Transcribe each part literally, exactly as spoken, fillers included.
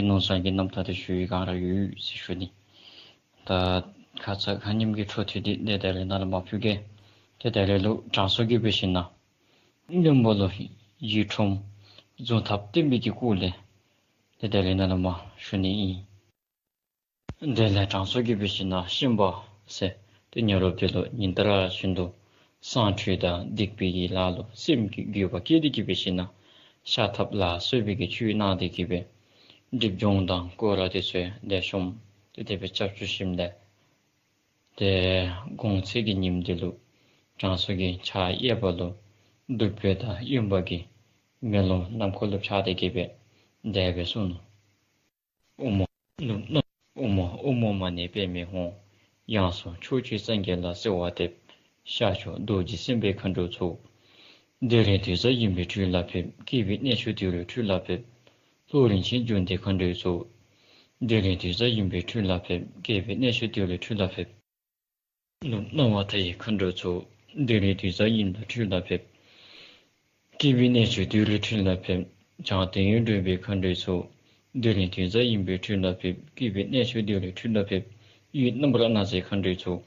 ནོར་བཟང་གི་རྣམ་ཐར་དེ་ཞུ་བའི་སྒང་ར་ཡོད་ཟེར་ཞུ་ནི། ད་ཁ་ཙ་ཁ་ཉིནམ་གི་འཕྲོ་མཐུད་དེ་དེ་ད་རེས་ནཱ་ལུ་མ་ཕུལ་གེ། དེ་ད་རེས་ལུ་དྲང་སྲོང་གིས་འབད་ཞིན་ན་བློན་པོ་ལུ་ཡིད་འཕྲོག་རྫུ་འཕྲུལ་བསྟན་པའི་གི་སྐོར་ལས་དེ་ད་རེས་ནཱ་ལུ་མ་ཞུ་ནི་ཨིན། དེ་ལས་དྲང་སྲོང་གིས་འབད་ཞིན་ན་ཤན་པ་ཟེར་དེ་ཉོ་རོགས་དེ་ལུ་ཉིན་ལྟར་བཞིན་དུ་སྲང་ཁྲུས་དང་སྡིག་པའི་གི་ལཱ་ལུ་སེམས་ཀྱི་འགྱོད་པ་སྐྱེས་ཏེ་གིས་འབད་ཞིན་ན་ཤ་ཐབ་ལ་སོགས་པའི་གི་ཆོས་གནང་སྟེ་གིས་སྦེ་སྒྲིབ་སྦྱོང་དང་སྐོར་ར་དེ་ཚུ་ལེགས་ཤོམ་དེ་དེ་སྦེ་རྐྱབ་བཅུག་ཞིནམ་ལས་དེ་གུང་ཚིགས་ཀྱི་ཉིནམ་དེ་ལུ་དྲང་སྲོང་གིས་ཕྱག་གཡས་པ་ལུ་བདུག་སྤོས་དང་གཡོན་པ་གིས་མེ་ལོང་ནམ་མཁའ་ལུ་ཕྱག་སྟེ་གིས་སྦེ་དེ་སྦེ་གསུངས་ནུག། ཨོཾ་ཨོཾ་ཨོཾ་མ་ཎི་པདྨེ་ཧཱུྃ། ཡང་སོ་ཕྱོགས་བཅུའི་སངས་རྒྱས་ལ་གསོལ་བ་འདེབས། ཤར་ཕྱོགས་རྡོ་རྗེ་སེམས་དཔའི་མཁའ་འགྲོ་ཚོགས། དེ་རིང་དུས་གསར་ཡིན་པའི་འཕྲུལ་ལ་ཕེབས། སྐྱེས་པའི་གནས་མཆོག་དེ་རུ་འཕྲུལ་ལ་ཕེབས། ལྷོ་རིན་ཆེན་འབྱུང་ལྡན་མཁའ་འགྲོའི་ཚོགས། དེ་རིང་དུས་གསར་ཡིན་པའི་འཕྲུལ་ལ་ཕེབས། སྐྱེས་པའི་གནས་མཆོག་དེ་རུ་འཕྲུལ་ལ་ཕེབས། ནུབ་སྣང་བ་མཐའ་ཡས་མཁའ་འགྲོའི་ཚོགས། དེ་རིང་དུས་གསར་ཡིན་ལ་འཕྲུལ་ལ་ཕེབས། སྐྱེས་པའི་གནས་མཆོག་དེ་རུ་འཕྲུལ་ལ་ཕེབས། བྱང་དོན་ཡོད་འགྲུབ་པའི་མཁའ་འགྲོའི་ཚོགས། དེ་རིང་དུས་གསར་ཡིན་པའི་འཕྲུལ་ལ་ཕེབས། སྐྱེས་པའི་གནས་མཆོག་དེ་རུ་འཕྲུལ་ལ་ཕེབས། དབུས་རྣམ་པར་སྣང་མཛད་མཁའ་འགྲོའི་ཚོགས།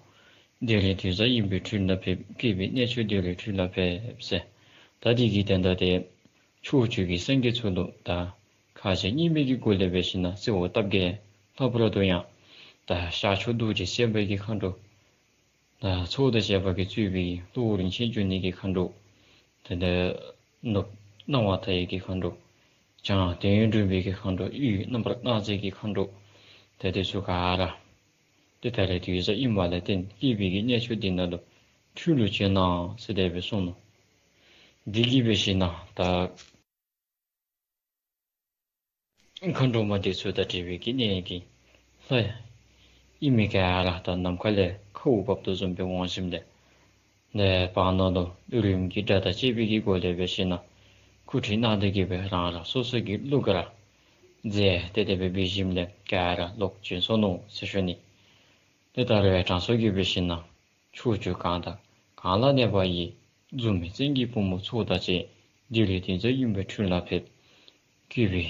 དེ་རིང་དུས་གསར་ཡིན་པའི་འཕྲུལ་ལ་ཕེབས། སྐྱེས་པའི་གནས་མཆོག་དེ་རུ་འཕྲུལ་ལ་ཕེབས་ཟེར། ད་དེ་གི་དོན་དག་དེ་ཕྱོགས་བཅུ་གི་སངས་རྒྱས་ཚུ་ལུ་ད་ཁ་ཞེ་གཉིས་མེད་ཀྱི་སྒོ་ལས་འབད་ཞིན་ན་གསོལ་བ་བཏབ་གེ། ལྷག་པར་དུ་ཡང་ད་ཤར་ཕྱོགས་རྡོ་རྗེ་སེམས་དཔའི་གི་མཁའ་འགྲོ། ད་ཚོགས་དང་བཅས་པ་གིས་གཙོས་པའི་ལྷོ་རིན་ཆེན་འབྱུང་ལྡན་གྱི་མཁའ་འགྲོ། དེ་ལས་ནུབ་སྣང་བ་མཐའ་ཡས་ཀྱི་མཁའ་འགྲོ། བྱང་དོན་ཡོད་འགྲུབ་པའི་གི་མཁའ་འགྲོ། དབུས་རྣམ་པར་སྣང་མཛད་ཀྱི་མཁའ་འགྲོ། ད་དེ་ཚུ་ག་ར་དེ་ད་རེས་དུས་གསར་ཨིན་པ་ལས་བརྟེན་སྐྱེས་པའི་གི་གནས་མཆོག་འདི་ནང་ལུ་འཕྲུལ་ལུ་བྱོན་གནང་ཟེར་དེ་སྦེ་གསུངས་ནུག། དེ་གིས་འབད་ཞིན་ན་ད་མཁའ་འགྲོ་མ་དེ་ཚུ་དང་འབྲེལ་བའི་གི་གནས་ཀྱི་ལྷ་ཨིན་མི་ག་ར་ད་ནམ་མཁའ་ལས་ཁཝ་བབས་དོ་བཟུམ་སྦེ་འོང་ཞིནམ་ལས་ནཱ་བར་ན་ལུ་རིམ་གྱིས་སྒྲ་དང་བཅས་པའི་གི་སྒོ་ལས་འབད་ཞིན་ན་སྐུ་ཁྲུས་གནང་སྟེ་གིས་སྦེ་རང་རང་སོ་སོ་གི་གླུ་གར་ར་མཛད་དེ་དེ་སྦེ་འབད་ཞིནམ་ལས་ག་ར་ལོག་བྱོན་སོ་ནུག་ཟེར་ཞུ་ནི། དེ་ལྟར་བའི་དྲང་སྲོང་གིས་འབད་ཞིན་ན་ཕྱོགས་བཅུ་གང་དང་གང་ལ་གནས་པ་ཡི། འཛུམ་མའི་བཙན་གྱི་བུ་མོ་ཚོགས་དང་བཅས། དེ་རིང་དུས་གསར་ཡིན་པའི་འཕྲུལ་ལ་ཕེབས། སྐྱེས་པའི་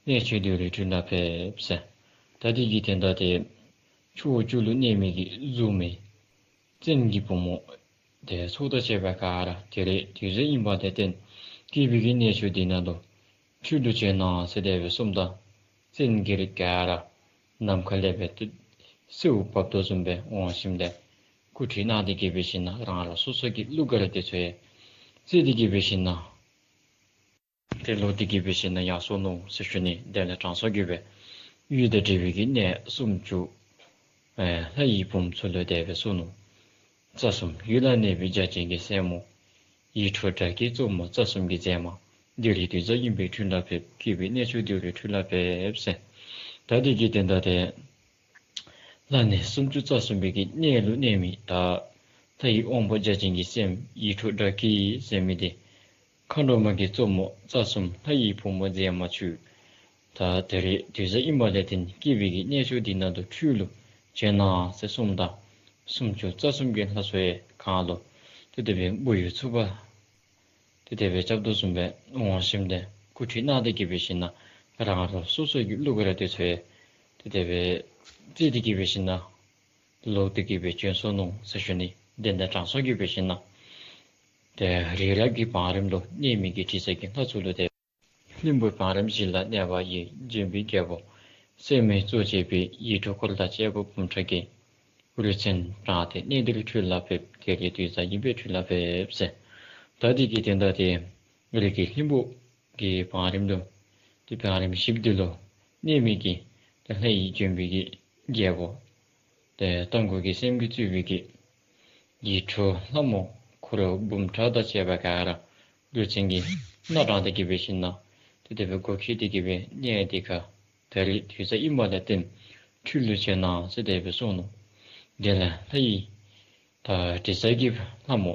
གནས་མཆོག་དེ་རུ་འཕྲུལ་ལ་ཕེབས་ཟེར། ད་དེ་གི་དོན་དག་དེ་ཕྱོགས་བཅུ་ལུ་གནས་མི་གི་འཛུམ་མའི་བཙན་གྱི་བུ་མོ་དེ་ཚོགས་དང་བཅས་པ་ག་ར་དེ་རིང་དུས་གསར་ཨིན་པ་ལས་བརྟེན་སྐྱེས་པའི་གི་གནས་མཆོག་འདི་ནང་ལུ་འཕྲུལ་དུ་བྱོན་གནང་ཟེར་དེ་སྦེ་གསུངམ་ད་བཙན་གྱི་རིགས་ག་ར་ནམ་མཁའ་ལས་འབད་དེ་གསོལཝ་བབས་དོ་བཟུམ་སྦེ་འོང་ཞིནམ་ལས་སྐུ་ཁྲུས་གནང་སྟེ་གིས་འབད་ཞིན་ན་རང་རང་སོ་སོ་གི་གླུ་གར་དེ་ཚུ་ཡང་རྩེད་དེ་གིས་འབད་ཞིན་ན་དེ་ལོག་སྟེ་གིས་འབད་ཞིན་ན་ཡར་སོ་ནུག་ཟེར་ཞུ་ནི། དེ་ལས་དྲང་སྲོང་གིས་འབད་དབུས་དང་འབྲེལ་བའི་གི་གནས་སུམ་ཅུ་ཨེ་ལྷ་ཡི་བུམོ་ཚུ་ལུ་དེ་སྦེ་གསུངས་ནུག། རྩ་གསུམ་ཡུལ་ལ་གནས་པའི་བརྒྱ་བྱིན་གྱི་སྲས་མོ། ཡིད་འཕྲོག་སྒྲ་སྐྱེད་གཙོ་མོ་རྩ་གསུམ་གྱི་མཛེས་མ། དེ་རིང་དུས་གསར་ཡིན་པའི་འཕྲུལ་ལ་ཕེབས། སྐྱེས་པའི་གནས་མཆོག་དེ་རུ་འཕྲུལ་ལ་ཕེབས་ཟེར། ད་དེ་གི་དོན་དག་དེ་ལྷ་གནས་སུམ་ཅུ་རྩ་གསུམ་པའི་གི་གནས་ལུ་གནས་མི་ད་ལྷ་ཡི་དབང་པོ་བརྒྱ་བྱིན་གྱི་སྲསམོ་ཡིད་འཕྲོག་སྒྲ་སྐྱེད་ཟེར་མི་དེ་མཁའ་འགྲོ་མ་གི་གཙོ་མོ་རྩ་གསུམ་ལྷ་ཡི་བུམོ་མཛེས་མ་ཁྱོད་ད་དེ་རིང་དུས་གསར་ཨིན་པ་ལས་བརྟེན་སྐྱེས་པའི་གི་གནས་མཆོག་འདི་ནང་དུ་འཕྲུལ་ལུ་བྱོན་གནང་ཟེར་གསུངམ་ད་སུམ་ཅུ་རྩ་གསུམ་གྱི་ལྷ་ཚོགས་ཡང་གང་ལུ་དེ་དེ་སྦེ་བུ་ཡུག་འཚུབ་པ་དེ་དེ་སྦེ་རྐྱབ་དོ་བཟུམ་སྦེ་འོང་ཞིནམ་ལས་སྐུ་ཁྲུས་གནང་སྟེ་གིས་འབད་ཞིན་ན་རང་རང་སོ་སོ་གི་གླུ་གར་དེ་ཚུ་ཡང་དེ་དེ་སྦེ་རྩེད་དེ་གིས་འབད་ཞིན་ན་ལོག་སྟེ་གིས་སྦེ་བྱོན་སོ་ནུག་ཟེར་ཞུ་ནི། དེ་ལས་དྲང་སྲོང་གིས་འབད་ཞིན་ན་དེ་རི་རབ་ཀྱི་བང་རིམ་ལུ་གནས་མི་གི་དྲི་ཟ་གི་ལྷ་ཚུ་ལུ་དེ་ལྷུན་པོའི་བང་རིམ་བཞི་ལ་གནས་པ་ཡི། འབྱོན་པའི་རྒྱལ་པོ་སྲས་མོའི་གཙོ་བྱས་པའི། ཡིད་འཕྲོག་འཁོར་དང་བཅས་པ་འབུམ་ཕྲག་གིས། རུ་མཚོན་དྲངས་ཏེ་གནས་འདིར་འཕྲུལ་ལ་ཕེབས། དེ་རིང་དུས་གསར་ཡིན་པའི་འཕྲུལ་ལ་ཕེབས་ཟེར། ད་དེ་གི་དོན་དག་དེ་རི་གི་ལྷུན་པོ་གི་བང་རིམ་ལུ་དེ་བང་རིམ་བཞི་པོ་དེ་ལུ་གནས་མི་གི་དེ་ལྷ་ཡི་འབྱོན་པའི་གི་རྒྱལ་པོ་དེ་རྟ་མགོ་གི་སྲསམོ་གིས་གཙོས་པའི་གི་ཡིད་འཕྲོག་ལྷ་མོ་འཁོར་འབུམ་ཕྲག་དང་བཅས་པ་ག་ར་རུ་མཚོན་གྱིས་སྣ་དྲངས་ཏེ་གིས་འབད་ཞིན་ན་དེ་དེ་སྦེ་སྒོ་ཁྱིད་དེ་གིས་སྦེ་གནས་དེ་ཁར་ད་རིས་དུས་གསར་ཨིན་པ་ལས་བརྟེན་འཕྲུལ་ལུ་བྱོན་གནང་ཟེར་དེ་སྦེ་གསུངས་ནུག། དེ་ལས་ལྷ་ཡི་ད་དྲི་ཟ་གི་ལྷ་མོ་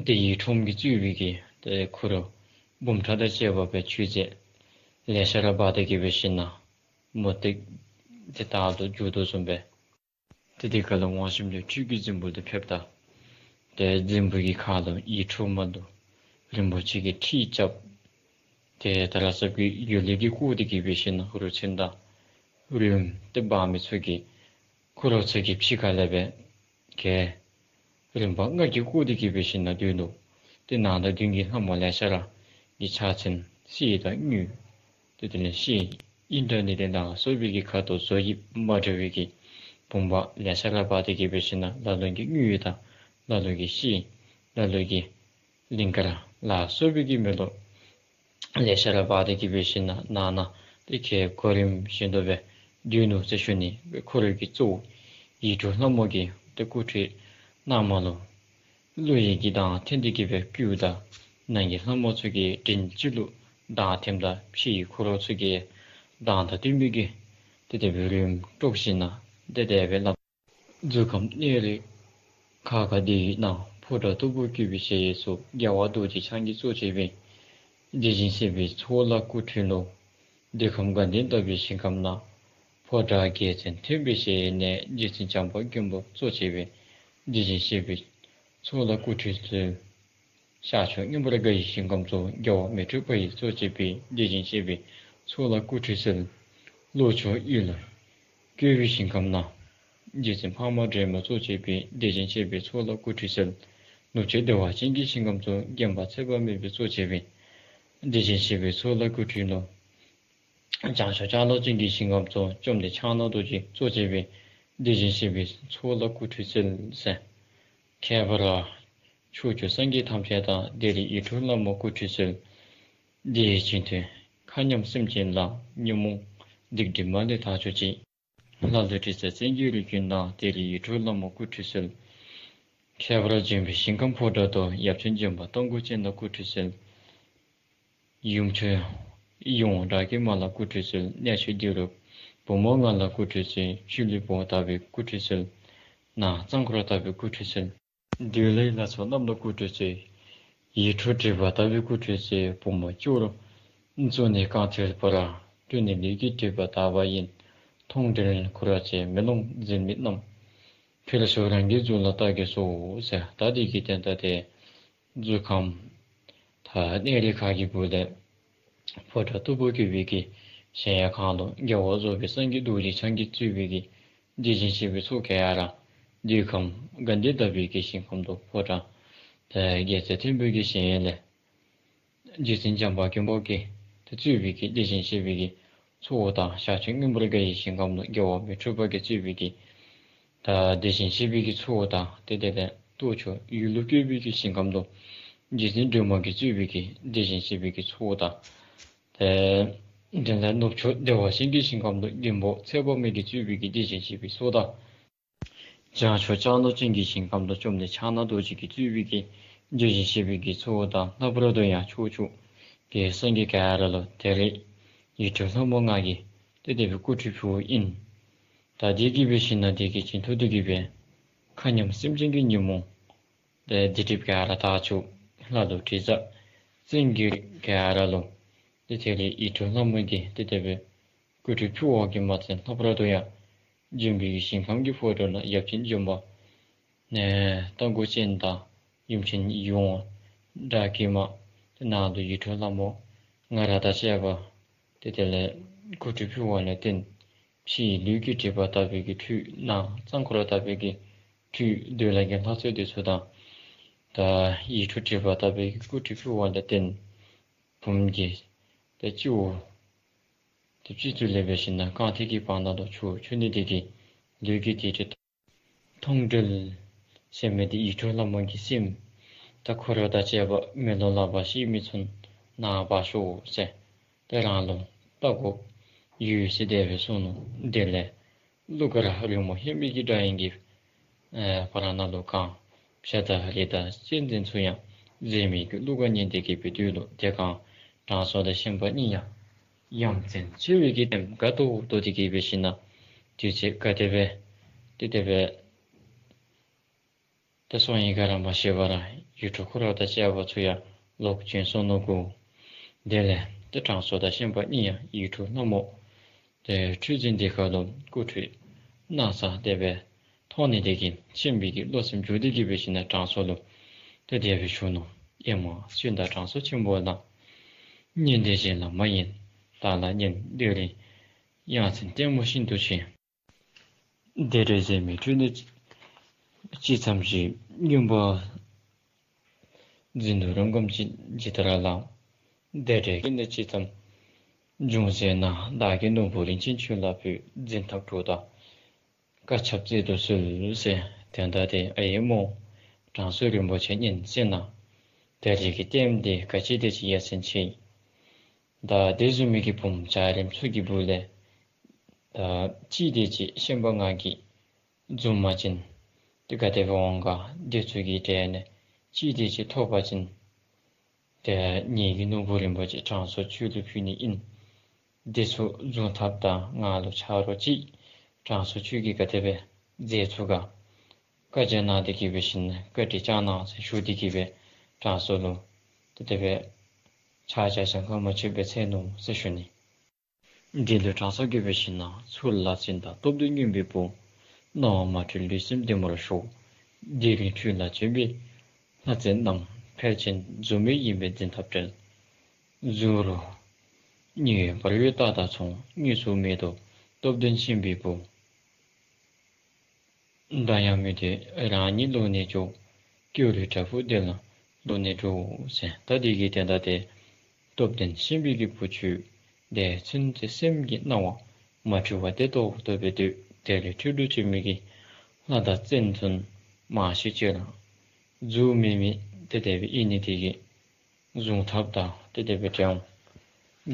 དེ་ཡིད་འཕྲོག་གིས་གཙོས་པའི་གི་དེ་འཁོར་འབུམ་ཕྲག་དང་བཅས་པ་སྦེ་མཆོད་རྫས་ལེ་ཤ་ར་འབག་སྟེ་གིས་འབད་ཞིན་ན་མུ་སྟེགས་དེ་དག་ཏུ་འགྱུར་དོ་བཟུམ་སྦེ་དེ་དེ་ཁར་ལུ་འོང་ཞིནམ་ལས་ཁྲུས་ཀྱི་རྫིང་བུ་ལུ་ཕེབས་ད་དེ་རྫིང་བུ་གི་ཁ་ལུ་ཡིད་འཕྲོག་མ་དུ་རིན་པོ་ཆེ་གི་ཁྲི་རྐྱབ། ཏེ་ད་ར་སབ་ཀྱི་ཡུལ་ལས་ཀྱི་བསྐོར་ཏེ་གི་འབད་ཞིན་ན་རུ་ཆེན་དང་རུམ་ཏེ་འབངས་མི་ཚུ་གིས་ཁོ་ར་ཚུ་གི་ཕྱི་ཁ་ལས་སྦེ་གི་རིམ་པ་ལྔ་གིས་བསྐོར་ཏེ་གི་འབད་ཞིན་ན་སྡོད་ནུག། ཏེ་ནང་དང་མདུན་གྱི་ལྷ་མོ་ལེ་ཤ་ར་གི་ཕྱག་མཚན་གསེར་དང་དངུལ་ཏེ་དེ་ལས་ཤེལ་ཨིནྡྲ་ནི་ལས་ལ་སོགས་པའི་གི་ཁ་དོག་བཟོ་དབྱིབས་མ་འདྲ་བའི་གི་བུམ་པ་ལེ་ཤ་ར་འབག་སྟེ་གི་འབད་ཞིན་ན་ལ་ལུ་གིས་དངུལ་དང་ལ་ལུ་གིས་ཤེལ་ལ་ལུ་གིས་གླིང་དཀར་ལ་སོགས་པའི་གི་མེ་ལོང་ལེ་ཤ་ར་འབག་སྟེ་གི་འབད་ཞིན་ན་ནང་ན་ཏེ་གི་གོ་རིམ་བཞིན་དུ་སྦེ་སྡོད་ནུག་ཟེར་ཞུ་ནི། ཁོ་རའི་གི་གཙོ་བོ་ཡིད་འཕྲོག་ལྷ་མོ་གིས་ཏེ་སྐུ་ཁྲུས་གནངམ་ལུ་ཀླུ་ཡི་གི་མདངས་འཐེན་ཏེ་གི་སྦེ་བསྐུལཝ་ད་ནང་གི་ལྷ་མོ་ཚུ་གིས་མགྲིན་གཅིག་ལུ་མདངས་འཐེནམ་ད་ཕྱི་ཡི་འཁོར་ལོ་ཚུ་གིས་མདངས་དང་བསྟུན་པའི་གི་ཏེ་དེ་སྦེ་རོལམོ་དཀྲོགས་ཞིན་ན་ཏེ་དེ་སྦེ་སླབ། གཟུགས་ཁམས་གནས་རི་ཁ་དགའ་བདེ་ཡི་ནང་། ཕོ་བྲང་སྟུག་པོ་བཀོད་པའི་གཞལ་ཡས་སུ། རྒྱལ་བ་རྡོ་རྗེ་འཆང་གིས་གཙོ་བྱས་པའི། དེ་བཞིན་གཤེགས་པའི་ཚོགས་ལ་སྐུ་ཁྲུས་ལོ། འདོད་ཁམས་དགའ་ལྡན་ལྟ་བུའི་ཞིང་ཁམས་ན། ཕོ་བྲང་རྒྱལ་མཚན་ཐོན་པའི་གཞལ་ཡས་ནས། རྗེ་བཙུན་བྱམས་པ་མགོན་པོ་གཙོ་བྱས་པའི། དེ་བཞིན་གཤེགས་པའི་ཚོགས་ལ་སྐུ་ཁྲུས་གསོལ། ཤར་ཕྱོགས་མངོན་པར་དགའ་བའི་ཞིང་ཁམས་སུ། རྒྱལ་བ་མི་འཁྲུགས་པ་ཡིས་གཙོ་བྱས་པའི། དེ་བཞིན་གཤེགས་པའི་ཚོགས་ལ་སྐུ་ཁྲུས་གསོལ། ལྷོ་ཕྱོགས་ཡུལ་བཀོད་པའི་ཞིང་ཁམས་ན། རྗེ་བཙུན་འཕགས་མ་སྒྲོལ་མ་གཙོ་བྱས་པའི། དེ་བཞིན་གཤེགས་པའི་ཚོགས་ལ་སྐུ་ཁྲུས་གསོལ། ནུབ་ཕྱོགས་བདེ་བ་ཅན་གྱི་ཞིང་ཁམས་སུ། མགོན་པོ་ཚེ་དཔག་མེད་པའི་གཙོ་བྱས་པའི། དེ་བཞིན་གཤེགས་པའི་ཚོགས་ལ་སྐུ་ཁྲུས་ལོ། བྱང་ཕྱོགས་ལྕང་ལོ་ཅན་གྱི་ཞིང་ཁམས་སུ། བཅོམ་ལྡན་ཕྱག་ན་རྡོ་རྗེ་གཙོ་བྱས་པའི། དེ་བཞིན་གཤེགས་པའི་ཚོགས་ལ་སྐུ་ཁྲུས་གསོལ་ཟེར། ཁྱད་པར་ཕྱོགས་བཅུའི་སངས་རྒྱས་ཐམས་ཅད་དང་། དེ་ལས་ཡིད་འཕྲོག་ལྷ་མོ་སྐུ་ཁྲུས་གསོལ། དེ་ཡི་སྤྱན་མཐུས་མཁའ་མཉམ་སེམས་ཅན་ལ། ཉོན་མོངས་སྡིག་སྒྲིབ་མ་ལུས་དག་གྱུར་ཅིག། ལྷ་ཀླུ་དྲི་ཟ་བཙན་གྱི་རིགས་ཀུན་དང་། དེ་ལས་ཡིད་འཕྲོག་ལྷ་མོ་སྐུ་ཁྲུས་གསོལ། ཁྱད་པར་འབྱོན་པའི་ཞིང་ཁམས་ཕོ་བྲང་དུ། ཡབ་ཆེན་འབྱོན་པ་རྟ་མགོ་ཅན་ལ་སྐུ་ཁྲུས་གསོལ། ཡུམ་ཆོས་དབྱིངས་རཱ་གི་མ་ལ་སྐུ་ཁྲུས་གསོལ། གནས་ཆེན་འདི་རུ་བུ་མོ་ལྔ་ལ་སྐུ་ཁྲུས་གསོལ། ཆུ་ལུད་བུང་བ་ལྟ་བུའི་སྐུ་ཁྲུས་གསོལ། ནགས་གཙང་འཁོར་ལྟ་བུའི་སྐུ་ཁྲུས་གསོལ། བདུད་ཀླུ་ལ་སོགས་རྣམས་ལ་སྐུ་ཁྲུས་གསོལ། ཡིད་འཕྲོག་སྒྲིབ་པ་ལྟ་བུའི་སྐུ་ཁྲུས་གསོལ། བུ་མོ་སྐྱུ་རུ་བཙུགས་ནས་རྐང་མཐིལ་བར། སྤྲུལ་ནས་ལུས་ཀྱི་སྒྲིབ་པ་དག་པ་ཡིན། མཐོང་གྲོལ་འཁོར་བ་ཅན། མེ་ལོང་འཛིན་མི་རྣམས། འཕེལ་ཕྱོགས་རང་གི་གཟུགས་ལ་བལྟ་གེ་སོ་ཟེར། ད་དེ་གི་དོན་དག་དེ་གཟུགས་ཁམས་ད་གནས་རི་ཁ་གི་སྦུག་ལས་ཕོ་བྲང་སྟུག་པོ་བཀོད་པའི་གི་གཞལ་ཡས་ཁང་ལུ་རྒྱལ་བ་རྫོགས་པའི་སངས་རྒྱས་རྡོ་རྗེ་འཆང་གིས་གཙོས་པའི་གི་དེ་བཞིན་གཤེགས་པའི་ཚོགས་ག་ར་འདོད་ཁམས་དགའ་ལྡན་ལྟ་བུའི་གི་ཞིང་ཁམས་སུ་ཕོ་བྲང་ད་རྒྱལ་མཚན་ཐོན་པའི་གི་གཞལ་ཡས་ལས་རྗེ་བཙུན་བྱམས་པ་མགོན་པོ་གིས་ཏེ་གཙོས་པའི་གི་དེ་བཞིན་གཤེགས་པའི་གི་ཚོགས་དང་། ཤར་ཕྱོགས་མངོན་པར་དགའ་བའི་ཞིང་ཁམས་ལུ་རྒྱལ་བ་མི་འཁྲུགས་པ་གིས་གཙོས་པའི་གི་ད་དེ་བཞིན་གཤེགས་པའི་གི་ཚོགས་དང་། ཏེ་དེ་ལས་ལྷོ་ཕྱོགས་ཡུལ་ལུ་བཀོད་པའི་གི་ཞིང་ཁམས་ལུ་རྗེ་བཙུན་སྒྲོལ་མ་གིས་གཙོས་པའི་གི་དེ་བཞིན་གཤེགས་པའི་གི་ཚོགས་དང་། ཏེ་དེ་ལས་ནུབ་ཕྱོགས་བདེ་བ་ཅན་གྱི་ཞིང་ཁམས་ལུ་མགོན་པོ་ཚེ་དཔག་མེད་ཀྱིས་གཙོས་པའི་གི་དེ་བཞིན་གཤེགས་པའི་ཚོགས་དང་། བྱང་ཕྱོགས་ལྕང་ལོ་ཅན་གྱི་ཞིང་ཁམས་ལུ་བཅོམ་ལྡན་ཕྱག་ན་རྡོ་རྗེ་གིས་གཙོས་པའི་གི་དེ་བཞིན་གཤེགས་པའི་གི་ཚོགས་དང་། ལྷག་པར་དུ་ཡང་ཕྱོགས་བཅུ་གི་སངས་རྒྱས་ག་ར་ལུ་དེ་ལས་ཡིད་འཕྲོག་ལྷ་མོ་ལྔ་གིས་ཏེ་དེ་སྦེ་སྐུ་ཁྲུས་ཕུལཝ་ཨིན། ད་དེ་གིས་འབད་ཞིན་ན་དེ་གི་སྤྱན་ཐུགས་དེ་གིས་འབད་མཁའ་མཉམ་སེམས་ཅན་གྱི་ཉོན་མོངས་ཏེ་སྡིག་སྒྲིབ་ག་ར་དག་བཅུག། ལྷ་ཀླུ་དྲི་ཟ་བཙན་གྱི་རིགས་ག་ར་ལུ་ཏེ་དེ་ལས་ཡིད་འཕྲོག་ལྷ་མོ་གིས་ཏེ་དེ་སྦེ་སྐུ་ཁྲུས་ཕུལ་བ་གིས་མ་ཚད་ལྷག་པར་དུ་ཡང་འབྱོན་པའི་གི་ཞིང་ཁམས་ཀྱི་ཕོ་བྲང་ན་ཡབ་ཆེན་འབྱོན་པ་ནས་རྟ་མགོ་ཅན་དང་ཡུམ་ཆེན་ཡིད་འོང་རཱ་གི་མ་ཏེ་ནང་དུ་ཡིད་འཕྲོག་ལྷ་མོ་ལྔ་ར་དང་བཅས་པ་ཏེ་དེ་ལས་སྐུ་ཁྲུས་ཕུལ་བ་ལས་བརྟེན་ཕྱི་ཡི་ལུས་ཀྱི་སྒྲིབ་པ་དག་པའི་གི་ཁྲུས། ནང་གཙང་འཁོར་དག་པའི་གི་ཁྲུས། འདོད་ལ་གི་ལྷ་ཚོགས་དེ་ཚུ་དང་། ད་ཡིད་འཕྲོག་སྒྲིབ་པ་དག་པའི་གི་སྐུ་ཁྲུས་ཕུལ་བ་ལས་བརྟེན་བུམོ་གི་ཏེ་སྤྱི་བོ་ཏེ་སྤྱི་གཙུག་ལས་འབད་ཞིན་ན་རྐང་མཐིལ་གྱི་བར་ན་ལུ་ཆུ་བྱུགས་ནི་དེ་གིས་ལུས་ཀྱི་དེ་ཏེ་མཐོང་གྲོལ་ཟེར་མི་དེ་ཡིད་འཕྲོག་ལྷ་མོ་གི་སེམས་ད་འཁོར་བ་དང་བཅས་པ་མེ་ལོང་ལ་བབས་ཤིང་མི་མཚོན་ནང་འབག་ཤོག་ཟེར། ཏེ་རང་ལུ་བལྟ་དགོཔ་ཡོད་ཟེར་དེ་སྦེ་གསུངས་ནུག། དེ་ལས་གླུ་གར་རོལ་མོ་ཧེ་མའི་གི་སྒྲ་དབྱངས་ཀྱིས་ཨེ་བར་ན་ལུ་གང་། བྱ་དང་རི་དང་གཅན་གཟན་ཚུ་ཡང་གཟིམ་མི་གི་གླུ་གར་སྙན་དེ་གིས་སྦེ་འདུག་ལོ། དེ་གང་དྲང་སྲོང་དང་ཤན་པ་གཉིས་ཡང་ཡ་མཚན་ཆེ་བའི་གི་སེམས་དགའ་ཏོག་ཏོ་དེ་གིས་འབད་ཞིན་ན་དུས་ཚོད་ག་དེ་སྦེ་ཏེ་དེ་སྦེ་ཏེ་སོང་ཡི་ག་ར་མ་ཤེས་པར་ཡིད་འཕྲོག་འཁོར་བ་དང་བཅས་པ་ཚུ་ཡང་ལོག་བྱོན་སོ་ནུག་གོ། དེ་ལས་ཏེ་དྲང་སྲོང་དང་ཤན་པ་གཉིས་ཡང་ཡིད་འཕྲོག་ལྷ་མོ་ཏེ་ཁྲུས་གཟིམ་དེ་ཁར་ལུ་སྐུ་ཁྲུས་གནང་ས་དེ་སྦེ་མཐོང་ནི་དེ་གིས་ཤན་པའི་གི་བློ་སེམས་འགྱུར་ཏེ་གིས་འབད་ཞིན་ན་དྲང་སྲོང་ལུ་ཏེ་དེ་སྦེ་ཞུ་ནུག། ཨེ་མ་ཤིན་ཏུ་དྲང་སྲོང་ཆེན་པོ་ལགས། གཉེན་དེ་གཞན་ལ་མ་ཡིན་བདག་ལ་གཉེན། འདི་རུ་ཡ་མཚན་ལྟད་མོ་ཤིན་ཏུ་ཆེ། དེ་འདྲའི་མཛེས་མའི་ཁྲོད་ནས་ཅི་ཙམ་ཞིག་མངོན་པར་འཛིན་དུ་རུང་གོམས་ཅི་ཇི་ལྟར་བླངས། དེ་འདྲའི་སྐྱེ་གནས་ཅི་ཙམ་འབྱུང་ཟེར་ན། བདག་གིས་ནོར་བུ་རིན་ཆེན་ཁྱོད་ལ་ཕུལ། འཛིན་ཐག་གྲོལ་དང་བཀའ་ཁྱབ་བརྩེ་དུ་གསོལ་ཟེར། དེ་ལྟ་སྟེ་ཨའི་མོ་དྲང་སྲོང་རིན་པོ་ཆེ་གཉེན་ཟེར་ན། དེ་རིགས་ཀྱི་ལྟདམོ་དེ་ག་ཅི་དེ་ཅིག་ཡ་མཚན་ཆེ། ད་དེ་བཟུམ་མའི་གི་བུམོ་འཇའ་རིསམོ་ཚུ་གི་སྦུག་ལས་ད་གཅིག་དེ་ཅིག་ཤན་པ་ང་གིས་བཟུང་པ་ཅིན་དེ་ག་དེ་སྦེ་འོང་ག། དེ་ཚུ་གི་གྲས་ནས་གཅིག་དེ་ཅིག་ཐོབ་པ་ཅིན་དེ་ངེ་གི་ནོར་བུ་རིན་པོ་ཆེ་དྲང་སྲོང་ཁྱོད་ལུ་ཕུལ་ནི་ཨིན། དེ་ཚུ་བཟུང་ཐབས་དང་ང་ལུ་ཆ་རོགས་ཅིག། དྲང་སྲོང་ཁྱོད་ཀྱིས་ག་དེ་སྦེ་མཛད་ཚུགས་ག། བཀའ་རྒྱ་གནང་སྟེ་གི་སྦེ་ཞིནམ་ལས་བཀའ་དྲིན་བསྐྱང་གནང་ཟེར་ཞུ་སྟེ་གི་སྦེ་དྲང་སྲོང་ལུ་དེ་དེ་སྦེ་ཕྱག་རྒྱ་ཞིང་ཁ་མ་ཆོདཔ་སྦེ་འཚལ་ནུག་ཟེར་ཞུ་ནི། དེ་ལུ་དྲང་སྲོང་གིས་འབད་ཞིན་ན། ཚུར་ལ་གསོན་དང་སྟོབས་ལྡན་རྔོན་པའི་བུ། སྣང་བ་མ་འཁྲུལ་ལུས་སེམས་བདེ་མོར་ཤོག། དེ་རིང་ཁྲུས་ལ་བྱོན་པའི་ལྷ་རྫས་རྣམས། ཕལ་ཆེར་མཛུབ་མོས་ཡིན་པས་འཛིན་ཐབས་བྲལ། གཟུགས་རོ་ཉི་འོད་འབར་བའི་རྟགས་དག་མཚུངས། དངོས་སུ་མེད་དོ་སྟོབས་ལྡན་ཤན་པའི་བུ། བདག་ཡང་མི་སྡོད་རང་ཉིད་ལོག་ནས་འགྱོ། ཀེའུ་རི་བྲག་ཕུག་དེ་ལ་ལོག་ནས་འགྲོ་ཟེར། ད་དེ་གི་དོན་དག་དེ་སྟོབས་ལྡན་ཤན་པའི་གི་བུ་ཁྱོད་དེ་ཚུན་ཚོད་སེམས་ཀྱི་སྣང་བ་མ་འཁྲུལ་བ་བདེ་ཏོག་ཏོ་སྦེ་སྡོད། དེ་ལས་ཁྲོས་འགྲོ་བྱེད་མི་གི་ལྷ་དང་བཙན་དུ་མ་ཤི་ཅི་རང་གཟུགས་མེད་མི་དེ་དེ་སྦེ་ཨིན་ནི་དེ་གིས་བཟུང་ཐབས་དང་དེ་དེ་སྦེ་བྲལ་འོང་།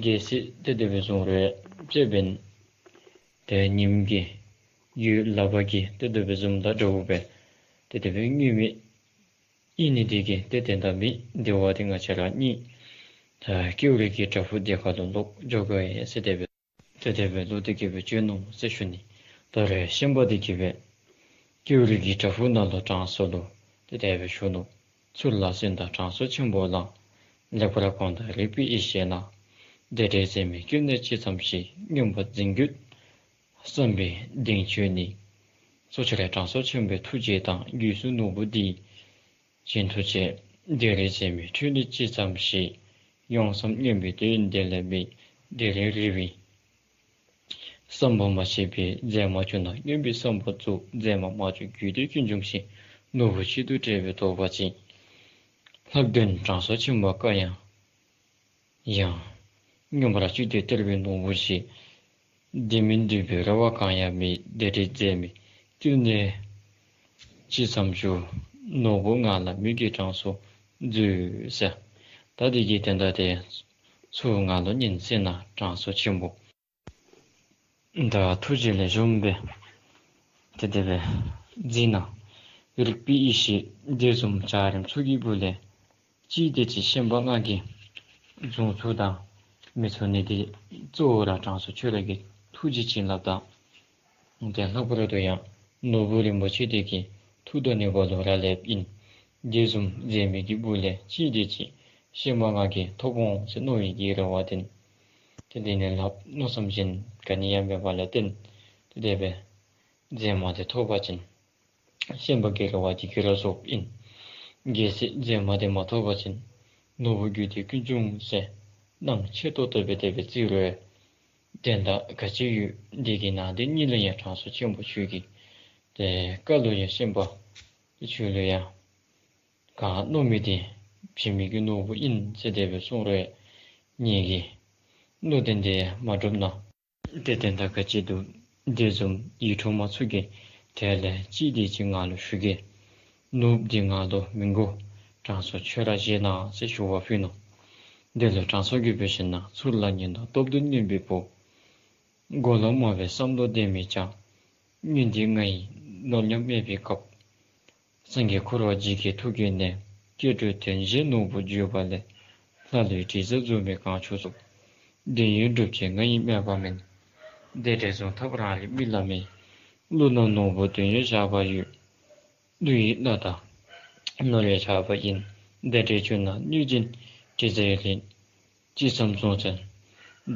གལ་སྲིད་དེ་དེ་སྦེ་བཟུང་རུང་ཅིག་འབདན་དེ་ཉིམ་གི་ཡུལ་ལག་པ་གིས་དེ་དེ་སྦེ་བཟུངམ་དང་འདྲཝ་སྦེ་དེ་དེ་སྦེ་ངུ་མི་ཨིན་ནི་དེ་གིས་དེ་དེ་འདྲ་མི་དེ་བ་དེ་ང་བཅས་ར་གཉིས་ད་ཀེའུ་རི་གི་བྲག་ཕུག་དེ་ཁ་ལུ་ལོག་འགྱོ་དགོ་ཡ་ཟེར་དེ་སྦེ་དེ་དེ་སྦེ་ལོག་སྟེ་གི་སྦེ་བྱོན་ནུག་ཟེར་ཞུ་ནི། ད་རུང་ཤན་པ་དེ་གིས་སྦེ་ཀེའུ་རི་གི་བྲག་ཕུག་ནང་ལུ་དྲང་སྲོང་ལུ་དེ་དེ་སྦེ་ཞུ་ནུག། ཚུར་ལ་གསོན་དང་དྲང་སྲོང་ཆེན་པོ་ལགས། ལེགས་པར་གོམས་དང་རིག་པའི་ཡེ་ཤེས་ལ། དེ་འདྲའི་མཛེས་མའི་སྐྱེ་གནས་ཅི་ཙམ་ཞིག། མངོན་པར་འཛིན་དགོས་བསམ་པའི་གདེང་ཁྱོད་ནི། གཙོ་ཆེར་དྲང་སྲོང་ཆེན་པོའི་ཐུགས་རྗེ་དང་། རྒྱུད་སྲུང་ནོར་བུ་འདི་བཞིན་དུ་བྱེད། དེ་འདྲའི་མཛེས་མའི་ཁྲོད་ནས་ཅི་ཙམ་ཞིག། ཡོངས་སམ་མངོན་པའི་དོན་དེ་ལས་མེད། དེ་རིང་རེ་བའི་བསམ་པ་མ་ཆད་པའི། མཛེས་མ་བྱུང་ན་མངོན་པའི་བསམ་པ་རྫོགས། མཛེས་མ་མ་བྱུང་རྒྱུད་སྡེ་ཀུན་འབྱུང་ཞིང་། ནོར་བུ་ཆེད་དུ་སྤྲད་པས་ཐོབ་པ་ཅིག། ལྷག་དོན་དྲང་སྲོང་ཆེན་པོ་བཀའ་ཡང་ཡང་། མངོན་པར་བརྗོད་དེ་སྟེར་བའི་ནོར་བུ་ཞིག། དེ་མིན་འདོད་པའི་རེ་བ་གང་ཡང་མེད། དེ་འདྲའི་མཛེས་མའི་སྐྱེ་གནས་ཅི་ཙམ་བཞུགས། ནོར་བུ་ང་ལ་མོས་ཀྱིས་དྲང་སྲོང་མཛོད་ཟེར། ད་དེ་གི་དོན་དག་དེ་ཚུར་ང་ལུ་ཉན་ཟེར་ན་དྲང་སྲོང་ཆེན་པོ་ད་ཐུགས་རྗེ་ལེགས་ཤོམ་སྦེ་དེ་དེ་སྦེ་མཛད་གནང་། རིག་པའི་ཡེ་ཤེས་དེ་བཟུམ་འཇའ་རིསམོ་ཚུ་གི་སྦུག་ལས་གཅིག་དེ་ཅིག་ཤན་པ་ང་གིས་བཟུང་ཚུགས་དང་མི་ཚུགས་ནི་དེ་གཙོ་བོ་ར་དྲང་སྲོང་ཁྱོད་ར་གི་ཐུགས་རྗེ་བྱིན་རླབས་དང་། དེ་ལྷག་པར་དུ་ཡང་ནོར་བུ་རིན་པོ་ཆེ་དེ་གི་མཐུ་དང་ནུས་པ་ལུ་རག་ལསཔ་ཨིན། དེ་བཟུམ་མཛེས་མའི་གི་སྦུག་ལས་གཅིག་དེ་ཅིག་ཤན་པ་ང་གིས་ཐོབ་འོང་ཟེར་མནོ་བའི་གི་རེ་བ་དེ་དེ་དེ་ནི་ལྷག་མནོ་བསམ་གཞན་ག་ནི་ཡང་མེད་པ་ལས་བརྟེན་ཏེ་དེ་སྦེ་མཛེས་མ་དེ་ཐོབ་པ་ཅིན་ཤན་པ་གི་རེ་བ་དེ་གུ་ར་རྫོགསཔ་ཨིན། གལ་སྲིད་མཛེས་མ་དེ་མ་ཐོབ་པ་ཅིན་ནོར་བུ་རྒྱུད་སྡེ་ཀུན་འབྱུང་ཟེར་སྣང་ཆེ་ཏོག་ཏོ་སྦེ་དེ་སྦེ་བརྩི་རུང་དོན་དག་ག་ཅི་ཡོད། དེ་གི་ནང་དེ་གཉིས་ལུ་ཡང་དྲང་སྲོང་ཆེན་པོ་ཁྱོད་ཀྱི་དེ་བཀའ་ལུ་ཡང་ཤན་པ་ཁྱོད་ལུ་ཡང་ག་མནོ་མི་དེ་བྱིན་མི་གི་ནོར་བུ་ཨིན་ཟེར་དེ་སྦེ་གསུངས་རུང་ངེ་གི་བློ་དོན་དེ་མ་འགྲུབ་ན། དེ་དོན་དག་ག་ཅི་འདུག། དེ་བཟུམ་ཡིད་འཕྲོག་མ་ཚུ་གི་དེ་ལས་གཅིག་དེ་ཅིག་ང་ལུ་ཞུ་གེ། ནོར་བུ་དེ་ང་ལུ་མི་དགོ། དྲང་སྲོང་ཁྱོད་ར་བཞེས་གནང་ཟེར་ཞུ་བ་ཕུལ་ནུག། དེ་ལུ་དྲང་སྲོང་གིས་འབད་ཞིན་ན། ཚུར་ལ་ཉོན་དང་སྟོབས་ལྡན་རྔོན་པའི་བུ། གོ་ལ་དམའ་བའི་བསམ་བློ་དེ་མི་བྱ། སྔོན་དེ་ང་ཡི་ནོར་ཉམས་དམས་པའི་སྐབས། སངས་རྒྱས་འཁོར་བ་འཇིག་གི་ཐུགས་ཀྱི་གནས། སྐྱེ་འགྲོའི་དོན་བཞིན་ནོར་བུ་བརྗོད་པ་ལས། ལྷ་ལུས་དྲི་ཟར་རྫུ་མས་གང་བྱུང་གསུངས། དོན་ཡོད་སྒྲུབ་བྱེད་ང་ཡིས་སྨྲས་པ་མིན། དེ་འདྲའི་བཟུང་ཐབས་རང་རིག་མི་ལ་མེད། བློ་སྣ་ནོར་བུ་དོན་ཡོད་བཞག་པ་ཡོད། ཀླུ་ཡི་བླ་དང་ནོར་ཡོད་བཞག་པ་ཡིན། དེ་འདྲའི་བྱུང་ན་གནོད་སྦྱིན་དྲི་ཟའི་རིགས། ཅི་བསམ་བཟུང་ཚུལ་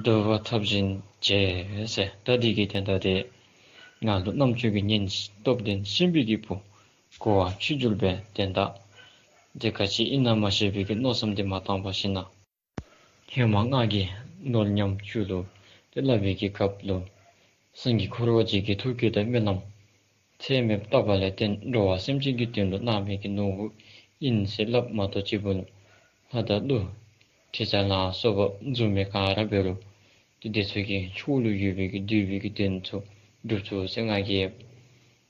འདུལ་བ་ཐབས་བཞིན་བྱེད་ཟེར། ད་དེ་གི་དོན་དག་དེ་ང་ལུ་རྣམ་ཅོ་གི་གཉེན་སྟོབས་ལྡན་ཤན་པའི་གི་བུ་གོ་བ་ཆོས་འབྱོར་པའི་དོན་དག་དེ་ག་ཅི་ཨིན་ན་མ་ཤེས་པའི་གི་མནོ་བསམ་དེ་མ་བཏང་བར་ཞིན་ན། ཧེ་མ་ང་གིས་ནོར་ཉམས་བཅུད་ལུ་ཏེ་སླབ་པའི་གི་སྐབས་ལུ་སངས་རྒྱས་འཁོར་བ་འཇིག་གི་ཐུགས་བསྐྱེད་དང་སྨོན་ལམ་ཚད་མེདཔ་བཏབ་པ་ལས་བརྟེན་འགྲོ་བ་སེམས་ཅན་གྱི་དོན་ལུ་གནང་མི་གི་ནོར་བུ་ཨིན་ཟེར་སླབ་མ་གཏོགས་གཅིག་པུ་ལུ་ལྷ་དང་ཀླུ་དྲི་ཟ་ལ་སོགས་པ་རྫུན་མའི་ག་ར་འབད་རུང་ཏེ་དེ་ཚུ་གིས་ཕྱོགས་ལུ་ཡོད་པའི་གི་འདོད་པའི་གི་དོན་ཚུ་འགྲུབ་ཚུགས་ཟེར་ང་གིས་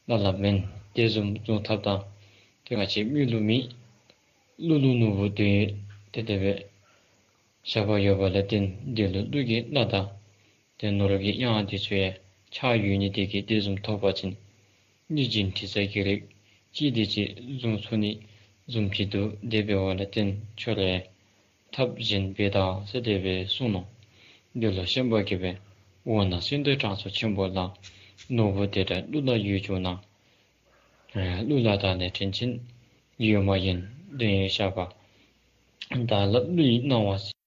སླབ་སླབ་མེན། དེ་བཟུམ་བཟུམ་ཐབས་དང་ཏེ་ང་བཅས་མི་ལུ་མི་ཀླུ་ལུ་ནོར་བུ་དོན་ཡོད་ཏེ་དེ་སྦེ་བཞག་པ་ཡོད་པ་ལས་བརྟེན་དེ་ལུ་ཀླུ་གི་ལྷ་དང་ཏེ་ནོར་གྱི་གཡང་དེ་ཚུ་ཡང་ཆགས་ཡོད་ནི་དེ་གིས་དེ་བཟུམ་ཐོབ་པ་ཅིན་ནི་སྦྱིན་དྲི་ཟ་གི་རིགས་ཅིག་དེ་ཅིག་བཟུང་ཚུགས་ནི་བཟུམ་ཅིག་འདུག། དེ་འབད་བ་ལས་བརྟེན་ཁྱོད་ར་ཐབས་གཞན་འབད་དང་ཟེར་དེ་སྦེ་གསུངས་ནུག། དེ་ལུ་ཤན་པ་གིས་འབད་འོ་ན་སེང་སྟོང་དྲང་སྲོང་ཆེན་པོ་ལགས། ནོར་བུ་དེ་འདྲ་ཀླུ་ལ་ཡོད་བྱུང་ན། ཀླུ་ལ་བདག་ནི་དྲིན་ཆེན་ཡོད་མ་ཡིན། དོན་ཡོད་ཞགས་པ་བདག་ལ་ཀླུ་ཡིས་གནང་བ་ཟེར།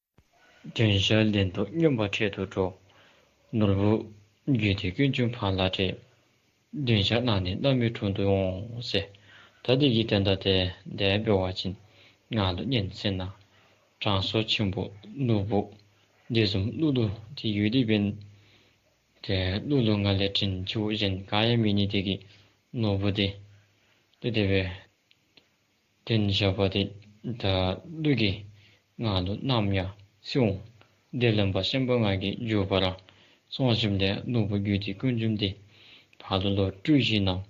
དོན་ཞགས་ལེན་དུ་རྔོན་པ་འཕྲལ་དུ་འགྲོ། ནོར་བུ་རྒྱུད་སྡེ་ཀུན་འབྱུང་ཕར་ལ་བྲོས། དོན་ཞགས་གནང་ནས་བླ་མའི་དྲུང་དུ་འོང་ཟེར། ད་དེ་གི་དོན་དག་དེ་དེ་འབད་བ་ཅིན་ང་ལུ་སྙན་གསན་གནང་། དྲང་སྲོང་ཆེན་པོ་ནོར་བུ་དེ་བཟུམ་ཀླུ་ལུ་དེ་ཡོད་དེ་འབདན་ཏེ་ཀླུ་ལུ་ང་ལས་དྲིན་ཆེ་བ་གཞན་ག་ཡང་མེད་ནི་དེ་གིས་ནོར་བུ་དེ་ཏེ་དེ་སྦེ་དོན་ཞགས་པ་དེ་ད་ཀླུ་གིས་ང་ལུ་གནངམ་ཡང་སྲིད་འོང་། དེ་ལས་ཤན་པ་ང་གིས་མགྱོགས་པ་ར་སོང་ཞིནམ་ལས་ནོར་བུ་རྒྱུད་སྡེ་ཀུན་འབྱུང་དེ་ཕར་ལུ་ལོག་སྤྲོད་ཞིནམ་ལས་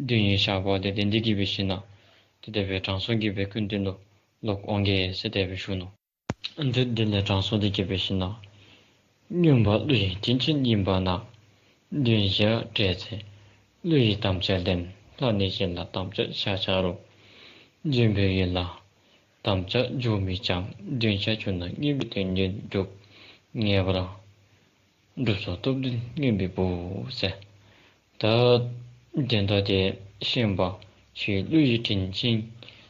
དོན་ཡོད་ཞགས་པ་དེ་དེ་འདི་གིས་འབད་ཞིནམ་ལས་ཏེ་དེ་སྦེ་དྲང་སྲོང་གིས་འབད་སྐུ་མདུན་ལུ་ལོག་འོང་གེ་ཟེར་དེ་སྦེ་ཞུ་ནུག། ཏེ་དེ་ལས་དྲང་སྲོང་དེ་གིས་འབད་ཞིནམ་ལས་རྔོན་པ་ཀླུ་ཡི་དྲིན་ཆེན་ཡིན་པ་ན། དོན་ཞགས་སྤྲད་ཚེ་ཀླུ་ཡི་དམ་བཅའ་ལེན། ལྷག་ནི་གཞན་ལ་དམ་བཅའ་བཞག་བྱ་རུང་། འཇོན་པའི་ཡུལ་ལ་དམ་བཅའ་འཇོག་མི་བྱ། དོན་ཞགས་བྱུང་ན་རྔོན་པའི་དོན་ཡོད་འགྲུབ། ངེས་པར་འགྲུབ་སོ་སྟོབས་ལྡན་རྔོན་པའི་བུ་ཟེར། ད་དོན་དག་དེ་ཤན་པ་ཁྱོད་ཀླུ་ཡི་དྲིན་ཅན་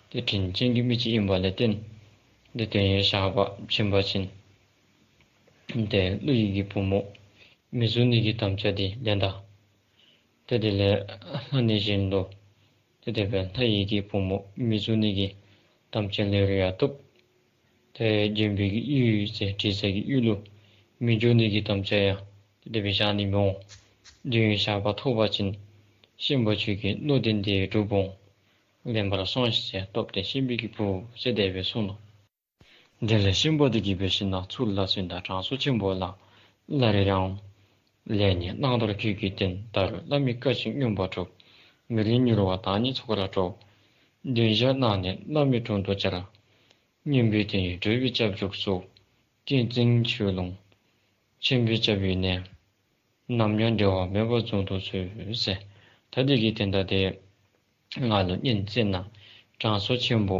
ཏེ་དྲིན་ཅན་གྱི་མི་ཅིག་ཨིན་པ་ལས་བརྟེན་ཏེ་དོན་ཡོད་ཞགས་པ་བྱིན་པ་ཅིན་ཏེ་ཀླུ་ཡི་གི་བུ་མོ་མི་བཟུང་ནི་གི་དམ་བཅའ་དེ་ལེན་ད། ཏེ་དེ་ལས་ལྷག་ནི་གཞན་ལུ་ཏེ་དེ་སྦེ་ལྷ་ཡི་གི་བུ་མོ་མི་བཟུང་ནི་གི་དམ་བཅའ་ལེན་རུང་ཡང་བཏུབ། ཏེ་འཇོན་པའི་གི་ཡུལ་ཟེར་དྲི་ཟ་གི་ཡུལ་ལུ་མི་འགྱོ་ནི་གི་དམ་བཅའ་ཡང་ཏེ་དེ་སྦེ་བཞག་ནི་མི་འོང་། དོན་ཡོད་ཞགས་པ་ཐོབ་པ་ཅིན་ཤན་པ་ཁྱོད་ཀྱི་བློ་གཏད་དེ་འགྲུབ་འོང་། ལེན་པར་སོང་ཞིག་ཟེར། སྟོབས་ལྡན་ཤན་པའི་གི་བུ་ཟེར་དེ་སྦེ་གསུངས་ནུག། དེ་ལས་ཤན་པ་དེ་གིས་འབད་ཞིནམ་ལས་ཚུར་ལ་གསོལ་ད། དྲང་སྲོང་ཆེན་པོ་ལགས། སླར་ཡང་ལེགས་ཉེས་བླང་དོར་ཁྱོད་ཀྱིས་བསྟན། ད་རུང་བླ་མའི་བཀའ་བཞིན་རྔོན་པར་སྒྲུབ། མི་ལུས་མྱུར་བར་བདག་ཉིད་ཚོགས་རར་འགྲོ། དོན་ཞགས་གནང་ནས་བླ་མའི་དྲུང་དུ་བཅར། རྔོན་པའི་དོན་ཡོད་འགྲུབ་པའི་སྐྱབས་འཇུག་སོགས། ཏིང་འཛིན་ཆོས་ལོངས་ཆེན་པོའི་སྐྱབས་ཡུལ་ནས། ནམ་ཡང་འབྲལ་བ་མེད་པར་འཛོམས་དུ་གསོལ་ཟེར། ད་དེ་གི་དོན་དག་དེ་ང་ལུ་སྙན་གསན་གནང་། དྲང་སྲོང་ཆེན་པོ་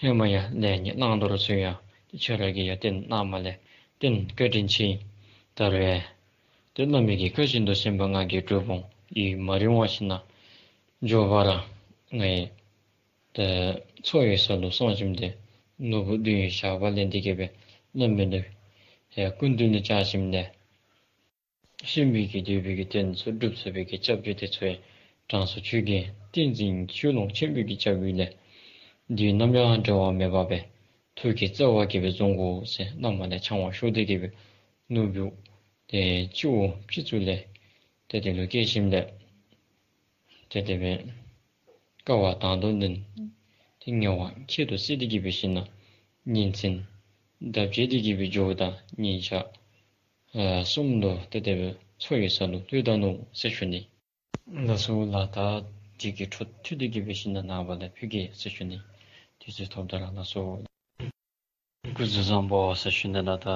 ཧེ་མ་ཡང་ལེགས་ཉེས་བླང་དོར་ཚུ་ཡང་ཏེ་ཁྱོད་ར་གིས་ཡང་བསྟན་གནངམ་ལས་བརྟེན་བཀའ་དྲིན་ཆེ། ད་རུང་ཡང་ཏེ་བླ་མའི་གི་བཀའ་བཞིན་དུ་ཤན་པ་ང་གིས་སྒྲུབ་འོང་། ཡུན་མ་རིང་བ་ཞིག་ནང་མགྱོགས་པ་ར་ང་ཡི་ཏེ་ཚོགས་ཡོད་ས་ལུ་སོང་ཞིནམ་ལས་ནོར་བུ་དོན་ཡོད་ཞགས་པ་ལེན་ཏེ་གི་སྦེ་བླ་མའི་ལུ་ཡང་སྐུ་མདུན་ལུ་བཅར་ཞིནམ་ལས་ཤན་པའི་གི་འདོད་པའི་གི་དོན་ཚུ་འགྲུབ་ཚུགས་པའི་གི་སྐྱབས་བཅོལ་དེ་ཚུ་ཡང་དྲང་སྲོང་ཁྱོད་ཀྱི་ཏིང་འཛིན་ཆོས་ལོངས་ཆེན་པོའི་གི་སྐྱབས་ཡུལ་ལས་དུས་ནམ་ཡང་འབྲལ་བ་མེད་པ་སྦེ་ཐུགས་ཀྱི་རྩ་བ་གིས་སྦེ་འཛོམས་དགོ་ཟེར་བླ་མ་ལས་ཕྱག་དབང་ཞུ་སྟེ་གི་སྦེ་ནོར་བུ་དེ་སྤྱི་བོ་སྤྱི་གཙུག་ལས་ཏེ་དེ་ལུ་བསྐྱལ་ཞིནམ་ལས་ཏེ་དེ་སྦེ་བསྐལ་པ་དང་པོ་ནང་ཏེ་ངལ་བ་ཁྱད་དུ་བསད་དེ་གི་སྦེ་ཞིནམ་ལས་ཉིན་མཚན་དབ་བྱེད་དེ་གི་སྦེ་འགྱོཝ་ད་ཉིན་ཞག་ཨ་གསུམ་ལུ་ཏེ་དེ་སྦེ་ཚོགས་ཡོད་ས་ལུ་ལྷོད་ད་ནུག་ཟེར་ཞུ་ནི། ལགས་སོ་ལགས། ད་དེ་གི་འཕྲོ་མཐུད་དེ་གི་སྦེ་ཞིནམ་ལས་ནངས་པ་ལས་ཕུལ་གེ་ཟེར་ཞུ་ནི། དུས་ཚོད་ཐོབ་ད་ར་ལགས་སོ། སྐུ་གཟུགས་བཟང་པོ་ཟེར་ཞུ་ནི་ལགས། ད་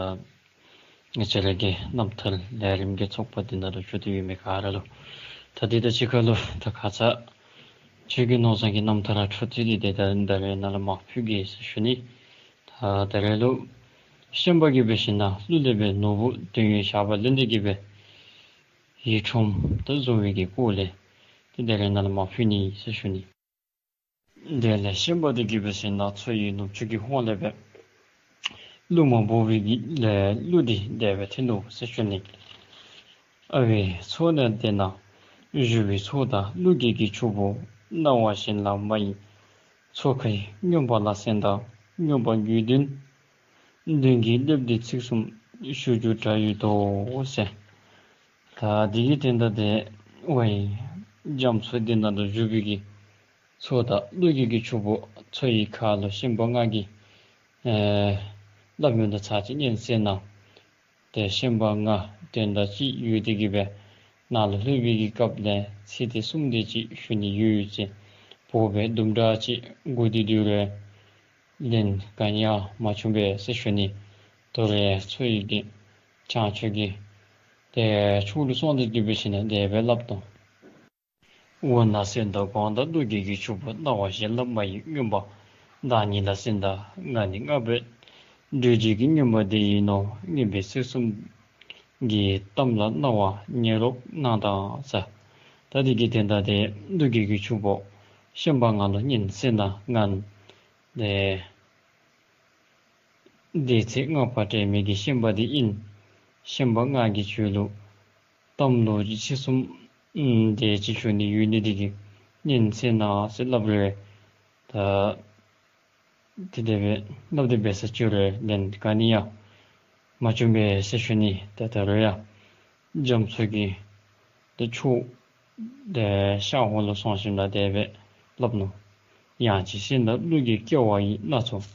ང་བཅས་ར་གི་རྣམ་ཐར་ལས་རིམ་གྱི་ཚོགས་པ་འདི་ནང་ལུ་བཞུགས་ཏེ་ཡོད་མི་ག་ར་ལུ་ད་འདི་དང་གཅིག་ཁར་ལུ་ད་ཁ་ཙ་ཆོས་རྒྱལ་ནོར་བཟང་གི་རྣམ་ཐར་འཕྲོ་མཐུད་དེ་ད་ད་རེས་ནཱ་ལུ་མར་ཕུལ་གེ་ཟེར་ཞུ་ནི། ད་ད་རེས་ལུ་ཤན་པ་གིས་འབད་ཞིནམ་ལས་ཀླུ་ལས་འབད་ནོར་བུ་དོན་ཡོད་ཞགས་པ་ལེན་ཏེ་གི་སྦེ་ཡིད་ཁྲོམ་ད་བཟུང་བའི་གི་སྐོར་ལས་ཏེ་ད་རེས་ནཱ་ལུ་མར་ཕུལ་ནི་ཟེར་ཞུ་ནི། དེ་ལས་ཤན་པ་དེ་གིས་འབད་ཞིནམ་ལས་མཚོ་ཡི་ནུབ་ཕྱོགས་ཀྱི་ཧོང་ལས་འབད་ཀླུ་མ་བོར་བའི་གི་ལས་ཀླུ་དེ་དེ་སྦེ་ཐོན་ནུག་ཟེར་ཞུ་ནི། ཨ་ཝའི་མཚོ་ནང་དེ་ན་བཞུགས་པའི་མཚོ་དང་ཀླུ་རྒྱལ་གྱི་ཕྱུག་པོ་སྣང་བ་གཞན་ལ་མ་ཡིན། མཚོ་ཁའི་རྔོན་པ་ལ་གསན་དང་རྔོན་པ་དགེ་འདུན་ མདུན་གྱི་ལེབ་འདི་ཚིགས་གསུམ་ཞུ་རྒྱུ་གྲ་ཡོད་དོ་ཟེར། ད་འདི་གི་དོན་དག་འདི་ཝའི་རྒྱ་མཚོ་འདི་ནང་དུ་བཞུགས་པའི་གི་མཚོ་དང་ཀླུ་རྒྱལ་གྱི་ཕྱུག་པོ་མཚོ་ཡི་ཁ་ལུ་ཤན་པ་ལྔ་གིས་ཨེ་སླབ་མི་འདི་ཚར་གཅིག་ཉན་གསན་གནང་། ཏེ་ཤན་པ་ལྔ་དོན་དག་ཅིག་ཡོད་དེ་གིས་སྦེ་ནཱ་ལུ་ལྷོད་པའི་གི་སྐབས་ལས་ཚིག་དེ་གསུམ་དེ་ཅིག་ཞུ་ནི་ཡོད་ཟེར་འབོ་སྦེ་དུམ་གྲ་ཅིག་སྒུག་སྟེ་འདུག་རུང་ལན་ག་ནི་ཡང་མ་བྱུང་པས་ཟེར་ཞུ་ནི། དོ་རུང་མཚོ་ཡི་གི་བྱང་ཕྱོགས་ཀྱི་ཏེ་ཕྱོགས་ལུ་སོང་སྟེ་འདུག་པའི་ཤུལ་ལས་དེ་སྦེ་སླབ་དོ། འོ་ན་གསན་དང་དགོངས་དང་ཀླུ་རྒྱལ་གྱི་ཕྱུག་པོ་རྣ་བ་ཞེ་ལ་མ་ཡི་རྔོན་པ་བདག་ཉིད་ལ་གསན་དང་། ང་ནི་སྔགས་པའི་སྒྲོལ་བྱེད་ཀྱི་རྔོན་པ་དེ་ཡིན་ནོ། རྔོན་པའི་ཚིགས་གསུམ་གྱི་གཏམ་ལ་རྣ་བ་ཉན་རོགས་གནང་དང་ཟེར། ད་འདི་གི་དོན་དག་འདི་ཀླུ་རྒྱལ་གྱི་ཕྱུག་པོ་ཤན་པ་ལྔ་ལུ་ཉན་གསན་གནང་། ང་ནི་དེ་ཚེ་སྔགས་པ་དྲན་མེད་ཀྱི་ཤན་པ་དེ་ཨིན། ཤན་པ་ལྔ་གིས་ཁྱོད་ལུ་གཏམ་ལོ་རྒྱུས་ཚིགས་གསུམ་ཨམ་དེ་ཅིག་ཞུ་ནི་ཡོད་ནི་དེ་གིས་ཉན་གསན་གནང་ཟེར་སླབ་རུང་ད་དེ་དེ་སྦེ་སླབ་སྟེ་འབད་ས་ཅི་རུང་ལན་ག་ནི་ཡང་མ་བྱུང་པས་ཟེར་ཞུ་ནི། ད་ད་རུང་ཡང་རྒྱ་མཚོ་གི་ཏེ་ཕྱོགས་ཏེ་ཤར་ཧོ་ལུ་སོང་ཞིནམ་ལས་དེ་སྦེ་སླབ་ནུག། ཡང་ཅིན་གསན་དང་ཀླུ་རྒྱལ་སྐྱེ་བ་ཡི། སྣ་ཚོགས་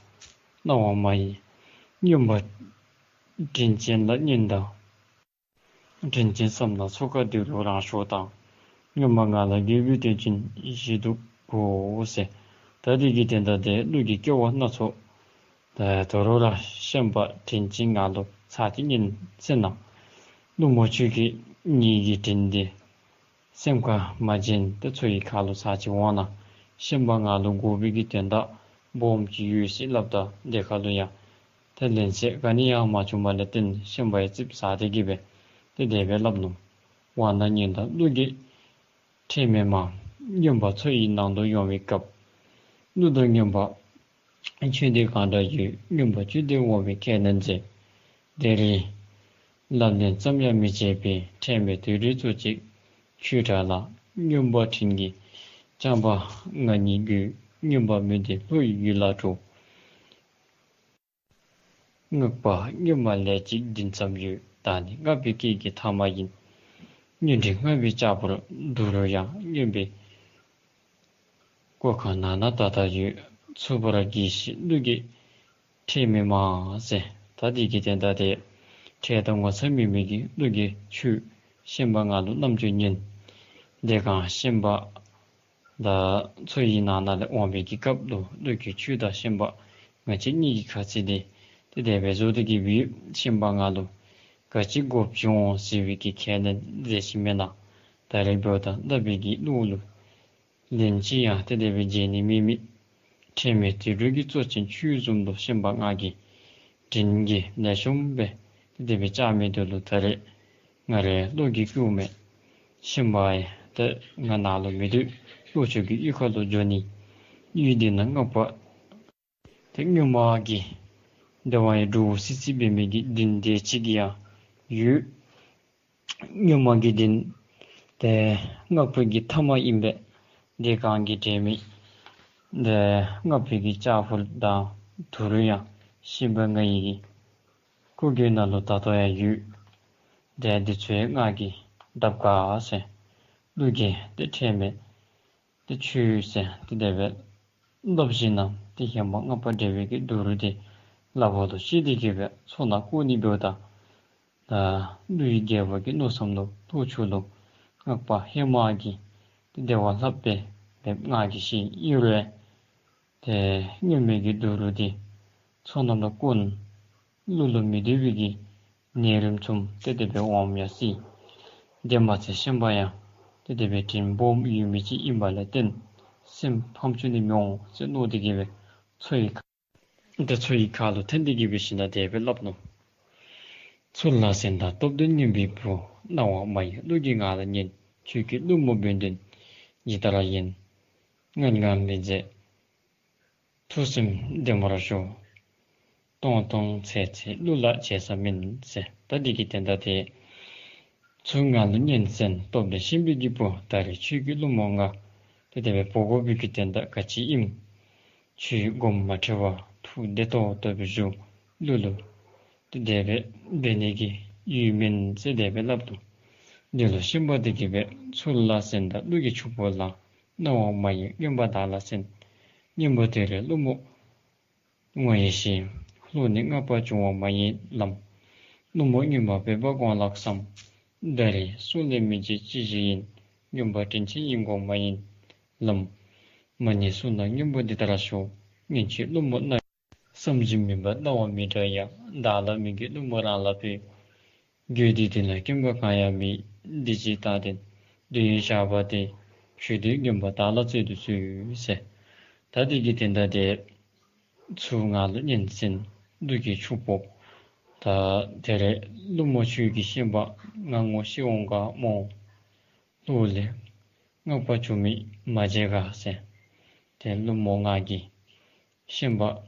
རྣ་བ་མ་ཡི་རྔོན་པ་དྲིན་ཅན་ལ་ཉན་དང་། དྲིན་ཅན་བསམ་ན་མཚོ་ཁ་འདི་རུ་རང་ཤོག་དང་། རྔོན་པ་ང་ལ་དགོས་པའི་དོན་ཅན་ཞིག་འདུག་གོ་ཟེར། ད་འདི་གི་དོན་དག་འདི་ཀླུ་རྒྱལ་སྐྱེ་བ་སྣ་ཚོགས་ད་དོ་རུང་ར་ཤན་པ་དྲིན་ཅན་ང་ལུ་ཚར་གཅིག་ཉན་གསན་གནང་། ཀླུ་མོ་ཁྱོད་ཀྱིས་ངེ་གི་དྲིན་འདི་སེམས་ཁར་མ་བྱིན་ཏེ་མཚོ་ཡི་ཁ་ལུ་ཚར་གཅིག་འོང་གནང་། ཤན་པ་ང་ལུ་དགོ་པའི་གི་དོན་དག་སྦོམ་ཅིག་ཡོད་ཟེར་སླབ་ད་དེ་ཁ་ལུ་ཡང་ཏེ་ལན་གསལ་ག་ནི་ཡང་མ་བྱུང་བ་ལས་བརྟེན་ཤན་པ་ཡང་ཙིགཔ་ཟ་སྟེ་གིས་སྦེ་ཏེ་དེ་སྦེ་སླབ་ནུག། འོ་ན་ཉན་དང་ཀླུ་རྒྱལ་ཁྲེལ་མེད་མ། རྔོན་པ་མཚོ་ཡི་ནང་དུ་ཡོང་བའི་སྐབས། ཀླུ་དང་རྔོན་པ་ཆོས་འདི་གང་འདྲ་ཡོད། རྔོན་པ་ཆོས་འདི་འོང་བའི་ཁས་ལེན་མཛད། དེ་རིང་ལབ་ལན་ཙམ་ཡང་མི་བྱེད་པའི། ཁྲེལ་མེད་དུད་འགྲོའི་གཙོ་ཅིག་ཁྱོད་དྲག་ལ། རྔོན་པ་དྲིན་གྱི་བྱམས་པ་ང་ཉིད་དགོས། རྔོན་པ་མི་འདི་ལྷོ་ཡི་ཡུལ་ལ་འགྲོ། སྔགས་པ་རྔོན་པ་ལས་ཅིག་འདི་ཙམ་ཡོད། བདག་ནི་སྔགས་པའི་སྐད་ཀྱི་ཐ་མ་ཡིན། སྔོན་དུ་སྔགས་པའི་ལྕགས་ཕུར་བསྡུ་རུང་ཡང་། རྔོན་པའི་སྒོ་ཁར་ནང་ན་ད་ལྟ་ཡོད། ཚུགས་པར་གྱིས་ཤིག་ཀླུ་རྒྱལ་ཁྲེལ་མེད་མ་ཟེར། ད་འདི་གི་དོན་དག་འདི་ཁྲེལ་དང་ངོ་ཚ་མེད་མི་གི་ཀླུ་རྒྱལ་ཁྱོད་ཤན་པ་ང་ལུ་རྣམ་འགྱུར་ཉན། དེ་སྒང་ཤན་པ་ད་མཚོ་ཡི་ནང་ན་ལས་འོང་བའི་གི་སྐབས་ལུ་ཀླུ་རྒྱལ་ཁྱོད་དང་ཤན་པ་ང་བཅས་གཉིས་ཀྱི་ཁ་ཚིག་འདི་ཏེ་དེ་སྦེ་བཟོ་སྟེ་གིས་སྦེ་ཤན་པ་ང་ལུ་ག་ཅི་དགོཔ་ཅིག་འོང་ཟེར་བའི་གི་ཁས་ལེན་མཛད་ཅི་མེན་ན། ད་རེས་འབདཝ་ད་བདག་པོའི་གི་བློ་ལུ་ལན་ཅིག་ཡང་ཏེ་དེ་སྦེ་བྱིན་ནི་མེད་མི་ཁྲེལ་མེད་དུད་འགྲོ་གི་གཙོ་ཅན་ཁྱོད་བཟུམ་ལུ་ཤན་པ་ང་གིས་དྲིན་གྱིས་ལེགས་ཤོམ་སྦེ་ཏེ་དེ་སྦེ་བཅར་མི་འདི་ལུ་ད་རེས་ང་རའི་བློ་གིས་ཁེངས་མས། ཤན་པ་ཡང་ཏེ་ང་ནཱ་ལུ་མི་སྡོད། ལྷོ་ཕྱོགས་ཀྱི་གཡུས་ཁ་ལུ་འགྱོ་ནི། གཡུས་འདི་ནང་སྔགས་པ་ཏེ་རྔོན་པ་གི་དེ་བ་ཡང་འདྲོག་སི་སི་འབད་མི་གི་གདན་དེ་ཅིག་ཡང་ཡོད། རྔོན་པ་གི་གདན་དེ་སྔགས་པའི་གི་ཐ་མ་ཨིན་པས། དེ་སྒང་གི་དྲན་མེད་དེ་སྔགས་པའི་གི་ལྕགས་ཕུར་དང་དུད་འགྲོ་ཡང་ཤན་པ་ང་ཡི་གི་སྐུ་སྒེར་ནང་ལུ་ད་ལྟོ་ཡང་ཡོད། དེ་འདི་ཚུ་ཡང་ང་གིས་བརྡབ་ག་ཟེར། ཀླུ་རྒྱལ་ཏེ་ཁྲེལ་མེད་ཏེ་ཁྱོད་ཟེར་ཏེ་དེ་སྦེ་སླབ་ཞིནམ་ལས་ཏེ་ཧེ་མ་སྔགས་པ་བསྒྲལ་བའི་གི་དུད་འགྲོ་དེ་ལག་པ་ལུ་བཤེད་དེ་གིས་སྦེ་མཚོ་ནང་བཀོ་ནི་འབདཝ་ད་ད་ཀླུའི་རྒྱལ་པོ་གི་མནོ་བསམ་ལུ་ལྷོ་ཕྱོགས་ལུ་སྔགས་པ་ཧེ་མ་གི་ཏེ་བདེ་བ་ལྷགཔ་སྦེ་མེདཔ་ང་གིས་ཤེས། ཨིན་རུང་ཏེ་རྔོན་པའི་གི་དུད་འགྲོ་དེ་མཚོ་ནང་ལུ་བཀོ་ན་ཀླུ་ལུ་མི་བདེ་བའི་གི་ནད་རིམས་ཚུ་ཏེ་དེ་སྦེ་འོངམ་ཡང་སྲིད། དེ་མ་ཚད་ཤན་པ་ཡང་ཏེ་དེ་སྦེ་དྲིན་སྦོམ་ཡོད་མི་ཅིག་ཨིན་པ་ལས་བརྟེན་སེམས་ཕམ་བཅུག་ནི་མི་འོང་ཟེར་མནོ་སྟེ་གིས་སྦེ་མཚོ་ཡི་ཁ་ཏེ་མཚོ་ཡི་ཁ་ལུ་འཐོན་ཏེ་གིས་སྦེ་ཞིནམ་ལས་དེ་སྦེ་སླབ་ནུག། ཚུར་ལ་གསན་དང་སྟོབས་ལྡན་རྔོན་པའི་བུ། རྣ་བ་མ་ཡི་ཀླུ་རྒྱལ་ང་ལ་ཉན། ཁྱོད་ཀྱིས་ཀླུ་མོ་འབོད་དོན་ཇི་ལྟར་ཡིན། ངན་སྔགས་མི་མཛད་ཐུགས་སེམས་བདེ་མོར་ཞོག། སྟོང་སྟོང་ཚད་ཚད་ཀླུ་ལ་བྱེད་ས་མིན་ཟེར། ད་འདི་གི་དོན་དག་དེ་ཚུར་ང་ལུ་ཉན་གསན། སྟོབས་ལྡན་ཤན་པའི་གི་བུ། ད་རེས་ཁྱོད་ཀྱིས་ཀླུ་མོ་ང་ཏེ་དེ་སྦེ་འབོ་དགོ་པའི་གི་དོན་དག་ག་ཅི་ཨིན། ཁྱོད་དགོངསམ་མ་ཁྲེལ་བར་ཐུགས་བདེ་ཏོག་ཏོ་སྦེ་བཞུགས། ཀླུ་ལུ་ཏེ་དེ་སྦེ་འབད་ནི་གི་ཡུལ་མེན་ཟེར་དེ་སྦེ་སླབ་དོ། འདི་ལུ་ཤན་པ་འདི་གིས་སྦེ་ཚུར་ལ་གསན་ད་ཀླུ་གི་ཕྱུག་པོ་ལགས། སྣང་བ་མ་ཡེངས་རྔོན་པ་བདག་ལ་གསན། རྔོན་པ་དེ་རེ་ཀླུ་མོ་ངོ་ཡེ་ཤེས། ལྷོ་ནས་བསྔགས་པ་བྱུང་བ་མ་ཡེངས་ལམ། ཀླུ་མོ་རྔོན་པ་བོད་པ་དགོངས་ལགས་སམ། ད་རེས་གསུང་ལན་མི་འཇལ་ཅི་ཞིག་ཡིན། རྔོན་པ་དྲིན་ཆེན་ཡིན་དགོངས་མ་ཡེངས་ལམ། མ་ཉེས་གསུངས་ན་རྔོན་པ་འདི་ལྟར་ཞུ། སྔོན་ཆད་ཀླུ་མོ་རྣ་བསམ་བཞིན་མིན་པ་རྣ་བ་མི་འདྲ་ཡང་། བདག་ལ་མི་དགོས་ཀླུ་མོ་རང་ལ་ཕུལ། དགོས་འདོད་དེ་ལ་སྐྱོན་པ་གང་ཡང་མེད། འདི་ཅི་ལྟར་ཏེ་འདོད་ཡོན་བཞག་པ་དེ། ཞུ་འདོད་རྔོན་པ་བདག་ལ་སྩལ་དུ་གསོལ་ཟེར། ད་འདི་གི་དོན་དག་དེ་ཚུར་ང་ལུ་སྙན་གསན། ཀླུ་གི་ཕྱུག་པོ། ད་དེ་རེ་ཀླུ་མོ་ཁྱོད་ཀྱི་ཤན་པ་ང་ངོ་ཤེས་འོང་ག་སྨོ། ལྷོ་ལས་བསྔགས་པ་བྱུང་མི་མ་མཇལ་ག་ཟེར། ཏེ་ཀླུ་མོ་ང་གི་ཤན་པ་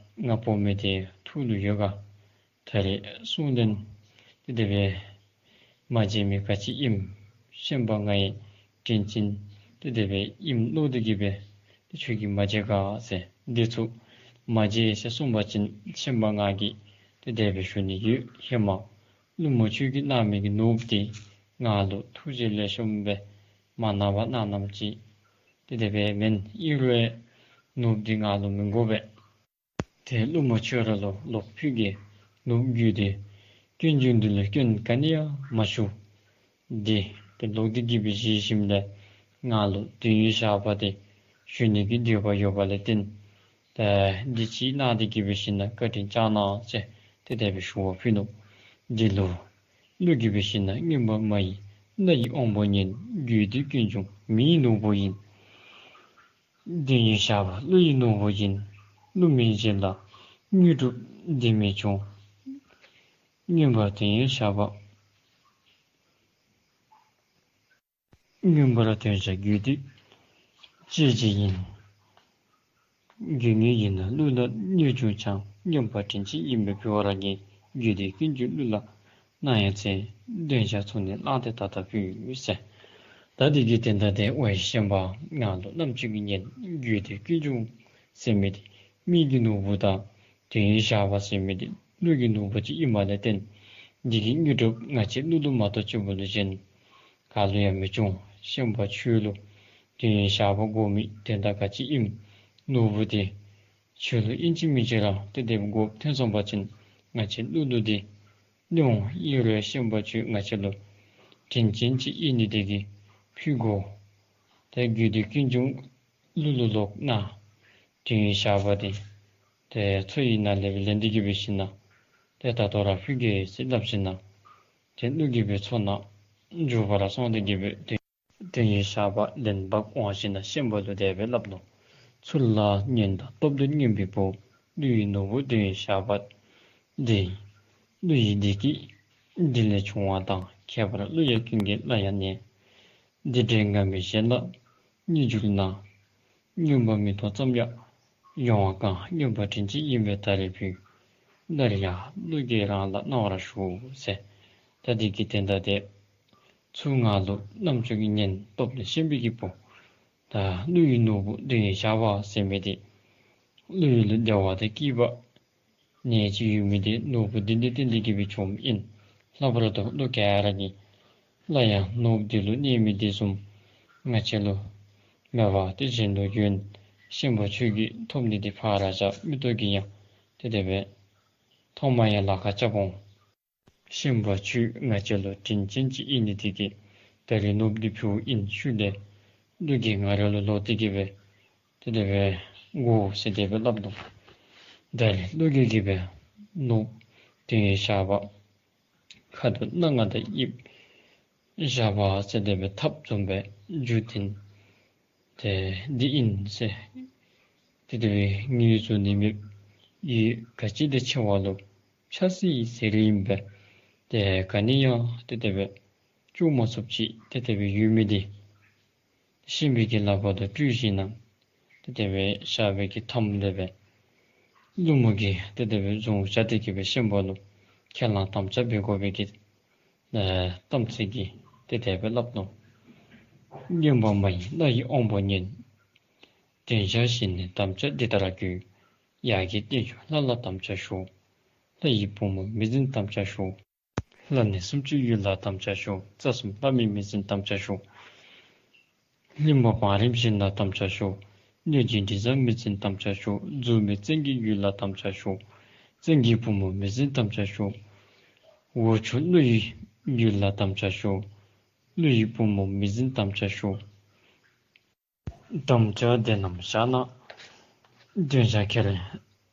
ང་འབོ་མི་དེ་ཐུགས་ལུ་ཡོད་ག། ད་རེས་གསུང་ལན་ཏེ་དེ་སྦེ་མ་མཇལ་མི་ག་ཅི་ཨིནམ། ཤན་པ་ང་ཡི་དྲིན་ཅན་ཏེ་དེ་སྦེ་ཨིནམ་བློ་འདི་གིས་སྦེ་ཏེ་ཁྱོད་ཀྱིས་མ་མཇལ་ག་ཟེར། འདི་ཚུ་མ་མཇལ་ཟེར་གསུངས་པ་ཅིན་ཤན་པ་ང་གིས་ཏེ་དེ་སྦེ་ཞུ་ནི་ཡོད། ཧེ་མ་ཀླུ་མོ་ཁྱོད་ཀྱིས་གནང་མི་གི་ནོར་བུ་དེ་ང་ལུ་ཐུགས་རྗེ་ལེགས་ཤོམ་སྦེ་མ་གནང་བར་གནངམ་ཅིག་ཏེ་དེ་སྦེ་མེན། ཨིན་རུང་ནོར་བུ་འདི་ང་ལུ་མི་དགོ་པས། ཏེ་ཀླུ་མོ་ཁྱོད་ར་ལུ་ལོག་ཕུལ་གེ། ནོར་བུ་དགོས་འདོད་ཀུན་འབྱུང་འདི་ལུ་སྐྱོན་ག་ནི་ཡང་མ་ཞུ། འདི་ཏེ་ལོག་སྟེ་གི་སྦེ་བཞེས་ཞིནམ་ལས་ང་ལུ་འདོད་ཡོན་བཞག་པ་དེ་ཞུ་ནི་གི་འདོད་པ་ཡོད་པ་ལས་བརྟེན་ཏེ་འདི་ཅིག་གནང་སྟེ་གི་སྦེ་ཞིནམ་ལས་བཀའ་དྲིན་བསྐྱང་གནང་ཟེར་ཏེ་དེ་སྦེ་ཞུ་བ་ཕུལ་ནུག། འདི་ལུ་ཀླུ་གིས་སྦེ་ཞིནམ་ལས་རྔོན་པ་མ་ཡེངས་རྣ་ཡི་དབང་པོ་ཉན། དགོས་འདོད་ཀུན་འབྱུང་མི་ཡི་ནོར་བུ་ཡིན། འདོད་ཡོན་བཞག་པ་ཀླུ་ཡི་ནོར་བུ་ཡིན། ཀླུ་མིང་གཞན་ལ་དངོས་གྲུབ་འདི་མི་འབྱུང་། རྔོན་པ་འདོད་ཡོན་བཞག་པ། རྔོན་པ་ལ་དོན་བྱ་དགོས་འདོད་ཅི་ཞིག་ཡིན། དགོས་ངེས་ཡིན་ན་ཀླུ་ལ་དངོས་འབྱུང་འཆང་། རྔོན་པ་དྲིན་ཅན་ཡིན་པས་ཕུལ་བར་ངེས། དགོས་འདོད་ཀུན་འབྱུང་ཀླུ་ལ་གནང་ཡང་འཚལ། འདོད་བྱ་ཚོགས་ནི་བླངས་ཏེ་ད་ལྟ་ཕུལ་ཟེར། ད་འདི་གི་དོན་དག་དེ་ཝའི་ཤན་པ་ང་ལུ་རྣམ་ཅོ་གིས་ཉན། དགོས་འདོད་ཀུན་འབྱུང་ཟེར་མི་དེ་མི་གི་ནོར་བུ་དང་འདོད་ཡོན་བཞག་པ་ཟེར་མི་དེ་ཀླུ་གི་ནོར་བུ་ཅིག་ཨིནམ་ལས་བརྟེན་འདི་གི་དངོས་གྲུབ་ང་བཅས་ཀླུ་ལུ་མ་གཏོགས་གཅིག་པུ་ལུ་གཞན་ག་ལུ་ཡང་མི་འབྱུང་། ཤན་པ་ཁྱོད་ལུ་འདོད་ཡོན་བཞག་པ་དགོ་མི་དོན་དག་ག་ཅི་ཨིནམ། ནོར་བུ་དེ་ཁྱོད་ལུ་ཨིན་ཅི་མིན་ཅི་ར་ཏེ་དེ་དགོཔ་ཐོན་སོང་པ་ཅིན་ང་བཅས་ཀླུ་ལུ་དེ་ནོར་ཨིན་རུང་ཤན་པ་ཁྱོད་ང་བཅས་ལུ་དྲིན་ཅན་ཅིག་ཨིན་ནི་དེ་གིས་ཕུལ་དགོ། ཏེ་དགོས་འདོད་ཀུན་འབྱུང་ཀླུ་ལུ་ལོག་གནང་། འདོད་ཡོན་བཞག་པ་དེ་ཏེ་མཚོ་ཡི་ནང་ལས་སྦེ་ལེན་ཏེ་གི་སྦེ་ཞིནམ་ལས་ཏེ་ད་ལྟོ་ར་ཕུལ་གེ་ཟེར་སླབ་ཞིནམ་ལས་ཏེ་ཀླུ་གིས་སྦེ་མཚོ་ནང་འགྱོ་བར་སོང་སྟེ་གི་སྦེ་ཏེ་འདོད་ཡོན་བཞག་པ་ལེན་འབག་འོང་ཞིནམ་ལས་ཤན་པ་ལུ་དེ་སྦེ་སླབ་ནུག། ཚུར་ལ་ཉོན་དང་སྟོབས་ལྡན་རྔོན་པའི་བུ། ཀླུ་ཡི་ནོར་བུ་འདོད་ཡོན་བཞག་པ་འདི། ཀླུ་ཡི་བདེ་སྐྱིད་འདི་ལས་བྱུང་བ་དང་། ཁྱད་པར་ཀླུ་ཡ་ཀུན་གྱིས་སླར་ཡང་ནས། འདི་འདྲའི་ང་མིང་གཞན་ལ་དངོས་གྱུར་ན། རྔོན་པ་མིང་ཐོབ་ཙམ་ཡང་ཡོང་བ་གང་། རྔོན་པ་དྲིན་ཅན་ཡིན་པས་ད་རེས་ཕུལ། སླར་ཡང་ཀླུ་རྒྱལ་རང་ལ་གནང་བར་ཞུ་ཟེར། ད་འདི་གི་དོན་དག་དེ་ཚུར་ང་ལུ་རྣམ་ཅོ་གིས་ཉན། སྟོབས་ལྡན་ཤན་པའི་གི་བུ། ད་ཀླུ་ཡི་ནོར་བུ་འདོད་ཡོན་བཞག་པ་ཟེར་མི་དེ་ཀླུ་ཡུལ་ལུ་བདེ་བ་དང་སྐྱིད་པ་གནས་ཅིག་ཡོད་མི་དེ་ནོར་བུ་འདི་ནི་བརྟེན་ཏེ་གི་སྦེ་བྱུངམ་ཨིན། ལྷག་པར་དུ་ཀླུ་ག་ར་གིས་སླར་ཡང་ནོར་བུ་འདི་ལུ་གནས་མི་དེ་བཟུམ་ང་བཅས་ལུ་མེད་པ་དེ་བཞིན་དུ་ཡོད། ཤན་པ་ཁྱོད་ཀྱིས་ཐོབ་ནི་དེ་ཕར་བཞག་མིག་ཏོ་གིས་ཡང་ཏེ་དེ་སྦེ་མཐོང་མ་ཡང་ལ་ཁ་ཆགས་འོང་། ཤན་པ་ཁྱོད་ང་བཅས་ལུ་དྲིན་ཅན་ཅིག་ཨིན་ནི་དེ་གིས་ད་རེས་ནོར་བུ་འདི་ཕུལཝ་ཨིན་ཞུ་སྟེ་ཀླུ་གིས་ང་ར་ལུ་ལོག་སྟེ་གི་སྦེ་ཏེ་དེ་སྦེ་དགོ་ཟེར་དེ་སྦེ་སླབ་ནུག། ད་རེས་ཀླུ་གིས་གི་སྦེ་ནོར་བུ་འདོད་ཡོན་བཞག་པ་ཁ་ཐུག་སྣ་ལྔ་དང་དབྱིབས་བཞག་པ་ཟེར་དེ་སྦེ་ཐབས་བཟུམ་སྦེ་རྒྱུ་དེ་ཏེ་འདི་ཨིན་ཟེར་ཏེ་དེ་སྦེ་ངོས་བཟུང་ནི་མེད། ཡུལ་ག་ཅི་དང་ཕྱད་པ་ལུ་ཕྱག་སྲིད་ཟེར་རིམ་སྦེ་ཏེ་ག་ནི་ཡང་ཏེ་དེ་སྦེ་བཅུག་མ་ཚུགསཔ་ཅིག་ཏེ་དེ་སྦེ་ཡོད་མི་དེ་ཤན་པའི་གི་ལག་པར་དུ་སྤྲོད་ཞིནམ་ལས་ཏེ་དེ་སྦེ་བཞག་པའི་གི་མཐའམ་དེ་སྦེ་ཀླུ་མོ་གིས་ཏེ་དེ་སྦེ་བཟུང་བཞག་སྟེ་གི་སྦེ་ཤན་པ་ལུ་ཁས་བླངས་དམ་བཅའ་འབད་དགོ་པའི་གི་ཨེ་གཏམ་ཚིག་གི་ཏེ་དེ་སྦེ་སླབ་ནུག། རྔོན་པ་མ་ཡེངས་རྣ་ཡི་དབང་པོ་ཉན། དྲིན་ཆེན་ཞིག་ནས་དམ་བཅའ་འདི་ལྟར་དགོས། ཡ་གི་རྟེན་མཆོག་ལྷ་ལ་དམ་བཅའ་ཞུ། ལྷ་ཡི་བུ་མོ་མི་འཛིན་དམ་བཅའ་ཞུ། ལྷ་གནས་སུམ་ཅུ་ཡུལ་ལ་དམ་བཅའ་ཞུ། རྩ་གསུམ་ལྷ་མི་མི་འཛིན་དམ་བཅའ་ཞུ། གླིང་པ་བང་རིམ་བཞིན་ལ་དམ་བཅའ་ཞུ། གནོད་སྦྱིན་དྲི་ཟ་མི་འཛིན་དམ་བཅའ་ཞུ། མཛུབ་མོ་བཙན་གྱི་ཡུལ་ལ་དམ་བཅའ་ཞུ། བཙན་གྱི་བུ་མོ་མི་འཛིན་དམ་བཅའ་ཞུ། འོག་ཕྱོགས་ཀླུ་ཡི་ཡུལ་ལ་དམ་བཅའ་ཞུ། ཀླུ་ཡི་བུ་མོ་མི་འཛིན་དམ་བཅའ་ཞུ། དམ་བཅའ་དེ་རྣམས་བཞག་ན་དོན་བྱ་ཁྱེར།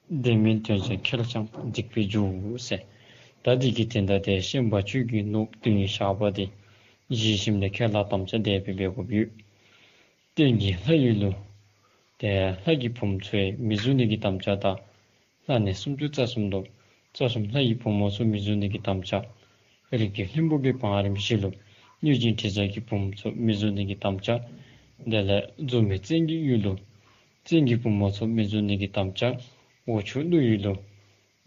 དེ་མིན་དོན་བྱ་ཁྱེར་ཀྱང་སྡིག་པའི་རྒྱུ་ཟེར། ད་འདི་གི་དོན་དག་དེ་ཤན་པ་ཁྱོད་ཀྱིས་ནོརབུ་དོན་ཡོད་ཞགས་པ་དེ་བཞེས་ཞིནམ་ལས་ཁྱོད་ལ་དམ་བཅའ་དེ་སྦེ་འབད་དགོཔ་ཡོད། སྟེང་གི་ལྷ་ཡུལ་ལུ་ཏེ་ལྷ་གི་བུམོ་ཚུ་མི་བཟུང་ནི་གི་དམ་བཅའ་དང་། ལྷ་གནས་སུམ་ཅུ་རྩ་གསུམ་ལུ་རྩ་གསུམ་ལྷ་ཡི་བུམོ་ཚུ་མི་བཟུང་ནི་གི་དམ་བཅའ། རིགས་ཀྱི་ལྷུན་པོ་གི་བང་རིམ་བཞི་ལུ་གནོད་སྦྱིན་དྲི་ཟ་གི་བུམོ་ཚུ་མི་བཟུང་ནི་གི་དམ་བཅའ། དེ་ལས་མཛུབ་མོ་བཙན་གྱི་ཡུལ་ལུ་བཙན་གྱི་བུམོ་ཚུ་མི་བཟུང་ནི་གི་དམ་བཅའ། འོག་ཕྱོགས་ཀླུ་ཡུལ་ལུ་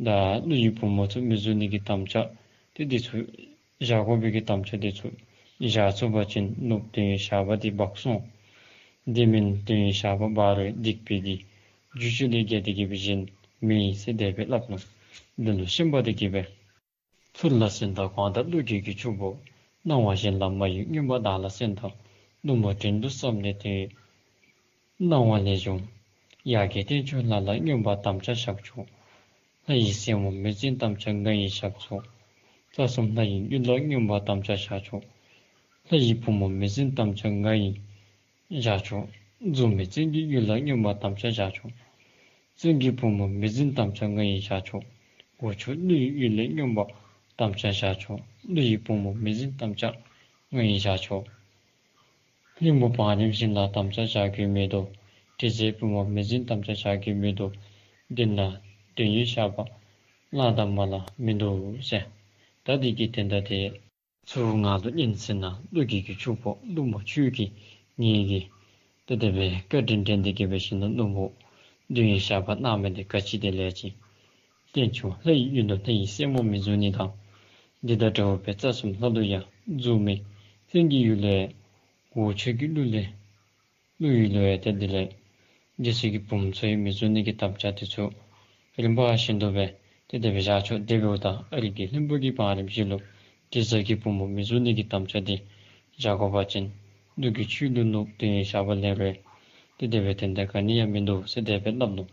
ད་ཀླུ་ཡི་བུམོ་ཚུ་མི་བཟུང་ནི་གི་དམ་བཅའ། ཏེ་འདི་ཚུ་བཞག་དགོ་པའི་གི་དམ་བཅའ་འདི་ཚུ་བཞག་ཚུགས་པ་ཅིན་ནོརབུ་དོན་ཡོད་ཞགས་པ་འདི་འབག་སོང་། དེ་མིན་དོན་ཡོད་ཞགས་པ་འབག་རུང་སྡིག་པའི་གི་རྒྱུ་ཅིག་ལས་བརྒལ་ཏེ་གི་སྦེ་གཞན་མེད་ཟེར་དེ་སྦེ་སླབ་ནུག། འདི་ལུ་ཤན་པ་འདི་གིས་སྦེ། ཚུར་ལ་གསོན་དང་གང་དག་ཀླུ་རྒྱལ་གྱི་ཕྱུག་པོ། སྣང་བ་གཞན་ལ་མ་ཡེངས་མངོན་པར་བདག་ལ་གསོན་དང་། ཀླུ་མོ་དྲིན་དུ་བསམས་ནས་དེ་ཡི་སྣང་བ་ལས་བྱུང་། ཡ་གི་རྟེན་མཆོག་ལྷ་ལ་མངོན་པར་དམ་བཅའ་བཞག་ཆོག། ལྷ་ཡི་སྲས་མོ་མི་འཛིན་དམ་བཅའ་ང་ཡིས་བཞག་ཆོག། རྩ་གསུམ་ལྷ་ཡི་ཡུལ་ལ་མངོན་པར་དམ་བཅའ་བཞག་ཆོག། ལྷ་ཡི་བུ་མོ་མི་འཛིན་དམ་བཅའ་ང་ཡིས་བཞག་ཆོག། མཛུབ་མོ་བཙན་གྱི་ཡུལ་ལ་མངོན་པར་དམ་བཅའ་བཞག་ཆོག། བཙན་གྱི་བུ་མོ་མི་འཛིན་དམ་བཅའ་ང་ཡིས་བཞག་ཆོག། འོག་ཕྱོགས་ཀླུ་ཡི་ཡུལ་ལ་མངོན་པར་དམ་བཅའ་བཞག་ཆོག། ཀླུ་ཡི་བུ་མོ་མི་འཛིན་དམ་བཅའ་ང་ཡིས་བཞག་ཆོག། གླིང་པ་བང་རིམ་བཞིན་ལ་དམ་བཅའ་བཞག་དགོཔ་མེད་དོ། དྲི་ཟའི་བུ་མོ་མི་འཛིན་དམ་བཅའ་བཞག་དགོཔ་མེད་དོ། འདི་ན་དོན་ཡོད་ཞགས་པ་བླ་དང་མ་ལ་མིན་འདུག་ཟེར། ད་འདི་གི་དོན་དག་དེ་ཚུ་ང་ལུ་སྙན་གསན་གནང་། ཀླུ་རྒྱལ་གྱི་ཕྱུག་པོ་ཀླུ་མོ་ཁྱོད་ཀྱིས་ངེ་གི་ཏེ་དེ་སྦེ་བཀའ་དྲིན་དྲན་ཏེ་གི་སྦེ་ཞིནམ་ལས་ནོར་བུ་དོན་ཡོད་ཞགས་པ་གནང་མི་འདི་ག་ཅི་དེ་ལས་ཅི། རྟེན་མཆོག་ལྷ་ཡི་ཡུལ་ལུ་ལྷ་ཡི་སྲས་མོ་མི་བཟུང་ནི་དང་། འདི་དང་འདྲཝ་སྦེ་རྩ་གསུམ་ལྷ་ལུ་ཡང་མཛུབ་མོ་བཙན་གྱི་ཡུལ་ལས་འོག་ཕྱོགས་ཀྱི་ཀླུ་ལས་ཀླུ་ཡུལ་ལུ་ཡང་ཏེ་དེ་ལས་རྗེ་བཙུན་གྱི་བུམོ་ཚུ་ཡང་མི་བཟུང་ནི་གི་དམ་བཅའ་དེ་ཚུ་རིམ་པ་བཞིན་དུ་སྦེ་ཏེ་དེ་སྦེ་བཞག་ཆོག། དེ་འབདཝ་ད་རིགས་ཀྱི་ལྷུན་པོ་གི་བང་རིམ་བཞི་ལུ་དྲི་ཟ་གི་བུ་མོ་མི་བཟུང་ནི་གི་དམ་བཅའ་དེ་བཞག་དགོ་པ་ཅིན་ཀླུ་གི་ཆོས་ལུ་ནོར་བུ་དོན་ཡོད་ཞགས་པ་ལེན་རུང་ཏེ་དེ་སྦེ་དོན་དག་ག་ནི་ཡང་མིན་འདུག་ཟེར་དེ་སྦེ་སླབ་ནུག།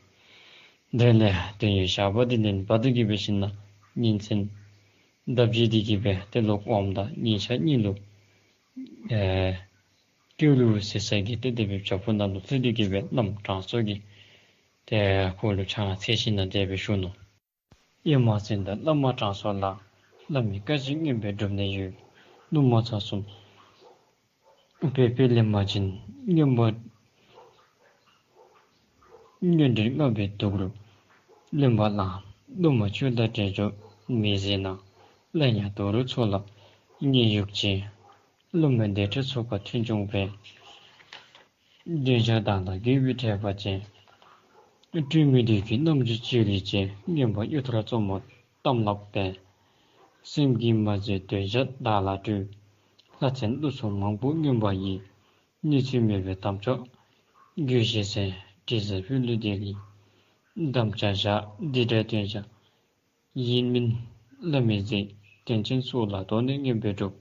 དེ་ལས་དོན་ཡོད་ཞགས་པ་དེ་ལེན་པ་འདི་གིས་སྦེ་ཞིནམ་ལས་ཉིན་མཚན་འདབ་བརྒྱད་འདི་གིས་སྦེ་ཏེ་ལོག་འོངམ་ད་ཉིན་ཞག་གཉིས་ལུ་ཨེ་ཏི་རུ་ཟེར་ས་གི་ཏེ་དེ་སྦེ་བྱག་ཕུག་ནང་ལུ་ལྷོད་དེ་གི་སྦེ་བླམ་དྲང་སྲོང་གི་ཏེ་ཁོ་ལུ་ཕྱག་འཚལ་ཞིནམ་ལས་དེ་སྦེ་ཞུ་ནུག། ཡ་མ་གསན་དང་བླ་མ་དྲང་སྲོང་ལགས། བླ་མའི་བཀའ་བཞིན་མངོན་པར་སྒྲུབ་ནས་ཡོད། ཀླུ་མོ་ཚ་གསུམ་འབད་པས་ལེན་པ་ཅིན་མངོན་པར་མངོན་འདྲེན་ལྔ་པའི་དུག་རུ་ལེན་པ་ལ། ཀླུ་མོ་ཁྱོད་ལ་བྲེལ་འཚུབ་མི་བཟོད་ན། སླར་ཡང་དུག་རུ་ཚུ་ལ་བརྙས་གཡུག་ཅིག། ཀླུ་མོ་བདེ་ཁྲོས་ཚོགས་པ་མཐུན་བྱུང་བས། འདོད་ཆགས་བདག་ལ་རྒོད་པོས་ཁྲོས་པ་ཅན། སྤྲིན་མེད་དུས་ཀྱི་རྣམ་འགྱུར་ཅི་རིགས་ཅན། མངོན་པར་གཡུ་ཐོག་གཙོ་མོ་བལྟམས་ལགས་པས། སེམས་ཀྱིས་མ་བཟོད་འདོད་ཆགས་བདག་ལ་སྤྲུལ། ལྷ་བཙན་ཀླུ་མོ་མང་པོ་མངོན་པ་ཡིས། གནོད་འཚེ་མེད་པའི་དམ་ཆོས་རྒྱུད་བཤད་ཟེར། དྲི་ཟ་བོད་ལུ་དེ་ཡི་དམ་བཅའ་བཞག། འདི་འདྲའི་དོན་བྱ་ཡིན་མིན་བླ་མས་གཟིགས། དོན་ཆེན་སོགས་ལ་དོགས་ནས་མངོན་པར་སྒྲུབ།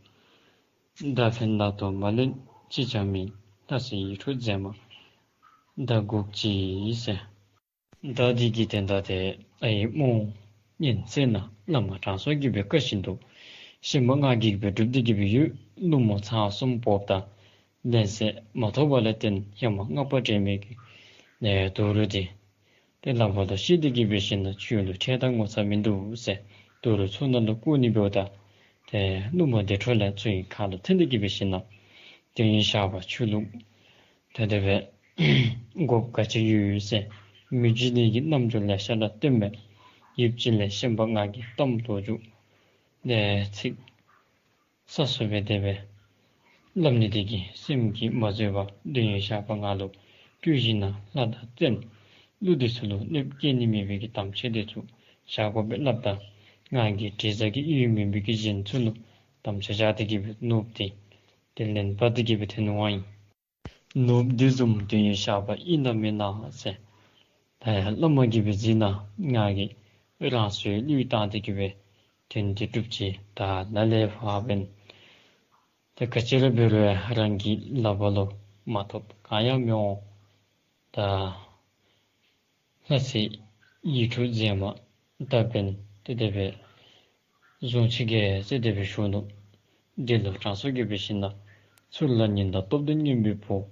མདའ་འཕེན་ལག་ཏུ་མ་ལེན་ཅི་བྱ་མིན། ལྷ་སྲིན་ཡིད་འཕྲོག་མཛད་མ་མདའ་འགུགས་ཅིག་ཟེར། ད་འདི་གི་དོན་དག་དེ་ཨའི་མོ་ཉན་ཟེར་ན་བླ་མ་དྲང་སྲོང་གི་སྦེ་བཀའ་བཞིན་དུ་ཤན་པ་ང་གིས་སྦེ་སྒྲུབ་སྟེ་གི་སྦེ་ཡོད། ཀླུ་མོ་ཚ་གསུམ་འབོཝ་ད་ལན་གསལ་མ་ཐོབ་པ་ལས་བརྟེན་ཧེ་མ་སྔགས་པ་དྲན་མེད་ཀྱི་ནས་དུག་རུ་དེ་ཏེ་ལག་པ་ལུ་བཤེད་དེ་གི་སྦེ་ཞིནམ་ལས་ཁྱོད་ལུ་ཁྲེལ་དང་ངོ་ཚ་མིན་འདུག་ཟེར་དུག་རུ་ཚུ་ནང་ལུ་བཀོ་ནི་འབདཝ་ད་ཏེ་ཀླུ་མོ་བདེ་ཁྲོས་ལས་ཚུ་གི་ཁ་ལུ་ཐིམ་སྟེ་གི་སྦེ་ཞིནམ་ལས་དོན་ཡོད་ཞགས་པ་ཁྱོད་ལུ་ཏེ་དེ་སྦེ་དགོཔ་ག་ཅི་ཡོད་ཟེར་མི་འཇིགས་ནི་གི་རྣམ་འགྱུར་ལེ་ཤ་ར་སྟོན་པས། ཡུདཔ་ཅིག་ལས་ཤན་པ་ང་གིས་གཏམ་ལོ་རྒྱུས་ཏེ་ཚིག་ས་སུ་སྦེ་དེ་སྦེ་སླབ་ནི་དེ་གིས་སེམས་ཀྱིས་མ་བཟོད་པར་དོན་ཡོད་ཞགས་པ་ང་ལུ་སྤྲུལ་ཞིནམ་ལས་ལྷ་དང་བཙན་ཀླུ་འདི་ཚུ་ལུ་གནོདཔ་བཀལ་ནི་མེད་པའི་གི་དམ་བཅའ་དེ་ཚུ་བཞག་དགོ་པས་སླབ་ད་ང་གིས་དྲི་ཟ་གི་ཡུལ་མེན་པའི་གི་གཞན་ཚུ་ལུ་དམ་བཅའ་བཞག་སྟེ་གི་སྦེ་ནོར་བུ་དེ་དེ་ལེན་པ་འདི་གི་སྦེ་ཐོན་འོང་ཡི། ནོར་བུ་འདི་བཟུམ་དོན་ཡོད་ཞགས་པ་ཨིན་ན་མེན་ན་ཟེར། ད་ཡང་བླ་མ་གིས་སྦེ་གཟིགས་ན་ང་གིས་ རང་སོའི་བློས་བཏང་སྟེ་གི་སྦེ་དོན་འདི་སྒྲུབ་ཅི། ད་ལ་ལས་ཕར་འབདན་ཏེ་ག་ཅི་ར་འབད་རུང་རང་གི་ལག་པ་ལུ་མ་ཐོབ་གང་ཡང་མི་འོང་། ད་ལྷ་སྲས་ཡིད་འཕྲོག་མཛད་མ་ད་འབདན་ཏེ་དེ་སྦེ་བཟུང་ཅི་གེ་ཟེར་དེ་སྦེ་ཞུ་ནུག། འདི་ལུ་དྲང་སྲོང་གིས་འབད་ཞིན་ན། ཚུར་ལ་ཉོན་དང་སྟོབས་ལྡན་རྔོན་པའི་བུ།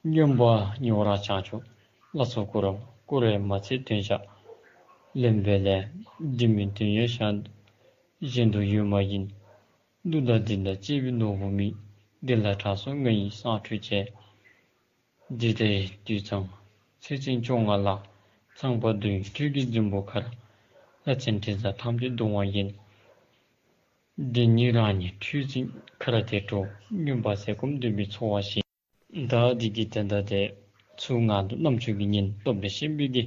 རྔོན་པ་ཉེ་བར་བྱང་ཆུབ་ལྷ་ཚོགས་བསྐོར། བསྐོར་བས་མ་ཚད་དོན་ཞགས་ལེན་པའི་ལས། འདི་མིན་དོན་ཡོད་གཞན་གཞན་དུ་ཡོད་མ་ཡིན། གླུ་དང་གདངས་དང་བཅས་པའི་ནོར་བུ་མེད། འདི་ལ་དྲང་སྲོང་ང་ཡིས་བསང་ཁྲུས་བྱས། འདི་ལྟའི་དུད་ཚང་ཚེ་ཚན་བཅོ་ལྔ་ལ། ཚངས་པ་འདུ་བའི་ཁྲུས་ཀྱི་རྫིང་བུ་ཁར། ལྷ་བཙན་དྲི་ཟ་ཐམས་ཅད་གདུང་བ་ཡིན། འདི་ཉིད་རང་ཉིད་ཁྲུས་རྫིང་ཁར་ཏེ་འགྲོ། རྔོན་པ་ཟས་སྐོམ་འདོད་པའི་འཚོ་བ་ཞིག། ད་འདི་གི་དོན་དག་དེ་ཚུ་ང་ལུ་རྣམ་ཅོ་གིས་ཉན། སྟོབས་ལྡན་ཤན་པའི་གི་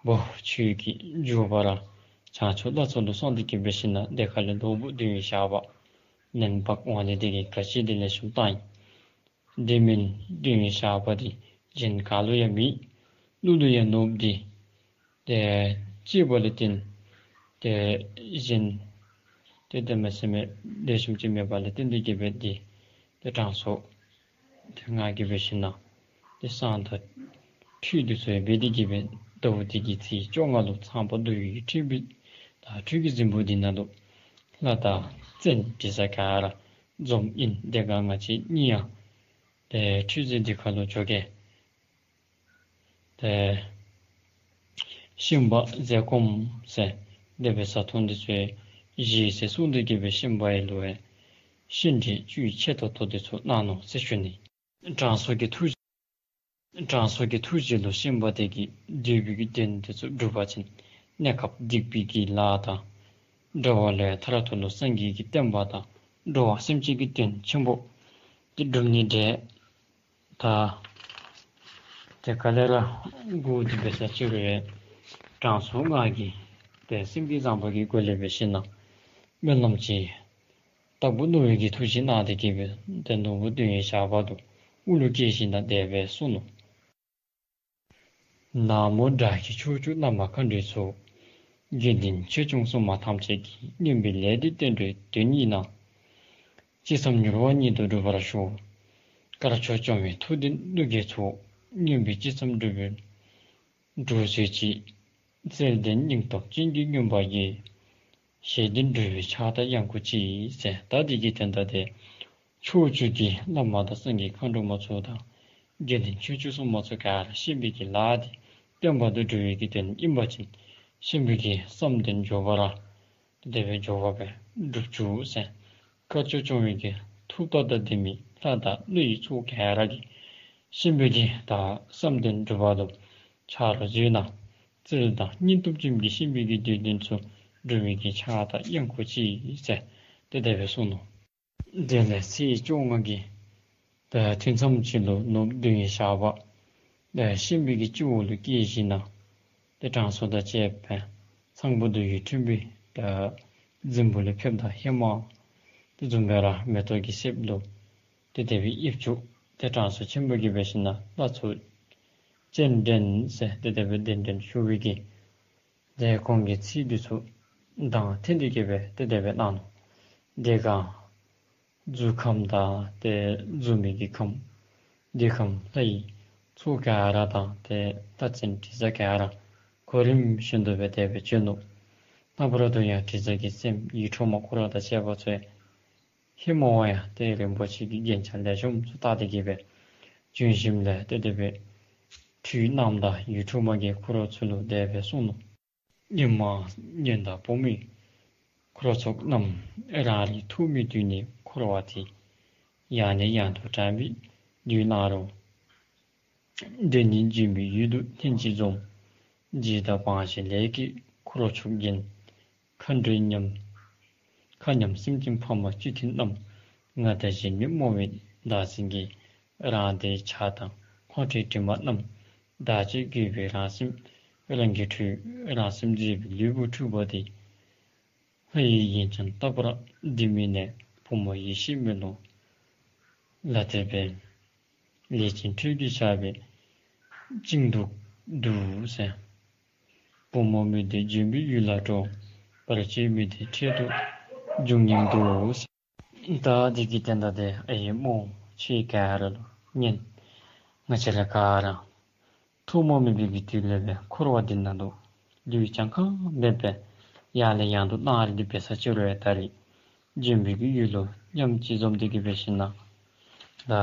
བུ་ཁྱོད་ཀྱིས་མགྱོགས་པ་ར་བྱང་ཆུབ་ལྷ་ཚོགས་ལུ་སོང་སྟེ་གི་འབད་ཞིན་ན་དེ་ཁ་ལས་ནོར་བུ་འདོད་ཡོན་ཞགས་པ་ལེན་འབག་འོང་ནི་དེ་གིས་ག་ཅི་དེ་ལེགས་ཤོམ་བཏང་ཡི། དེ་མིན་འདོད་ཡོན་ཞགས་པ་དེ་གཞན་ག་ལུ་ཡང་མེད། གླུ་ལུ་ཡང་ནོར་བུ་དེ་ཏེ་ཅིག་པ་ལས་བརྟེན་ཏེ་གཞན་ཏེ་དེ་མེད་ཟེར་མི་ལེགས་ཤོམ་ཅིག་མེད་པ་ལས་བརྟེན་ཏེ་གི་སྦེ་དེ་ཏེ་དྲང་སྲོང་ཏེ་ང་གིས་འབད་ཞིན་ན་ཏེ་བསང་དང་ཁྲུས་འདི་ཚུ་ཡང་འབད་དེ་གི་སྦེ་ཟླཝ་འདི་གི་ཚེས་བཅོ་ལྔ་ལུ་ཚངས་པ་འདུ་བའི་ཁྲུས་པའི་ད་ཁྲུས་ཀྱི་རྫིང་བུ་འདི་ནང་ལུ་ལྷ་དང་བཙན་དྲི་ཟ་ག་ར་འཛོམས་ཨིན། དེ་སྒང་ང་བཅས་གཉིས་ཡང་ཏེ་ཁྲུས་རྫིང་འདི་ཁ་ལུ་འགྱོ་གེ། ཏེ་ཤན་པ་ཟས་སྐོམ་ཟེར་དེ་སྦེ་བཟའ་འཐུང་འདི་ཚུ་བཞེས་ཟེར་གསུངས་ཏེ་གི་སྦེ་ཤན་པ་ཡི་ལུ་ཡང་ཤན་འབྲེལ་བཅུད་ཆེ་ཏོག་ཏོ་འདི་ཚུ་གནང་ནུག་ཟེར་ཞུ་ནི། དྲང་སྲོང་གི་ཐུགས་དྲང་སྲོང་གི་ཐུགས་རྗེ་ལུ་ཤན་པ་དེ་གིས་འདོད་པའི་གི་དོན་འདི་ཚུ་འགྲུབ་པ་ཅིན་གནས་སྐབས་སྡིག་པའི་གི་ལཱ་དང་འབྲེལ་བ་ལས་མཐར་ཐུག་ལུ་སངས་རྒྱས་ཀྱི་བསྟན་པ་དང་འགྲོ་བ་སེམས་ཅན་གྱི་དོན་ཆེན་པོ་འདི་འགྲུབ་ནི་འདྲས། ད་དེ་ག་ལས་ར་འགོ་འདི་འབད་ས་ཅིག་རུང་ཡང་དྲང་སྲོང་ང་གིས་ཏེ་སེམས་ཀྱི་བཟང་པོ་གི་སྒོ་ལས་འབད་ཞིན་ན་སྨོན་ལམ་ཅིག་བཏབ་དགོ་མནོ་བའི་གི་ཐུགས་བཞེད་གནང་སྟེ་གི་སྦེ་ཏེ་ནོར་བུ་འདོད་ཡོན་ཞགས་པ་དེ་དབུ་ལུ་བཀལ་ཞིན་ན་དེ་སྦེ་གསུངས་ནུག། ན་མོ་དགྲ་བགེགས་ཕྱོགས་བཅུའི་བླ་མ་མཁའ་འགྲོའི་ཚོགས། དགེ་འདུན་ཆོས་སྐྱོང་སྲུང་མ་ཐམས་ཅད་ཀྱིས། རྔོན་པའི་ལས་འདི་བསྟན་འགྲོའི་དོན་ཡིན་ན། ཅི་བསམ་མྱུར་བ་ཉིད་དུ་འགྲུབ་པར་ཤོག། དཀར་ཕྱོགས་སྐྱོང་བའི་ཐུགས་ལྡན་ཀླུ་རྒྱལ་ཚོགས། རྔོན་པའི་ཅི་བསམ་འགྲུབ་པའི་འགྲོ་མཛོད་ཅིག། བརྩེ་ལྡན་སྙིང་སྟོབས་ཅན་གྱི་རྔོན་པ་ཡིས། ཞེ་འདོད་འགྲུབ་པའི་ཕྱག་དང་གཡང་འགུགས་ཅིག་ཟེར། ད་འདི་གི་དོན་དག་དེ་ཕྱོགས་བཅུ་གི་བླ་མ་དང་སངས་རྒྱས་མཁའ་འགྲོ་མ་ཚུ་དང་དགེ་འདུན་ཆོས་སྐྱོང་སྲུང་མ་ཚུ་ག་ར་ཤན་པའི་གི་ལཱ་འདི་བསྟན་པ་དང་འགྲོ་བའི་གི་དོན་ཨིན་པ་ཅིན་ཤན་པའི་གི་བསམ་དོན་མགྱོགས་པ་ར་དེ་སྦེ་མགྱོགས་པ་སྦེ་འགྲུབ་བཅུག་ཟེར། དཀར་ཕྱོགས་སྐྱོང་བའི་གི་ཐུགས་དང་ལྡན་མི་ལྷ་དང་ཀླུ་ཡི་ཚོགས་ག་ར་གིས་ཤན་པའི་གི་ད་བསམ་དོན་འགྲུབ་པ་དང་ཕྱག་རོགས་མཛད་གནང་། བརྩེ་དང་སྙིང་སྟོབས་ཅན་གྱི་ཤན་པའི་གི་དགེ་འདུན་ཚུ་འགྲུབ་པའི་གི་ཕྱག་དང་གཡང་འགུགས་ཅིག་ཟེར་ཏེ་དེ་སྦེ་གསུངས་ནུག། དེ་ལས་ཚེས་བཅོ་ལྔ་གི་ད་ཐུན་མཚམས་ཅིག་ལུ་ནོར་བུ་འདོད་ཡོན་ཞགས་པ་ད་ཤན་པའི་གི་སྤྱི་བོ་ལུ་བཀལ་ཞིན་ན་ཏེ་དྲང་སྲོང་དང་བཅས་པ་ཚངས་པ་འདུ་བའི་ཁྲུས་པའི་ད་རྫིང་བུ་ལུ་ཕེབས་ད་ཧེ་མ་དེ་བཟུམ་སྦེ་ར་མེ་ཏོག་གི་གསེབ་ལུ་ཏེ་དེ་སྦེ་ཡིབ་བཅུག། ཏེ་དྲང་སྲོང་ཆེན་པོ་གིས་འབད་ཞིན་ན་ལྷ་ཚོགས་སྤྱན་འདྲེན་ཟེར་ཏེ་དེ་སྦེ་གདན་འདྲེན་ཞུ་བའི་གི་ཏེ་ཁོང་གི་ཚིག་འདི་ཚུ་དང་འཐད་དེ་གི་སྦེ་ཏེ་དེ་སྦེ་གནང་ནུག། དེ་སྒང་གཟུགས་ཁམས་དང་ཏེ་གཟུགས་མེད་ཀྱི་ཁམས་འདོད་ཁམས་ལྷ་ཡི་ཚོགས་ག་ར་དང་ཏེ་ལྷ་བཙན་དྲི་ཟ་ག་ར་གོ་རིམ་བཞིན་དུ་སྦེ་དེ་སྦེ་བྱོན་ནུག། ལྷག་པར་དུ་ཡང་དྲི་ཟ་གི་སྲསམོ་ཡིད་འཕྲོག་མ་ཁོ་ར་དང་བཅས་པ་ཚུ་ཡང་ཧེ་མ་བ་ཡང་ཏེ་རིན་པོ་ཆེ་གི་རྒྱན་ཆ་ལེགས་ཤོམ་ཚུ་བཏགས་ཏེ་གི་སྦེ་བྱོན་ཞིནམ་ལས་ཏེ་དེ་སྦེ་ཁྲུས་གནངམ་ད་ཡིད་འཕྲོག་མ་གིས་ཁོ་ར་ཚུ་ལུ་དེ་སྦེ་གསུངས་ནུག། ཨེ་མ་ཉོན་དང་བུ་མོ་འཁོར་ཚོགས་རྣམས། རང་རིག་ཐུགས་མི་མཐུན་ནས་འཁོར་བ་འདི། ཡང་ནས་ཡང་དུ་བགྲང་བའི་དུས་ན་རུང་། འདི་ནི་སྦྱིན་པའི་ཡུལ་དུ་ལྷན་ཅིག་འཛོམས། བྱིས་དང་བང་ཞིན་ལས་ཀྱིས་འཁོར་ཕྱུག་རྒྱན། མཁའ་འགྲོའི་ཉམས། མཁའ་མཉམ་སེམས་ཅན་ཕ་མ་བཅུད་ལྡན་རྣམས། ང་དང་གཞན་མི་སྨོ་བའི་བདག་འཛིན་གྱིས། རང་སྡེའི་ཆགས་སྡང་ཁོང་ཁྲོའི་དྲི་མ་རྣམས། དག་བྱེད་དགོས་པའི་རང་སེམས་རང་གིས་འཁྲུད། རང་སེམས་མཛེས་པའི་ལུས་པོ་འཁྲུད་པ་དེ། ལྷ་ཡི་ཡིད་ཅན་རྟག་པར་འདི་མིན་ནས། བུ་མོ་ཡེ་ཤེས་མེ་ལོང་ལ་དད་པས། ལས་ཅན་ཁྲོད་ཀྱི་ཆར་པས་བཅིངས་འདུག་འདུག་ཟེར། བུམོ་མི་སྡེ་ལྗོན་པའི་ཡུལ་ལ་འགྲོ། བར་ཆད་མི་སྡེ་འཕྲལ་དུ་འབྱུང་སྙམ་དུ། ད་འདི་གི་དོན་དག་དེ་ཨའི་སྨོ་ཁྱེད་ག་ར་ལུ་ཉན། ང་བཅས་ར་ག་ར་ཐུན་མོང་མེད་པའི་གི་དུས་ལས་སྦེ་འཁོར་བ་འདི་ནང་ལུ་ལུས་གྱངས་ཁ་མེད་པར་ཡར་ལས་ཡར་དུ་ལངས་རིགས་འདི་འབད་ས་ཅིག་རུང་ད་རིས་ལྗོན་པའི་གི་ཡུལ་ལུ་མཉམ་གཅིག་འཛོམས་ཏེ་གི་འབད་ཞིན་ན་ད་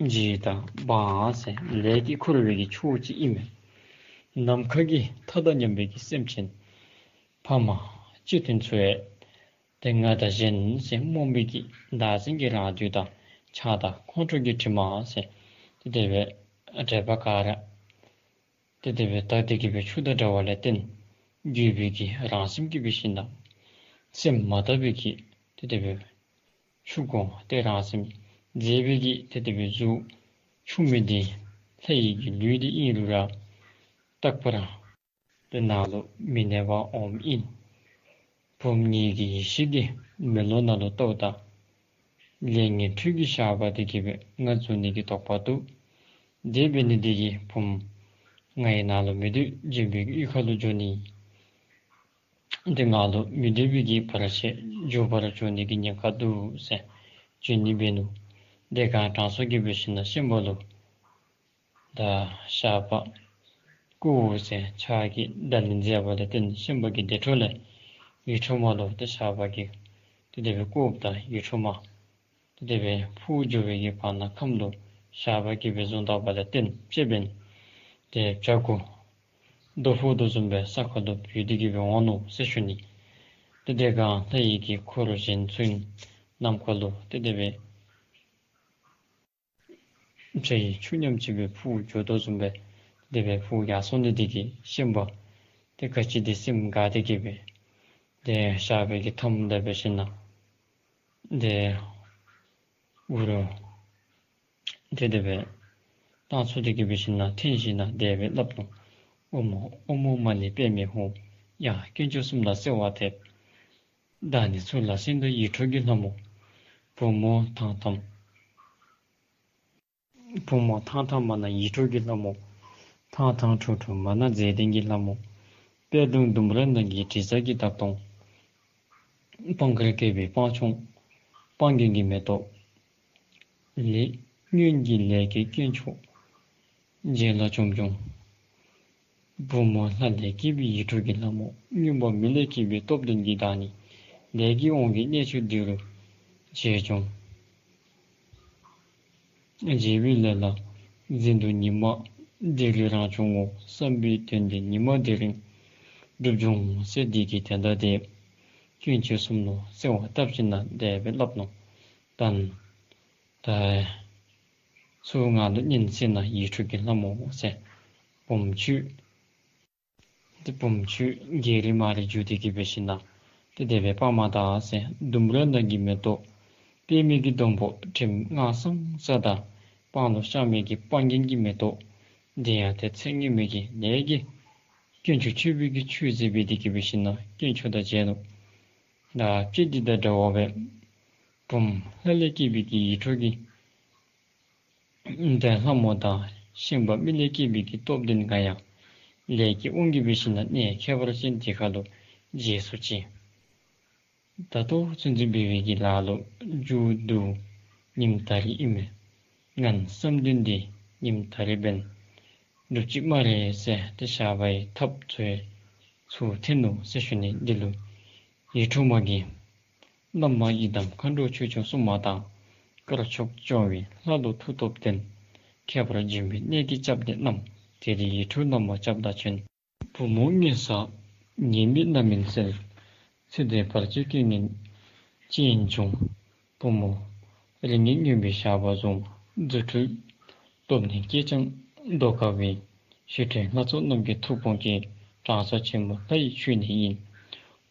རྗེ་དང་འབངས་ཟེར་ལས་ཀྱིས་འཁོར་བའི་གི་ཕྱོགས་གཅིག་ཨིན་མས། ནམ་མཁའ་གི་མཐའ་དང་མཉམ་པའི་གི་སེམས་ཅན་ཕ་མ་སྤྱི་མཐུན་ཚུ་ཡང་ཏེ་ང་དང་གཞན་ཟེར་རྨོངས་པའི་གི་བདག་འཛིན་གྱི་རང་རྒྱུད་དང་ཆགས་སྡང་ཁོང་ཁྲོ་གི་དྲི་མ་ཟེར་ཏེ་དེ་སྦེ་འདྲེས་པ་ག་ར་ཏེ་དེ་སྦེ་དག་སྟེ་གི་སྦེ་ཆུ་དང་འདྲ་བ་ལས་བརྟེན་རྒྱུད་པའི་གི་རང་སེམས་ཀྱིས་འབད་ཞིན་ན་སེམས་མ་དག་པའི་གི་ཏེ་དེ་སྦེ་ཆུ་སྒོ་ཏེ་རང་སེམས་མཛེས་པའི་གི་ཏེ་དེ་སྦེ་གཟུགས་ཆུང་མི་འདི་ལྷ་ཡི་གི་ལུས་འདི་ཨིན་རུང་ར་རྟག་པར་ཏེ་ནང་ལུ་མི་གནས་པར་འོངམ་ཨིན། བུམོ་ངེ་གི་ཡེ་ཤེས་འདི་མེ་ལོང་ནང་ལུ་གཏོརཝ་ད་ལས་ངན་འཁྲུལ་གྱི་ཞགས་པ་འདི་གིས་སྦེ་ང་བཟུང་ནི་གི་དོགས་པ་འདུག། དེ་འབད་ནི་འདི་གིས་བུམོ་ང་ཡི་ནང་ལུ་མི་སྡོད། ལྗོན་པའི་གཡུས་ཁ་ལུ་འགྱོ་ནི། ཏེ་ང་ལུ་མི་སྡོད་པའི་གི་བར་ཆད་མགྱོགས་པར་འགྱོ་ནི་གི་ཉེན་ཁ་འདུག་ཟེར་བྱོན་ནི་འབད་ནུག། དེ་སྒང་དྲང་སྲོང་གིས་འབད་ཞིན་ན་ཤན་པ་ལུ་ད་ཞགས་པ་བཀོ་ཟེར་ཕྱག་གིས་བརྡ་ལན་མཛད་པ་ལས་བརྟེན་ཤན་པ་གི་བདེ་འཕྲོ་ལས་ཡིད་འཕྲོག་མ་ལུ་ཏེ་ཞགས་པ་གིས་ཏེ་དེ་སྦེ་བཀོཝ་ད་ཡིད་འཕྲོག་མ་ཏེ་དེ་སྦེ་འཕུར་འགྱོ་བའི་གི་བར་ན་ཁམས་ལུ་ཞགས་པ་གིས་སྦེ་བཟུང་ད་པ་ལས་བརྟེན་ཅེ་བེན་ཏེ་བྱ་རྒོད་རྡོ་ཕོག་དོ་བཟུམ་སྦེ་ས་ཁ་ལུ་བུད་དེ་གི་སྦེ་འོང་ནུག་ཟེར་ཞུ་ནི། ཏེ་དེ་སྒང་ལྷ་ཡི་གི་འཁོར་གཞན་ཚུ་ནམ་མཁའ་ལུ་ཏེ་དེ་སྦེ་བྱ་ཡི་ཆུ་མཉམ་ཅིག་སྦེ་འཕུར་འགྱོ་དོ་བཟུམ་སྦེ་དེ་སྦེ་འཕུར་ཡར་སོང་ནི་འདི་གིས་ཤན་པ་ཏེ་ག་ཅི་དེ་སེམས་དགའ་སྟེ་གི་སྦེ་ཏེ་ཞགས་པའི་གི་མཐའམ་ད་འབད་ཞིན་ན་ཏེ་འུ་རུ་ཏེ་དེ་སྦེ་བཏང་ཚུགས་ཏེ་གི་འབད་ཞིན་ན་འཐེན་ཞིན་ན་དེ་སྦེ་སླབ་ནུག། ཨོཾ་ཨོཾ་མ་ཎི་པདྨེ་ཧཱུྃ། ཡ་དཀོན་མཆོག་གསུམ་ལ་གསོལ་བ་འདེབས། བདག་ནི་ཚུར་ལ་གསན་དང་ཡིད་འཕྲོག་གི་ལྷ་མོ། བུམོ་ཐང་ཐང་བུམོ་ཐང་ཐང་མ་ན་ཡིད་འཕྲོག་གི་ལྷ་མོ། ཐང་ཐང་ཁྲོ་ཁྲོ་མ་ན་མཛེས་ལྡན་གྱི་ལྷ་མོ། པད་སྡོང་ལྡུམ་ར་ནང་གི་དྲི་ཟ་གི་འདབ་སྟོང་། སྤང་ཁར་སྐྱེས་པའི་སྤང་ཆུང་སྤང་རྒྱན་གྱི་མེ་ཏོག་ལས། སྔོན་གྱི་ལས་ཀྱི་དཀོན་མཆོག་རྗེ་ལ་བྱོན་བྱོན། བུམོ་ལྷ་ལས་སྐྱེས་པའི་ཡིད་འཕྲོག་གི་ལྷ་མོ། རྔོན་པ་མི་ལས་སྐྱེས་པའི་སྟོབས་ལྡན་གྱི་བདག་ཉིད། ལས་ཀྱི་དབང་གིས་གནས་མཆོག་འདི་རུ་བྱོན་བྱོན། བྱས་པའི་ལས་ལ་འཛིན་དུ་ཉི་མ་འདི་རུ་རང་བྱུང་ངོ་། བསམ་པའི་དོན་འདི་ཉི་མ་འདི་རུ་འགྲུབ་འབྱུང་ཟེར། འདི་གི་དོན་དག་དེ་དཀོན་མཆོག་གསུམ་ལུ་གསོལ་བ་བཏབ་ཞིན་ན་དེ་སྦེ་སླབ་ནུག། ད་ད་ཚུར་ང་ལུ་ཉན་ཟེར་ན་ཡིད་འཕྲོག་གི་ལྷ་མོ་ཟེར། བུམོ་ཁྱོད་ཏེ་བུམོ་ཁྱོད་རྒྱལ་རིགས་མ་རིགས་རྒྱུད་དེ་གི་འབད་ཞིན་ན་ཏེ་དེ་སྦེ་སྤང་མ་ད་ཟེར། ལྡུམ་ར་ནང་གི་མེ་ཏོག་པདྨའི་གི་སྡོང་པོ་དྲིམ་མངར་སང་ས་དང་། སྤང་ལུ་བཤམས་མི་གི་སྤང་རྒྱན་གྱི་མེ་ཏོག་དེ་ཡང་ཏེ་ཚེ་སྔོན་མའི་གི་ལས་ཀྱི་དཀོན་མཆོག་མཆོད་པའི་གི་ཆུ་ཟེར་སྦེ་དེ་གི་འབད་ཞིན་ན་དཀོན་མཆོག་དང་མཇལ་ནུག། ད་ཅི་འདི་དང་འདྲ་བ་སྦེ་བུམོ་ལྷ་ལས་སྐྱེས་པའི་གི་ཡིད་འཕྲོག་གི་ཏེ་ལྷ་མོ་དང་ཤན་པ་མི་ལས་སྐྱེས་པའི་གི་སྟོབས་ལྡན་ག་ཡང་ལས་ཀྱི་དབང་གིས་འབད་ཞིན་ན་གནས་ཁྱད་པར་ཅན་འདི་ཁ་ལུ་མཇལ་ཚུགས་ཅི། ད་ལྟོ་ཚུན་ཚོད་འབད་བའི་གི་ལཱ་ལུ་མཇུག་བསྡུ་ཉིནམ་ད་རིས་ཨིན་མས། ངན་བསམ་དོན་འདི་ཉིནམ་ད་རིས་འབདན་འགྲུབ་ཅི་སྨ་རེ་ཟེར་ཏེ་ཞགས་པའི་ཐགཔ་ཚུ་ཚུར་འཐེན་ནུག་ཟེར་ཞུ་ནི། འདི་ལུ་ཡིད་འཕྲོག་མ་གིས་བླ་མ་ཡི་དམ་མཁའ་འགྲོ་ཆོས་སྐྱོང་སྲུང་མ་དང་། དཀར་ཕྱོགས་སྐྱོང་བའི་ལྷ་ལུ་མཐུ་སྟོབས་ལྡན། ཁྱད་པར་འབྱོན་པའི་གནས་ཀྱི་སྐྱབས་འདི་བསྣམས། དེ་རིང་ཡིད་འཕྲོག་ལྷ་མོ་སྐྱབས་དང་བྱོན། བུ་མོ་ངན་བསགས་ཉེས་དམིགས་རྣམ་སྨིན་སེལ། ཚེ་འདིར་བར་ཆད་རྐྱེན་ངན་ཅི་ཡིན་འབྱུང་། བུ་མོ་རིགས་ངན་རྔོན་པའི་ཞགས་པ་བཟུང་། རྫུ་འཕྲུལ་སྟོབས་ལྡན་སྐྱེས་ཀྱང་ཟློས་དཀའ་བའི། ཞི་ཁྲོའི་ལྷ་ཚོགས་རྣམས་ཀྱི་ཐུགས་དཔོན་གྱི། དྲང་སྲོང་ཆེན་མོ་ལྷ་ཡི་མཆོད་གནས་ཡིན།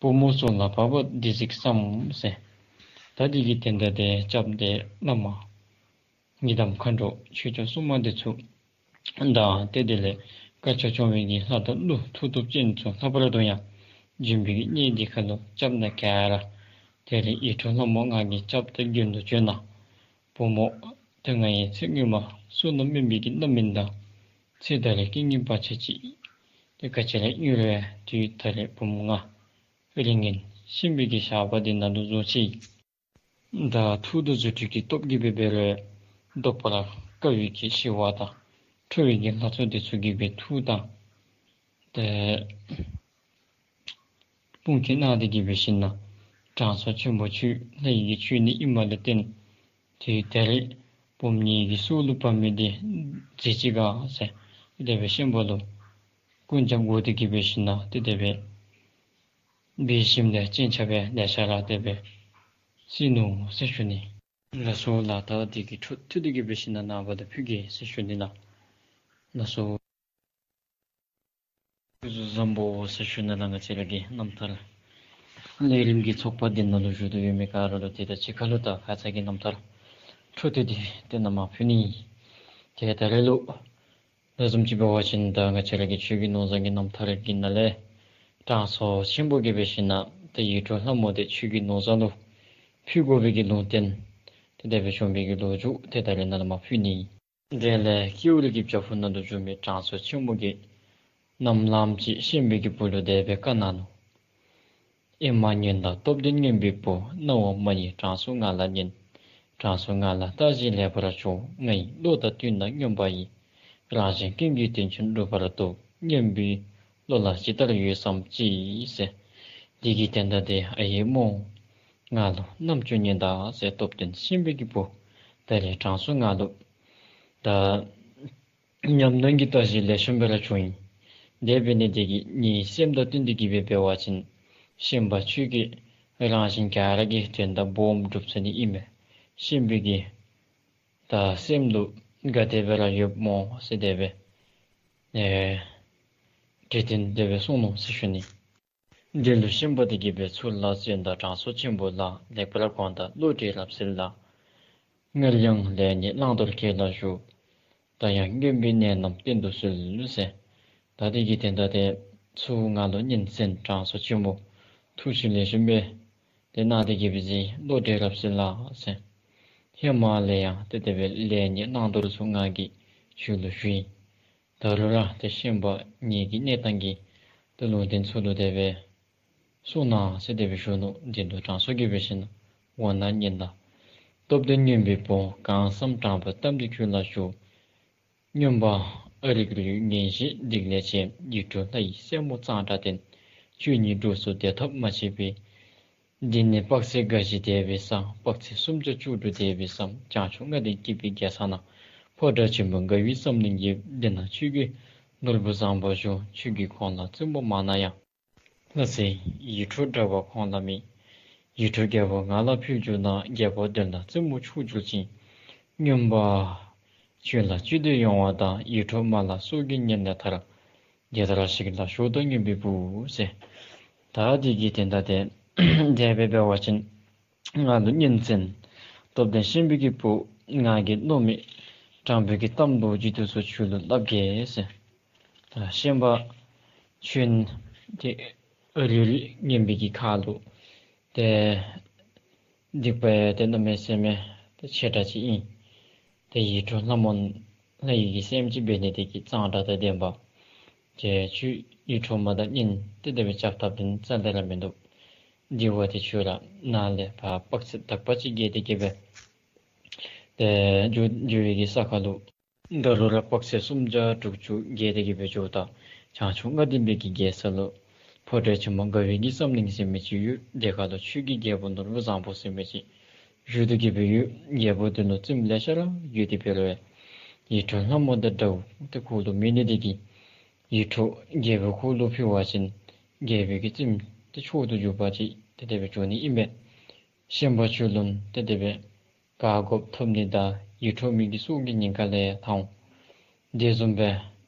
བུ་མོ་གསུམ་ལ་བབ་པ་འདི་གཟིགས་སམ་ཟེར། ད་འདི་གི་དོན་དག་དེ་སྐྱབས་དེ་བླ་མ་ཡི་དམ་མཁའ་འགྲོ་ཆོས་སྐྱོང་སྲུང་མ་འདི་ཚུ་དང་ཏེ་དེ་ལས་དཀར་ཕྱོགས་སྐྱོང་བའི་གི་ལྷ་དང་ཀླུ་མཐུ་སྟོབས་ཅན་ཚུ་ལྷག་པར་དུ་ཡང་འབྱོན་པའི་གི་གནས་འདི་ཁ་ལུ་སྐྱབས་གནས་ག་ར་དེ་རིང་ཡིད་འཕྲོག་ལྷ་མོ་ང་གིས་སྐྱབས་དང་མགོན་དུ་བྱོན་གནང་། བུ་མོ་ཏེ་ང་ཡི་ཚེ་སྔོན་མ་བསོད་ནམས་དམན་པའི་གི་རྣམ་སྨིན་དང་ཚེ་ད་རེས་རྐྱེན་ངན་བར་ཆད་ཅིག་ ཏེ་ག་ཅི་ར་ཨིན་རུང་དུས་ད་རེས་བུམོ་ང་རིགས་ངན་ཤན་པའི་གི་ཞགས་པ་འདི་ནང་ལུ་བཟུང་ཅི། ད་མཐུ་དང་རྫུ་འཕྲུལ་གྱི་སྟོབས་ཀྱིས་འབད་འབད་རུང་བཟློག་པར་དཀའ་བའི་གི་ཞི་བ་དང་ཁྲོ་བའི་གི་ལྷ་ཚོགས་འདི་ཚུ་གིས་འབད་མཐུ་དང་ཏེ་དཔུང་གིས་གནང་སྟེ་གི་འབད་ཞིན་ན་དྲང་སྲོང་ཆེན་པོ་ཁྱོད་ལྷ་ཡི་གི་མཆོད་གནས་ཨིནམ་ལུ་བརྟེན་ཏེ་ད་རེས་བུམོ་ངེ་གི་སྲོག་ལུ་བབ་མི་འདི་མཛད་ཅི་ག་ཟེར་དེ་སྦེ་ཤན་པ་ལུ་སྐུ་འཇམ་དགོ་སྟེ་གི་འབད་ཞིན་ན་ཏེ་དེ་སྦེ་འབད་ཞིནམ་ལས་སྤྱན་ཆབ་སྦེ་ལེ་ཤ་ར་དེ་སྦེ་གསོལ་ནུག་ཟེར་ཞུ་ནི། ལགས་སོ་ལགས། ད་དེ་གི་འཕྲོ་མཐུད་དེ་གི་འབད་ཞིན་ན་ནངས་པ་ད་ཕུལ་གེ་ཟེར་ཞུ་ནི་ལགས། ལགས་སོ། སྐུ་གཟུགས་བཟང་པོ་ཟེར་ཞུ་ནི་ལགས། ང་བཅས་ར་གི་རྣམ་ཐར་ལས་རིམ་གྱི་ཚོགས་པ་འདི་ནང་ལུ་བཞུགས་ཏེ་ཡོད་མི་ག་ར་ལུ་ཏེ་ད་ཅི་ཁ་ལུ་ད་ཁ་ཙ་གི་རྣམ་ཐར་འཕྲོ་མཐུད་དེ་ཏེ་ནཱ་མར་ཕུལ་ནི། ཏེ་ད་རེས་ལུ་ལེགས་ཤོམ་ཅིག་འབད་བ་ཅིན་ད་ང་བཅས་ར་གི་ཆོས་རྒྱལ་ནོར་བཟང་གི་རྣམ་ཐར་གྱི་ནང་ལས་དྲང་སྲོང་ཆེན་པོ་གིས་འབད་ཞིན་ན་ཏེ་ཡིད་འཕྲོག་ལྷ་མོ་འདི་ཆོས་རྒྱལ་ནོར་བཟང་ལུ་ཕུལ་དགོ་པའི་གི་ལུང་བསྟན་ཏེ་དེ་སྦེ་བྱོན་པའི་གི་ལོ་རྒྱུས་ཏེ་ད་རེས་ནཱ་ལས་མར་ཕུལ་ནི། དེ་ལས་ཀེའུ་རི་གི་བྱག་ཕུག་ནང་དུ་བཞུགས་མི་དྲང་སྲོང་ཆེན་པོ་གིས་ནམ་ལངམ་ཅིག་ཤན་པའི་གི་བུ་ལུ་དེ་སྦེ་བཀའ་གནང་ནུག། ཨེ་མ་ཉོན་དང་སྟོབས་ལྡན་རྔོན་པའི་བུ། རྣ་བ་མ་ཡིན་དྲང་སྲོང་ང་ལ་ཉན། དྲང་སྲོང་ང་ལ་བལྟ་ཞིང་ལེགས་པར་ཞོག། ང་ཡི་བློ་དང་བསྟུན་ན་རྔོན་པ་ཡིས། རང་གཞན་ཀུན་གྱི་དོན་ཆེན་སྒྲུབ་པར་འདོད། རྔོན་པའི་བློ་ལ་ཇི་ལྟར་ཡོད་བསམ་ཅི་ཟེར། དེ་གི་དོན་དག་དེ་ཨའི་མོ་ང་ལུ་རྣམ་ཅོ་ཉན་ད་ཟེར། སྟོབས་ལྡན་ཤན་པའི་གི་བུ་ད་རེས་དྲང་སྲོང་ང་ལུ་ད་ཉམས་ལེན་གྱི་བརྟག་ཞིབ་ལེགས་ཤོམ་སྦེ་ར་བྱུང་ཡི། དེ་འབད་ནི་དེ་གིས་ངེའི་སེམས་དང་བསྟུན་ཏེ་གི་སྦེ་འབད་བ་ཅིན་ཤན་པ་ཁྱོད་ཀྱིས་རང་གཞན་ག་ར་གི་དོན་དག་སྦོམ་སྒྲུབ་ཚུགས་ནི་ཨིན་མས། ཤན་པའི་གི་ད་སེམས་ལུ་ག་དེ་སྦེ་ར་ཡོདཔ་སྨོ་ཟེར་དེ་སྦེ་ཨེ་དྲི་དོན་དེ་སྦེ་གསུངས་ནུག་ཟེར་ཞུ་ནི། འདི་ལུ་ཤན་པ་དེ་གིས་འབད་ཚུར་ལ་གསོལ་ད། དྲང་སྲོང་ཆེན་པོ་ལགས། ལེགས་པར་དགོངས་དང་བློ་གྲོས་རབ་གསལ་ལ། སྔར་ཡང་ལས་ནི་བླང་དོར་ཁྱེད་ལ་ཞུ། ད་ཡང་རྔོན་པའི་གནས་རྣམས་བསྟན་དུ་གསོལ་ཟེར། ད་དེ་གི་དོན་དག་དེ་ཚུར་ང་ལུ་སྙན་གསན། དྲང་སྲོང་ཆེན་པོ་ཐུགས་རྗེ་ལེགས་ཤོམ་སྦེ་དེ་གནང་སྟེ་གི་སྦེ་གཟིགས། བློ་གྲོས་རབ་གསལ་ལགས་ཟེར། ཧེ་མ་ལས་ཡང་ཏེ་དེ་སྦེ་ལས་ནི་བླང་དོར་ཚུ་ང་གིས་ཁྱོད་ལུ་ཞུ་ཡི། ད་རུང་ར་ཏེ་ཤན་པ་ངེ་གི་གནས་སྟངས་ཀྱི་ཏེ་ལུང་བསྟན་ཚུ་ལུ་དེ་སྦེ་གསུང་གནང་ཟེར་དེ་སྦེ་ཞུ་ནུག། དེ་ལུ་དྲང་སྲོང་གིས་འབད་ཞིན་ན་འོ་ན་ཉན་ད། སྟོབས་ལྡན་རྔོན་པའི་བུ། གང་བསམ་དྲང་པོའི་གཏམ་འདི་ཁྱོད་ལ་ཞུ། རྔོན་པ་ཨ་རིག་རུས་ངན་བཞེས་སྡིག་ལས་ཆེ། ཡིད་འཕྲོག་ལྷ་ཡི་སྲས་མོ་གཙང་སྦྲ་ལྡན། ཁྱོད་ཉིད་འགྲོ་སོང་བདེ་ཐབས་མ་མཆིས་པས། འདི་ནི་དཔག་ཚད་འགའ་ཞིག་འདས་པའི་ས། དཔག་ཚད་སུམ་བརྒྱ་བཅུ་དྲུག་འདས་པའི་ས། བྱང་ཕྱོགས་ལྔ་སྡེ་སྐྱིད་པའི་རྒྱལ་ས་ན། ཕོ་བྲང་ཆེན་པོ་དགའ་བའི་བསམ་གླིང་ཡོད། འདི་ན་ཁྱོད་ཀྱིས་ནོར་བུ་བཟང་པོ་ཞུ། ཁྱོད་ཀྱིས་ཁོང་ལ་བཙུན་མོ་མང་ན་ཡང་། ལྷ་སྲས་ཡིད་འཕྲོག་འདྲ་བ་ཁོང་ལ་མེད། ཡིད་འཕྲོག་རྒྱལ་པོ་ང་ལ་ཕུལ་གྱུར་ན། རྒྱལ་པོ་དོན་ལ་བཙུན་མོ་ཆོག་གྱུར་ཅིང་། རྔོན་པ་ཁྱོད་ལ་སྤྱོད་དེ་ཡོང་བ་དང་། ཡིད་འཕྲོག་མ་ལ་སྲོག་གི་ཉེན་ལས་ཐར། དེ་ལྟར་ཞིག་ལ་ཞུ་དང་རྔོན་པའི་བུ་ཟེར། ད་དེ་གི་དོན་དག་དེ་དེ་སྦེ་འབད་བ་ཅིན་ང་ལུ་སྙན་གསན། སྟོབས་ལྡན་ཤན་པའི་གི་བུ་ང་གིས་མནོ་མི་དྲང་པོའི་གི་གཏམ་ལོ་རྒྱུས་དེ་ཚུ་ཁྱོད་ལུ་སླབ་གེ་ཟེར། ད་ཤན་པ་ཁྱོད་ཏེ་ཨ་རིག་རུས་རྔོན་པའི་གི་ཁ་ལུ་ཏེ་སྡིག་པ་ཡང་ཏེ་གནམ་མེད་ས་མེད་ཏེ་ཆེ་དྲགས་ཅིག་ཨིན། ཏེ་ཡིད་འཕྲོག་ལྷ་མོ་ལྷ་ཡི་གི་སྲསམོ་ཅིག་འབད་ནི་དེ་གིས་གཙང་སྦྲ་དང་ལྡན་པ། ཏེ་ཁྱོད་ཡིད་འཕྲོག་མ་དང་གཉེན་ཏེ་དེ་སྦེ་རྐྱབ་ཐབས་དེ་རྩ་ལས་ར་མིན་འདུག། དེ་བ་ཏེ་ཁྱོད་ར་ནཱ་ལས་ཕར་དཔག་ཚད་དག་པ་ཅིག་བརྒལ་ཏེ་གི་སྦེ་ཏེ་འགྱོ་འགྱོ་བའི་གི་ས་ཁར་ལུ་ད་རུང་ར་དཔག་ཚད་སུམ་བརྒྱ་དྲུག་ཅུ་བརྒལ་ཏེ་གི་སྦེ་འགྱོཝ་ད་བྱང་ཕྱོགས་ལྔ་སྡེ་པའི་གི་རྒྱལ་ས་ལུ་ཕོ་བྲང་ཆེན་མོ་དགའ་བའི་གི་བསམ་གླིང་ཟེར་མི་ཅིག་ཡོད། དེ་ཁར་ལུ་ཆོས་ཀྱི་རྒྱལ་པོ་ནོར་བུ་བཟང་པོ་ཟེར་མི་ཅིག་བཞུགས་ཏེ་གི་སྦེ་ཡོད། རྒྱལ་པོ་དེ་ལུ་བཙུནམོ་ལེ་ཤ་ར་ཡོད། དེ་འབད་རུང་ཡིད་འཕྲོག་ལྷ་མོ་དང་འདྲཝ་ཏེ་ཁོ་ལུ་མེད་ནི་དེ་གིས་ཡིད་འཕྲོག་རྒྱལ་པོ་ཁོ་ལུ་ཕུལ་བ་ཅིན་རྒྱལ་པོའི་གི་བཙུནམོ་ཏེ་མཆོག་ཏུ་གྱུར་པ་ཅིག་ཏེ་དེ་སྦེ་འགྱོ་ནི་ཨིན་པས། ཤན་པ་ཁྱོད་ལུ་ཏེ་དེ་སྦེ་ག་དགོཔ་ཐོབ་ནི་དང་ཡིད་འཕྲོག་མི་གི་སྲོག་གི་ཉེན་ཁ་ལས་ཐར་འོང་། དེ་བཟུམ་སྦེ་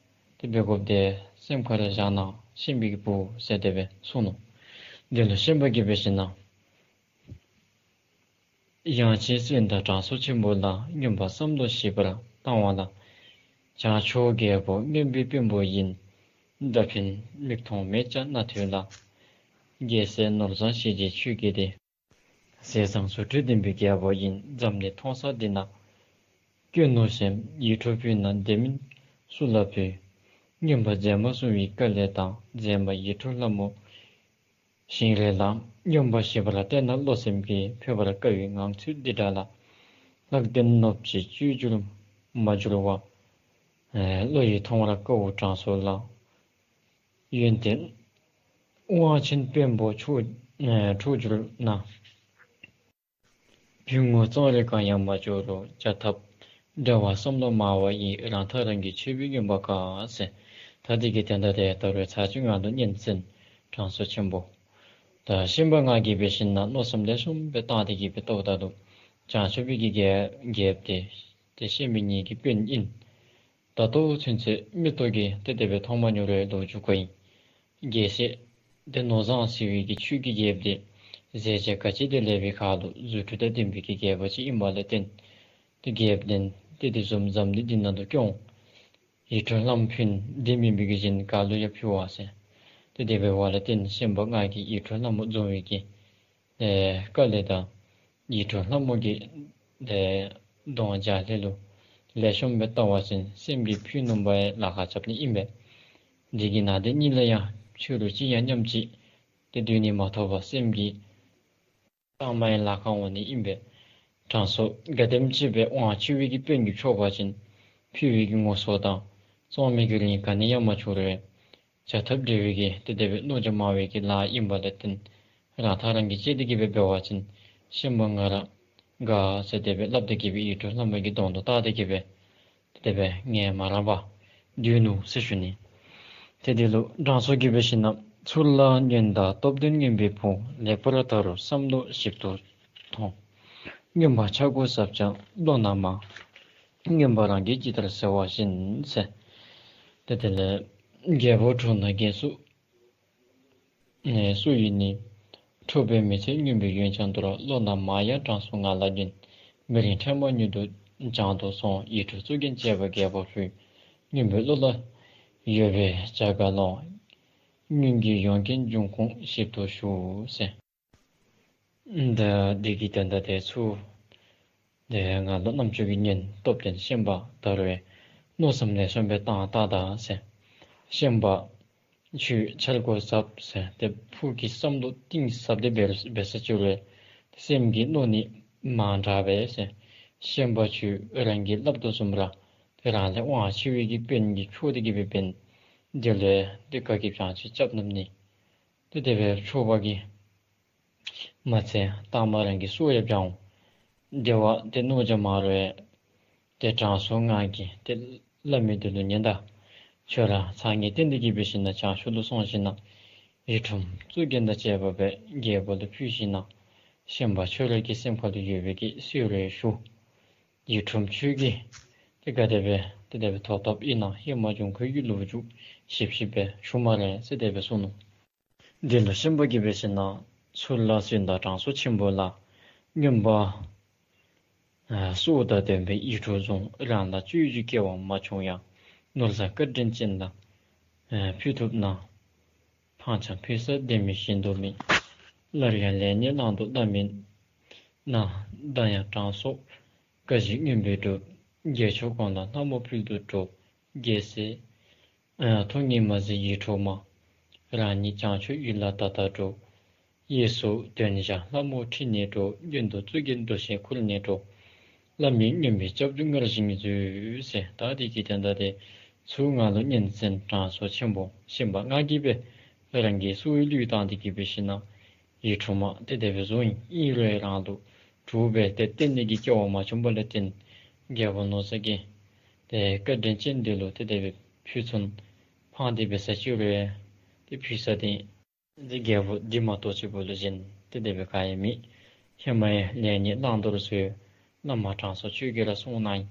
ཏེ་འབད་དགོཔ་དེ་སེམས་ཁར་བཞག་གནང་ཤན་པའི་གི་བུ་ཟེར་དེ་སྦེ་གསུངས་ནུག། དེ་ལུ་ཤན་པ་གིས་འབད་ཞིན་ན་དབྱངས་ཅན་གསོན་དང་དྲང་སྲོང་ཆེན་པོ་ལགས། རྔོན་པ་བསམ་བློ་ཞིབ་པར་བཏང་བ་ལ། བྱང་ཕྱོགས་རྒྱལ་པོ་རྔོན་པའི་དཔོན་པོ་ཡིན། མདའ་འཕེན་མིག་མཐོང་མེད་ཀྱང་རྣ་ཐོས་ལ། རྒྱལ་སྲས་ནོར་བཟང་ཞེས་བྱའི་ཆོས་སྐད་དེ། ཟས་གཙང་བསོད་སྤྲུལ་ལྡན་པའི་རྒྱལ་པོ་ཡིན། འཛམ་གླིང་མཐོང་ས་འདི་ན་དཀོན་ནོ་ཞེས། ཡིད་འཕྲོག་ཕུལ་ན་དེ་མིན་སུ་ལ་ཕུལ། རྔོན་པ་མཛེས་མ་བསྲུང་བའི་དཀའ་ལས་དང་། མཛེས་མ་ཡིད་འཕྲོག་ལྷ་མོ་ཞིང་རལ་ལ། རྔོན་པ་ཞིབ་པར་བལྟས་ན་བློ་སེམས་ཀྱི། ཕོད་པར་དཀའ་བའི་ངང་ཚུལ་འདི་འདྲ་ལ། ལྷག་ལྡན་ནོར་བུ་ཅིག་བཅོས་བསྒྱུར་མ་འགྱུར་བ། ཨེ་བློ་ཡིས་མཐོང་བར་དཀའ་བོ་དྲང་སྲོང་ལ། ཡོན་ཏན་དབང་ཆེན་དཔོན་པོ་འཕྲོག་ཨེ་འཕྲོག་གྱུར་ན། བུ་ངོ་གཙང་རིས་གང་ཡང་མ་འབྱོར་རོ། བྱ་ཐབས་བྲལ་བ་བསམ་བློ་མང་བ་ཡིས། རང་ཐག་རང་གིས་ཆོད་པའི་རྔོན་པ་དཀའ་ཟེར། ད་འདི་གི་དོན་དག་དེ་ད་རུང་ཚར་གཅིག་ང་ལུ་སྙན་གསན་དྲང་སྲོང་ཆེན་པོ། ད་ཤན་པ་ང་གིས་འབད་ཞིན་ན་མནོ་བསམ་ལེགས་ཤོམ་སྦེ་བཏང་སྟེ་གི་སྦེ་བལྟཝ་ད་ལུ་བྱང་ཆུབ་པའི་གི་རྒྱལ་རྒྱལཔོ་དེ་ཏེ་ཤན་པ་ངེ་གི་དཔོན་ཨིན། ད་ལྟོ་ཚུན་ཚོད་མིག་ཏོ་གིས་ཏེ་དེ་སྦེ་མཐོང་མ་མྱོང་རུང་ལོ་རྒྱུས་གོ་ཡི། རྒྱལ་སྲས་ཏེ་ནོར་བཟང་ཟེར་བའི་གི་ཆོས་ཀྱི་རྒྱལཔོ་དེ་ཟས་བཅད་ག་ཅི་དེ་ལེགས་པའི་ཁར་ལུ་རྫུ་འཕྲུལ་དང་ལྡན་པའི་གི་རྒྱལ་པོ་ཅིག་ཨིན་པ་ལས་བརྟེན་ཏེ་རྒྱལཔོ་དེ་ཏེ་དེ་བཟུམ་འཛམ་གླིང་འདི་ནང་ལུ་སྐྱོང་། ཡིད་འཕྲོག་ལྷ་མོ་ཕུལ་དེ་མེན་པའི་གི་གཞན་ག་ལུ་ཡང་ཕུལ་བ་ཟེར། ཏེ་དེ་སྦེ་འབདཝ་ལས་བརྟེན་ཤན་པ་ང་གིས་ཡིད་འཕྲོག་ལྷ་མོ་བཟུང་བའི་གི་ཨེ་དཀའ་ལས་དང་ཡིད་འཕྲོག་ལྷ་མོ་གི་ཨེ་གདོང་འཇའ་ལུ་ལེགས་ཤོམ་སྦེ་བལྟ་བ་ཅིན་སེམས་ཀྱིས་ཕུལ་ནུམ་པའི་ལཱ་ཁག་རྐྱབ་ནི་ཨིན་པས། འདི་གི་ནང་དེ་གཉིས་ལུ་ཡང་ཕྱི་རུ་ཅི་ཡང་ཉམས་ཅིག་ཏེ་སྡོད་ནི་མ་ཐོབ་པར་སེམས་ཀྱིས་གཙང་མའི་ལཱ་ཁག་འོང་ནི་ཨིན་པས། དྲང་སྲོང་ག་དེམ་ཅིག་སྦེ་དབང་ཆེ་བའི་གི་དཔོན་གྱིས་འཕྲོག་པ་ཅིན་ཕུལ་བའི་གི་ངོ་སོ་དང་བཙོང་མི་གི་རིན་ག་ནི་ཡང་མ་འབྱོར་བས། བྱ་ཐབས་བྲལ་བའི་གི་ཏེ་དེ་སྦེ་རྣོ་རྒྱ་མང་བའི་གི་ལཱ་ཨིན་པ་ལས་བརྟེན་རང་ཐག་རང་གིས་བཅད་དེ་གི་སྦེ་འབད་བ་ཅིན་ཤན་པ་ང་ར་དགའ་ཟེར་དེ་སྦེ་སླབ་སྟེ་གི་སྦེ་ཡིད་འཕྲོག་ལྷ་མོ་གི་གདོང་དུ་བལྟ་སྟེ་གི་སྦེ་ཏེ་དེ་སྦེ་ངལ་མ་རངས་པར་སྡོད་ནུག་ཟེར་ཞུ་ནི། ཏེ་དེ་ལུ་དྲང་སྲོང་གིས་འབད་ཞིན་ན་ཚུར་ལ་ཉོན་དང་སྟོབས་ལྡན་རྔོན་པའི་བུ། ལེགས་པར་བལྟ་རུང་བསམ་བློ་ཞིབ་ཏུ་ཐོངས། རྔོན་པ་ཆག་སྒོ་ཟབ་ཀྱང་བློ་ན་མ། རྔོན་པ་རང་གིས་ཇི་ལྟར་གསལ་བ་བཞིན་ཟེར། ཏེ་དེ་ལས་རྒྱལ་པོ་འཕྲོག་ན་རྒྱལ་སྲུང་ཨེ་སྲུང་ཡིན་ནི། འཕྲོག་པས་མི་ཚད་རྔོན་པའི་ཡོན་ཀྱང་འདོར། བློ་ན་མ་ཡང་དྲང་སྲོང་ང་ལ་ཉོན། མི་རིང་ཕྲ་མ་མྱུར་དུ་བྱང་དུ་སོང་། ཡིད་འཕྲོག་གཙུག་རྒྱན་བཅས་པ་རྒྱལ་པོར་ཕུལ། རྔོན་པའི་བློ་ལ་ཡོད་པས་བྱ་དགའ་ལོངས། རྔོན་གྱི་ཡོན་ཀྱང་འབྱུང་ཁུངས་ཞིབ་ཏུ་ཞུ་ཟེར། ད་འདི་གི་དོན་དག་དེ་ཚུ་དེ་ང་ལུ་རྣམ་ཅོ་གིས་ཉན། སྟོབས་ལྡན་ཤན་པ་ད་རུང་མནོ་བསམ་ལེགས་ཤོམ་སྦེ་བཏང་བལྟ་ད་ཟེར། ཤན་པ་ཁྱོད་ཆག་སྒོ་ཟབ་ཟེར་ཏེ་ཕུགས་ཀྱི་བསམ་བློ་གཏིང་ཟབ་སྟེ་འབད་འབད་ས་ཅིག་རུང་སེམས་ཀྱི་མནོ་ནི་མང་དྲགས་པས་ཟེར། ཤན་པ་ཁྱོད་རང་གིས་སླབ་དོ་བཟུམ་ར་ཏེ་རང་ལས་དབང་ཆེ་བའི་གི་དཔོན་གྱིས་འཕྲོག་སྟེ་གི་སྦེ་འབད་ནི་དེ་ལུ་ཏེ་ག་གིས་བྱང་ཆུབ་རྐྱབ་ནུག་ནི། ཏེ་དེ་སྦེ་འཕྲོག་པ་གིས་མ་ཚད་ལྟག་མ་རང་གི་སྲོག་ཡང་འབྱང་འོང་། དེ་བ་ཏེ་རྣོ་རྒྱ་མང་རུང་ཏེ་དྲང་སྲོང་ང་གིས་ཏེ་སླབ་མི་དེ་ལུ་ཉན་ད། ཁྱོད་ར་ཚ་ངེས་བརྟན་ཏེ་གི་འབད་ཞིན་ན་བྱང་ཕྱོགས་ལུ་སོང་ཞིན་ན་ཡིད་འཕྲོག་གཙུག་རྒྱན་དང་བཅས་པ་སྦེ་རྒྱལ་པོ་ལུ་ཕུལ་ཞིན་ན་ཤན་པ་ཁྱོད་ར་གི་སེམས་ཁ་ལུ་ཡོད་པའི་གི་གསོལ་རས་ཞུ། ཡིད་འཕྲོག་ཁྱོད་ཀྱིས་ཏེ་ག་དེ་སྦེ་ཏེ་དེ་སྦེ་ཐོབ་ཐོབ་ཨིན་ན་ཧེ་མ་འབྱུང་ཁུངས་ཀྱི་ལོ་རྒྱུས་ཞིབ་ཞིབ་སྦེ་ཞུ་སྨ་རེ་ཟེར་དེ་སྦེ་གསུངས་ནུག། དེ་ལུ་ཤན་པ་གིས་འབད་ཞིན་ན་ཚུར་ལ་གསོན་དང་དྲང་སྲོང་ཆེན་པོ་ལགས། རྔོན་པ་ཨ་སྲོག་དང་ལྡན་པའི་ཡིད་འཕྲོག་བཟུང་། རང་ལ་སྤྱོད་རྒྱུ་སྐལ་བ་མ་བྱུང་ཡང་། ནོར་བཟང་བཀའ་དྲིན་ཅན་ལ་ཨ་ཕུལ་ཐུབ་ན། ཕངས་ཀྱང་ཕུལ་ས་དེ་མིན་གཞན་དུ་མེད། སླར་ཡང་ལེགས་ཉེས་བླང་དོར་བླ་མའི་མནའ། ད་ཡང་དྲང་སྲོང་བཀའ་བཞིན་རྔོན་པས་སྒྲུབ། རྒྱལ་མཆོག་དགོངས་ལ་ལྷ་མོ་ཕུལ་དུ་འགྲོ། རྒྱལ་སྲས་ཨ་ཐུགས་ངལ་མ་གཟིགས་ཡིད་འཕྲོག་མ། རང་ཉིད་བྱང་ཆུབ་ཡུལ་ལ་ད་ལྟ་འགྲོ། གཡས་སུ་འདོན་བྱ་ལྷ་མོ་ཁྲིད་ནས་འགྲོ། གཡོན་དུ་གཙུག་རྒྱན་འདུ་ཤེས་ཁུར་ནས་འགྲོ། བླ་མའི་རྔོན་པའི་སྐྱབས་འཇུག་སྔར་བཞིན་མཛོད་ཟེར། ད་དེ་གི་དོན་དག་དེ་ཚུ་ང་ལུ་སྙན་གསན་དྲང་སྲོང་ཆེན་པོ་ཤན་པ་ང་གིས་སྦེ་རང་གི་སྲོག་ཡང་བློས་བཏང་སྟེ་གི་འབད་ཞིན་ན་ཡིད་འཕྲོག་མ་དེ་དེ་སྦེ་བཟུང་ཡི། ཨིན་རུང་རང་ལུ་གྲོགས་སྦེ་ཏེ་བསྟེན་ནི་གི་སྐལ་བ་མ་བྱུང་བ་ལས་བརྟེན་རྒྱལ་པོ་ནོར་བཟང་གིས་ཏེ་བཀའ་དྲིན་ཅན་དེ་ལུ་ཏེ་དེ་སྦེ་ཕུལ་ཚུན་ཕངས་ཏེ་འབད་ས་ཅིག་རུང་ཏེ་ཕུལ་ས་དེ་ཏེ་རྒྱལ་པོ་འདི་མ་གཏོགས་ཅིག་པོ་ལུ་གཞན་ཏེ་དེ་སྦེ་ག་ཡང་མེད། ཧེ་མ་ཡང་ལེགས་ཉེས་བླང་དོར་ཚུ་བླ་མ་དྲང་སྲོང་ཁྱོད་ཀྱིས་ར་གསུངས་གནང་ཡི།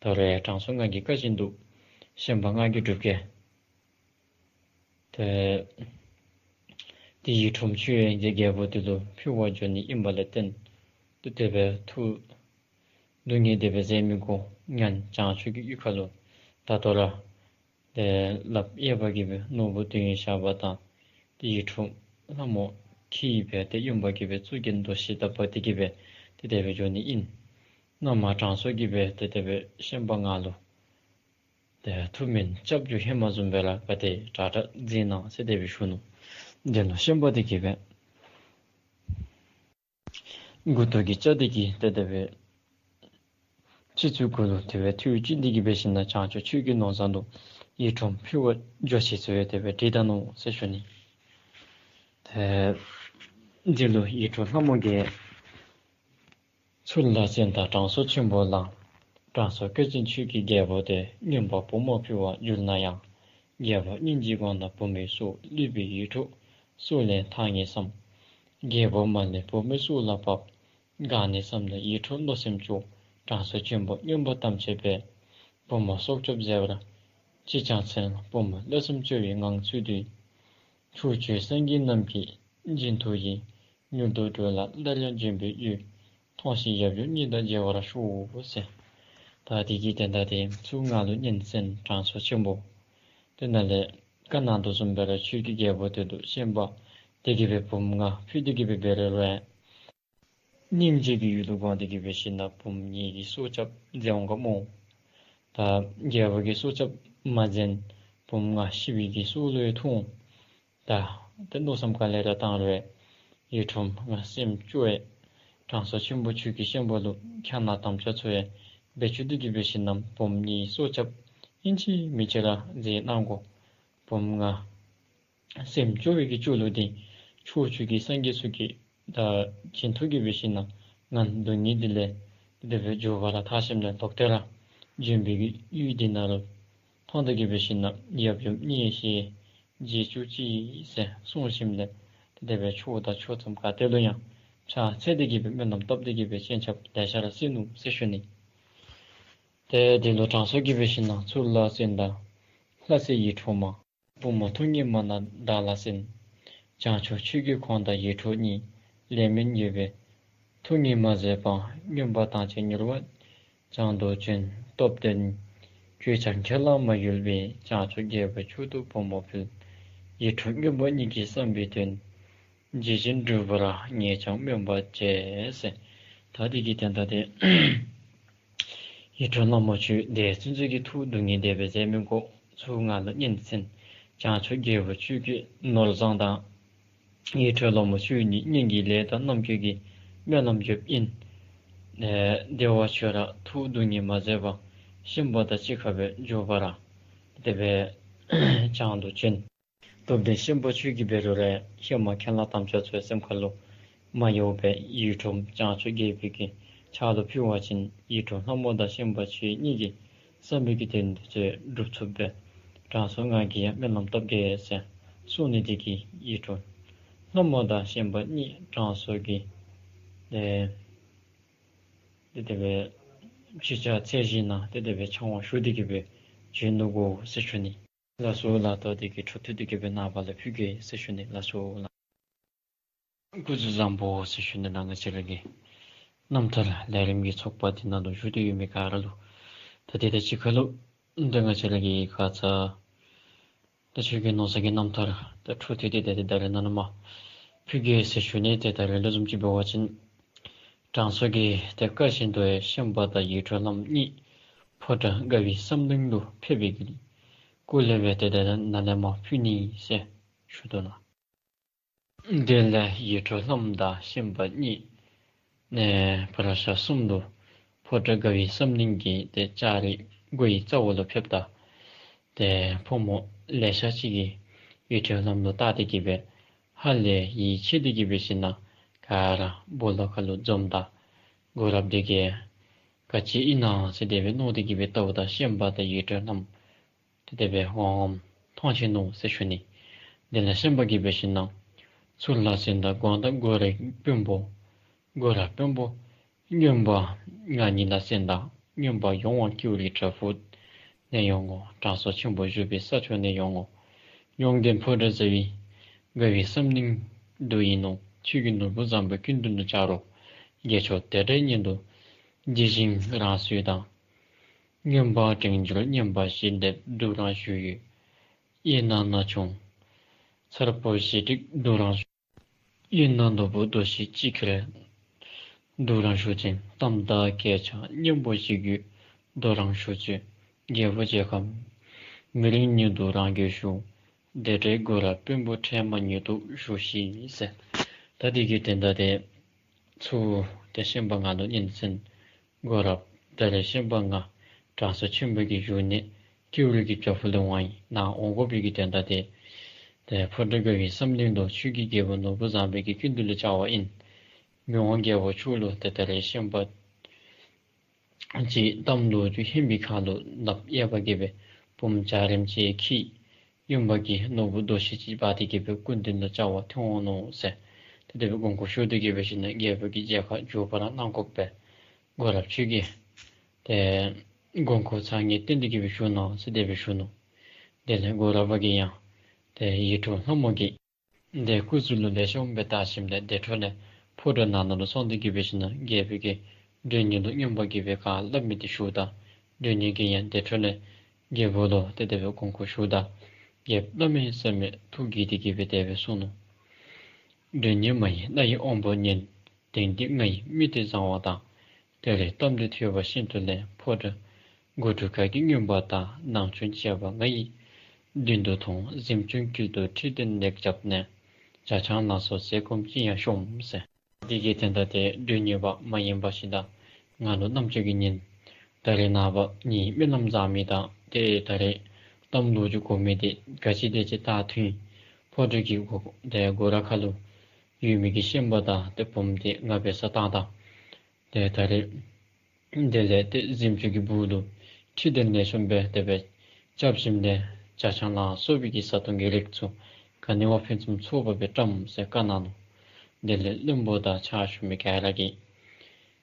ད་རུང་ཡང་དྲང་སྲོང་ང་གིས་བཀའ་བཞིན་དུ་ཤན་པ་ང་གིས་སྒྲུབ་གེ། ཏེ་ཏེ་ཡིད་འཕྲོག་ཁྱོད་ཀྱིས་རྒྱལ་པོ་དེ་ལུ་ཕུལ་བར་འགྱོ་ནི་ཨིན་པ་ལས་བརྟེན་ཏེ་དེ་སྦེ་ཐུགས་སྡུག་བསྔལ་དེ་སྦེ་མཛད་མི་དགོ། ང་བྱང་ཆུབ་ཀྱི་ཡུལ་ཁ་ལུ་ད་ལྟོ་ར་ཏེ་ལགཔ་གཡས་པ་གིས་སྦེ་ནོར་བུ་དོན་ཡོད་ཞགས་པ་དང་ཏེ་ཡིད་འཕྲོག་ལྷ་མོ་ཁྱིད་སྦེ་ཏེ་གཡོན་པ་གིས་སྦེ་གཙུག་རྒྱན་འདུ་ཤེས་དང་འབག་སྟེ་གི་སྦེ་ཏེ་དེ་སྦེ་འགྱོ་ནི་ཨིན། མནའ་མ་དྲང་སྲོང་གིས་སྦེ་ཏེ་དེ་སྦེ་ཤན་པ་ང་ལུ་ ཏེ་ཐུགས་སྨོན་སྐྱབས་འཇུག་ཧེ་མ་བཟུམ་སྦེ་ར་ག་དེ་དྲག་དྲག་མཛད་གནང་ཟེར་དེ་སྦེ་ཞུ་ནུག། དེ་ལུ་ཤན་པ་དེ་གིས་སྦེ་མགུ་ཏོ་གི་སྐྱ་དེ་གིས་ཏེ་དེ་སྦེ་ཁྱེད་ཚུ་གུ་ལུ་དེ་སྦེ་ཐུགས་བསྐྱེད་དེ་གིས་སྦེ་ཞིནམ་ན་བྱང་ཆུབ་ཆོས་ཀྱི་ནོར་བཟང་དུ་ཡིག་དྲུག་ཕུལ་བར་འགྱོ་ཤིག་ཟེར་དེ་སྦེ་བྲིས་ད་ནུག་ཟེར་ཞུ་ནི། ཏེ་འདི་ལུ་ཡིག་དྲུག་ལྷ་མོ་གིས། ཚུར་ལ་གསན་དང་དྲང་སྲོང་ཆེན་པོ་ལགས། དྲང་སྲོང་བཀའ་དྲིན་ཆོས་ཀྱི་རྒྱལ་པོ་དེ། རྔོན་པ་བུ་མོ་ཕུལ་བར་གྱུར་ན་ཡང་། རྒྱལ་པོ་སྙིང་རྗེའི་དགོངས་དག་བུམོའི་གཟུགས། བསླུས་པའི་ཡིག་དྲུག་སུ་ལེན་ཐང་ངེས་སམ། རྒྱལ་པོ་མ་ལེན་བུ་མོའི་གཟུགས་ལ་བབ། གང་ནས་བསམ་ལས་ཡིག་དྲུག་གནོད་སེམས་སྐྱེ། དྲང་སྲོང་ཆེན་པོ་རྔོན་པ་དམ་ཆོས་པས། བུ་མོ་སྲོག་སྐྱོབ་མཛད་པར་ཅི་ཅང་འཚལ། བུ་མོ་བསླུ་སེམས་སྐྱེ་བའི་ངང་ཚུལ་དུ། ཕྱོགས་བཅུའི་སངས་རྒྱས་རྣམས་ཀྱི་སྦྱིན་མཐུ་ཡིས། མྱུར་དུ་སྒྲོལ་ལ་སླར་ཡང་བྱོན་པའི་ཡུལ། མཐོང་ཞིང་ཡབ་ཡུམ་གཉིས་དང་མཇལ་བར་ཤོག་ཟེར། ད་དེ་གི་དོན་དག་དེ་ཚུ་ང་ལུ་སྙན་གསན་དྲང་སྲོང་ཆེན་པོ། དེ་ནང་ལས་བཀའ་གནང་དོ་བཟུམ་སྦེ་ར་ཆོས་ཀྱི་རྒྱལ་པོ་དེ་ལུ་ཤན་པ་དེ་གིས་སྦེ་བུམོ་ལྔ་ཕུལ་ཏེ་གིས་སྦེ་འབད་རུང་ར། སྙིང་རྗེ་གི་ཡུལ་དུ་དགོངས་ཏེ་གིས་འབད་ཞིནམ་ན་བུམོ་གཉིས་ཀྱི་སྲོག་སྐྱབས་མཛད་འོང་ག་སྨོ། ད་རྒྱལ་པོ་གིས་སྲོག་སྐྱབས་མ་མཛད་བུམོ་ལྔ་ཤི་བའི་གི་སྲོག་ལུ་ཡང་ཐུག་འོང་། ད་ཏེ་མནོ་བསམ་ག་ལས་ར་བཏང་རུང་ཡིག་དྲུག་ལྔ་སེམས་སྐྱོ་བས། དྲང་སྲོང་ཆེན་པོ་ཆོས་ཀྱི་ཤན་པ་ལུ་ཁ་ནང་དམ་བཅའ་ཚུ་ཡང་འབད་བཅུག་སྟེ་གིས་འབད་ཞིནམ་ན་བུམོ་གཉིས་སྲོག་སྐྱབས་ཨིན་ཅི་མིན་ཅི་ར་མཛད་གནང་དགོ། བུམོ་ལྔ་སེམས་སྐྱོ་བའི་གི་སྐྱོ་གླུ་དེ་ཕྱོགས་བཅུ་གི་སངས་རྒྱས་ཚུ་གིས་ད་བྱིན་མཐུ་གིས་འབད་ཞིནམ་ན་ང་སྡུག་བསྔལ་འདི་ལས་དེ་སྦེ་འགྱོ་བར་ཐག་ཞིནམ་ལས་ལོག་སྟེ་ར་བྱོན་པའི་གི་ཡུལ་འདི་ནང་ལུ་ཐོན་ཏེ་གིས་འབད་ཞིནམ་ན་ཡབ་ཡུམ་གཉིས་ཞལ་མཇལ་བཅུག་ཅིག་ཟེར་གསུངས་ཞིནམ་ལས་དེ་སྦེ་ཕྱོགས་དང་ཕྱོགས་མཚམས་ག་ཏེ་ལུ་ཡང་ཕྱག་འཚལ་ཏེ་གིས་འབད་སྨོན་ལམ་བཏབ་སྟེ་གིས་འབད་སྤྱན་ཆབ་ལེ་ཤ་ར་གསོལ་ནུག་ཟེར་ཞུ་ནི། ཏེ་འདི་ལུ་དྲང་སྲོང་གིས་འབད་ཞིནམ་ན་ཚུར་ལ་གསན་དང་ལྷ་སྲས་ཡིག་དྲུག་མ། བུ་མོ་ཐུགས་ངེས་མ་གནང་བདག་ལ་གསན། བྱང་ཆུབ་ཆོས་ཀྱི་གོ་འཕང་ཡིག་དྲུག་གཉིས། ལེགས་སྨོན་ཡོད་པས་ཐུགས་ངེས་མ་མཛད་པར། རྔོན་པ་དང་བཅས་མྱུར་བར་བྱང་དུ་བྱོན། སྟོབས་ལྡན་གོས་ཆེན་ཁས་བླངས་མ་གཡེལ་བས། བྱང་ཆུབ་རྒྱལ་པོའི་མཆོག་ཏུ་བུ་མོ་ཕུལ། ཡིག་དྲུག་རྔོན་པ་གཉིས་ཀྱི་བསམ་པའི་དོན། ཇི་བཞིན་འགྲུབ་པར་ངས་ཀྱང་སྨོན་པ་བྱས་ཟེར། ད་འདི་གི་དོན་དག་དེ་ཡིག་དྲུག་ལྷ་མོ་ཁྱོད་དེ་ཚུན་ཚོད་ཀྱི་ཐུགས་སྡུག་བསྔལ་དེ་སྦེ་མཛད་མི་དགོ། ཚུར་ང་ལུ་སྙན་གསན། བྱང་ཆུབ་རྒྱལ་པོ་ཁྱོད་ཀྱི་ནོར་བཟང་དང་ཡིག་དྲུག་ལྷ་མོ་ཁྱོད་གཉིས་གཉེན་གྱི་ལས་དང་རྣམ་འགྱུར་གྱི་སྨོན་ལམ་རྒྱབ་ཨིན། ཨེ་དེ་བ་ཁྱོད་ར་ཐུགས་སྡུག་བསྔལ་མ་མཛད་པར་ཤན་པ་དང་གཅིག་ཁར་སྦེ་འགྱོ་བར་དེ་སྦེ་བྱང་དུ་བྱོན། སྟོབས་ལྡན་ཤན་པ་ཁྱོད་ཀྱིས་འབད་རུང་ར་ཧེ་མ་ཁས་བླངས་དམ་བཅའ་ཚུ་སེམས་ཁ་ལུ་མ་གཡོ་བར་ཡིག་དྲུག་བྱང་ཆུབ་རྒྱལ་པོའི་གི་ཕྱག་ལུ་ཕུལ་བ་ཅིན་ཡིག་དྲུག་ལྷ་མོ་དང་ཤན་པ་ཁྱོད་གཉིས་ཀྱི་བསམ་པའི་གི་དོན་དེ་ཚུ་འགྲུབ་ཚུགས་པས། དྲང་སྲོང་ང་གིས་ཡང་སྨོན་ལམ་བཏབ་གེ་ཟེར་གསུངས་ནི་དེ་གིས་ཡིག་དྲུག་ལྷ་མོ་དང་ཤན་པ་གཉིས་དྲང་སྲོང་གི་ཨེ་དེ་དེ་སྦེ་ཕྱི་ཕྱག་འཚལ་ཞིནམ་ན་དེ་དེ་སྦེ་ཕྱག་དབང་ཞུ་སྟེ་གིས་སྦེ་བྱོན་ནུག་གོ་ཟེར་ཞུ་ནི། ལགས་སོ་ལགས། ད་འདི་གི་འཕྲོ་མཐུད་དེ་གིས་སྦེ་ནངས་པ་ལུ་ཕུལ་གེ་ཟེར་ཞུ་ནི། ལགས་སོ་ལགས། སྐུ་གཟུགས་བཟང་པོ་ཟེར་ཞུ་ནི། ད་ང་བཅས་ར་གི་རྣམ་ཐར་ལས་རིམ་གྱི་ཚོགས་པ་འདི་ནང་ལུ་བཞུགས་ཏེ་ཡོད་མི་ག་ར་ལུ་ད་དེ་དང་གཅིག་ཁར་ལུ་ད་ང་བཅས་ར་གི་ཁ་ཙ་ད་ཆོས་ཀྱི་ནོར་བཟང་གི་རྣམ་ཐར་ད་འཕྲོ་མཐུད་དེ་ད་དེ་ད་རེས་ནངས་པ་ཕུལ་གེ་ཟེར་ཞུ་ནི། ཏེ་ད་རེས་ལས་བཟུམ་ཅིག་འབད་བ་ཅིན་དྲང་སྲོང་གིས་ཏེ་བཀའ་བཞིན་དུ་ཤན་པ་དང་ཡིག་དྲུག་ལྷ་མོ་གཉིས་ཕོ་བྲང་དགའ་བའི་བསམ་གླིང་དུ་ཕེབས་པའི་གི་སྐོར་ལས་སྦེ་ཏེ་ད་ནཱ་ལས་མར་ཕུལ་ནི་ཟེར་ཞུ་དོ་ལགས། དེ་ལས་ཡིག་དྲུག་ལྷ་མོ་དང་ཤན་པ་གཉིས་ཨེ་བྲག་ཤ་གསུམ་དུ་ཕོ་བྲང་དགའ་བའི་བསམ་གླིང་གི་ཏེ་ལྕགས་རི་སྒོའི་རྩ་བ་ལུ་ཕེབས་ད་ཏེ་ཕོ་མོ་ལེ་ཤ་ཅིག་གིས་ཡིག་དྲུག་ལྷ་མོ་ལུ་བལྟ་སྟེ་གིས་སྦེ་ཧ་ལས་ཡིད་ཆེས་ཏེ་གིས་སྦེ་ཞིནམ་ན་ག་ར་སྦོ་ལོགས་ཁར་ལུ་འཛོམས་ད་སྒོ་ར་དེ་གིས་ག་ཅི་ཨིན་ན་ཟེར་དེ་སྦེ་མནོ་སྟེ་གིས་སྦེ་བལྟཝ་ད་ཤན་པ་དང་ཡིག་དྲུག་ལྷ་མོ་ཏེ་དེ་སྦེ་འོང་འོང་མཐོང་ཞིནམ་ནུག་ཟེར་ཞུ་ནི། དེ་ལས་ཤན་པ་གིས་འབད་ཞིནམ་ན་ཚུར་ལ་གསན་དང་དགོངས་དག་སྒོ་རའི་དཔོན་པོ་སྒོ་ར་དཔོན་པོ་རྔོན་པ་ང་གཉིས་ལ་གསན་དང་། རྔོན་པ་ཡོང་བ་ཀེའུ་རི་བྲག་ཕུག་ནས་ཡོང་ངོ་། དྲང་སྲོང་ཆེན་པོ་བཞུགས་པའི་ས་ཕྱོགས་ནས་ཡོང་ངོ་། ཡོན་ཏན་ཕོ་བྲང་རྩ་བའི་དགའ་བའི་བསམ་གླིང་དུ་ཨིན་ནོ། ཆོས་ཀྱི་ནོར་བུ་བཟང་པོ་ཀུན་ཏུ་ནོར་བྱ་རོག་རྒྱལ་མཆོག་དེ་འདྲའི་ཉིད་དུ་ཇི་བཞིན་རང་བསུས་དང་། རྔོན་པ་དྲིན་འཇལ་རྔོན་པ་ཞལ་འདེབས་སྡུག་རང་ཞུ་ཡི། དབྱེན་སྣ་ནག་ཆུང་མཚར་པོ་ཞེ་དྲག་སྡུག་རང་ཞུ། དབྱེན་སྣ་ནོར་བུ་རྡོ་ཞིག་ཅི་ཁྱེར་སྡུག་རང་ཞུ་ཅིང་། གཏམ་དང་སྐད་ཆ་སྙན་པོ་ཞིག་གུ་སྡུག་རང་ཞུ་ཚུལ། རྒྱལ་པོ་མཇལ་ཁམས་མི་རིང་ཉིད་དུ་རང་རྒྱལ་ཞུ། དེ་འཕྲལ་སྒོ་ར་དཔོན་པོ་ཕྲད་མ་ཉིད་དུ་བཞུགས་ཤིག་ཟེར། ད་དེ་གི་དོན་དག་དེ་ཚུར་ཏེ་ཤན་པ་ང་ལུ་སྙན་གསན། སྒོ་ར་ད་རེས་ཤན་པ་ང་དྲང་སྲོང་ཆེན་པོ་གི་བཞུགས་གནས་ཀེའུ་རི་གི་བྱག་ཕུག་ལས་འོང་ཡི། ནཱ་འོང་དགོ་པའི་གི་དོན་དག་དེ་ཏེ་ཕོ་བྲང་དགའ་བའི་བསམ་གླིང་དུ་ཆོས་ཀྱི་རྒྱལ་པོ་ནོར་བུ་བཟང་པོ་གི་སྐུ་མདུན་ལུ་བཅར་བ་ཨིན། མི་དབང་རྒྱལ་པོ་མཆོག་ལུ་ཏེ་ད་རེས་ཤན་པ་ཅིག་གཏམ་ལོ་རྒྱུས་ཧན་པའི་ཁ་ལུ་ནགཔོ་གཡས་པ་གི་སྦེ་བུམོ་འཇའ་རིསམོ་ཅིག་འཁྱིད་གཡོན་པ་གི་ནོར་བུ་རྡོ་ཤིང་ཅིག་འབག་སྟེ་གི་སྦེ་སྐུ་མདུན་ལུ་བཅར་བར་ཐོན་འོང་ནུག་ཟེར། ཏེ་དེ་སྦེ་དགོངས་སྐོར་ཞུ་སྟེ་གི་སྦེ་ཞིནམ་ལས་རྒྱལ་པོ་གི་མཇལ་ཁ་མཇུག་པ་ར་གནང་དགོ་པས། སྒོ་ར་ཁྱོད་ཀྱིས་ཏེ་དགོངས་སྐོར་ཚར་ངེས་བཏོན་ཏེ་གི་སྦེ་བཞུགས་གནང་ཟེར་དེ་སྦེ་ཞུ་ནུག། དེ་ལས་སྒོ་ར་པ་གིས་ཡང་ཏེ་ཡིད་འཕྲོག་ལྷ་མོ་གི་ཏེ་སྐུ་གཟུགས་ལུ་ལེགས་ཤོམ་སྦེ་བལྟ་ཞིནམ་ལས་དེ་འཕྲོ་ལས་ཕོ་བྲང་ནང་ན་ལུ་སོང་སྟེ་གི་སྦེ་ཞིནམ་ལས་རྒྱལ་པོ་གིས་མགྲོན་གཉེར་ལུ་རྔོན་པ་གིས་སྦེ་ག་སླབ་མི་དེ་ཞུཝ་ད་མགྲོན་གཉེར་གྱིས་ཡང་དེ་འཕྲོ་ལས་རྒྱལ་པོ་ལུ་ཏེ་དེ་སྦེ་དགོངས་སྐོར་ཞུཝ་ད་རྒྱལཔོ་གནམ་མེད་ས་མེད་ཐུགས་དགྱེས་ཏེ་གི་སྦེ་དེ་སྦེ་གསུངས་ནུག། མགྲོན་གཉེར་མ་ཡིན་ལྷ་ཡི་དབང་པོ་ཉིད། དེང་འདིར་ང་ཡི་མིག་ཏོ་བཟང་བ་དང་། དེ་རིང་གཏམ་འདི་ཐོས་པ་ཤིན་ཏུ་ལེགས། ཕོ་བྲང་སྒོ་དྲུག་ཁ་གི་རྔོན་པ་དང་། ནང་ཆུང་བཅས་པ་ང་ཡི་མདུན་དུ་ཐོངས། གཟིམ་ཆུང་དཀྱིལ་དུ་ཁྲི་སྟན་ལེགས་བརྒྱབ་ནས། ཇ་ཆང་ལ་སོགས་ཟས་སྐོམ་ཅི་ཡང་ཤོམ་ཟེར། དེ་གི་དོན་དག་དེ་མགྲོན་གཉེར་པ་མ་ཡིན་པ་ཅིག་དང་ང་ལུ་རྣམ་ཅོ་གིས་ཉན། ད་རེས་ནངས་པ་ངེའི་རྨི་ལམ་བཟང་མི་དང་ཏེ་ད་རེས་གཏམ་ལོ་རྒྱུས་གོ་མི་དེ་ག་ཅི་དེ་ཅིག་ད་ཐོན། ཕོ་བྲང་གི་སྒོ་དེ་སྒོ་ར་ཁ་ལུ་ཡོད་མི་གི་ཤན་པ་དང་ཏེ་བུམོ་དེ་ང་འབད་སར་བཏང་དང་། ཏེ་ད་རེས་དེ་ལས་ཏེ་གཟིམ་ཆུང་གི་སྦུག་ལུ་ཁྲི་སྟན་ལེགས་ཤོམ་སྦེ་དེ་སྦེ་རྐྱབ་ཞིནམ་ལས་ཇ་ཆང་ལ་སོགས་པའི་གི་བཟའ་འཐུང་གི་རིགས་ཚུ་ག་ནི་བ་ཕུན་སུམ་ཚོགས་པ་སྦེ་བཀྲམ་ཟེར་བཀའ་གནང་ནུག། དེ་ལས་བློན་པོ་དང་ཕྱག་ཞུ་མི་ག་ར་གིས་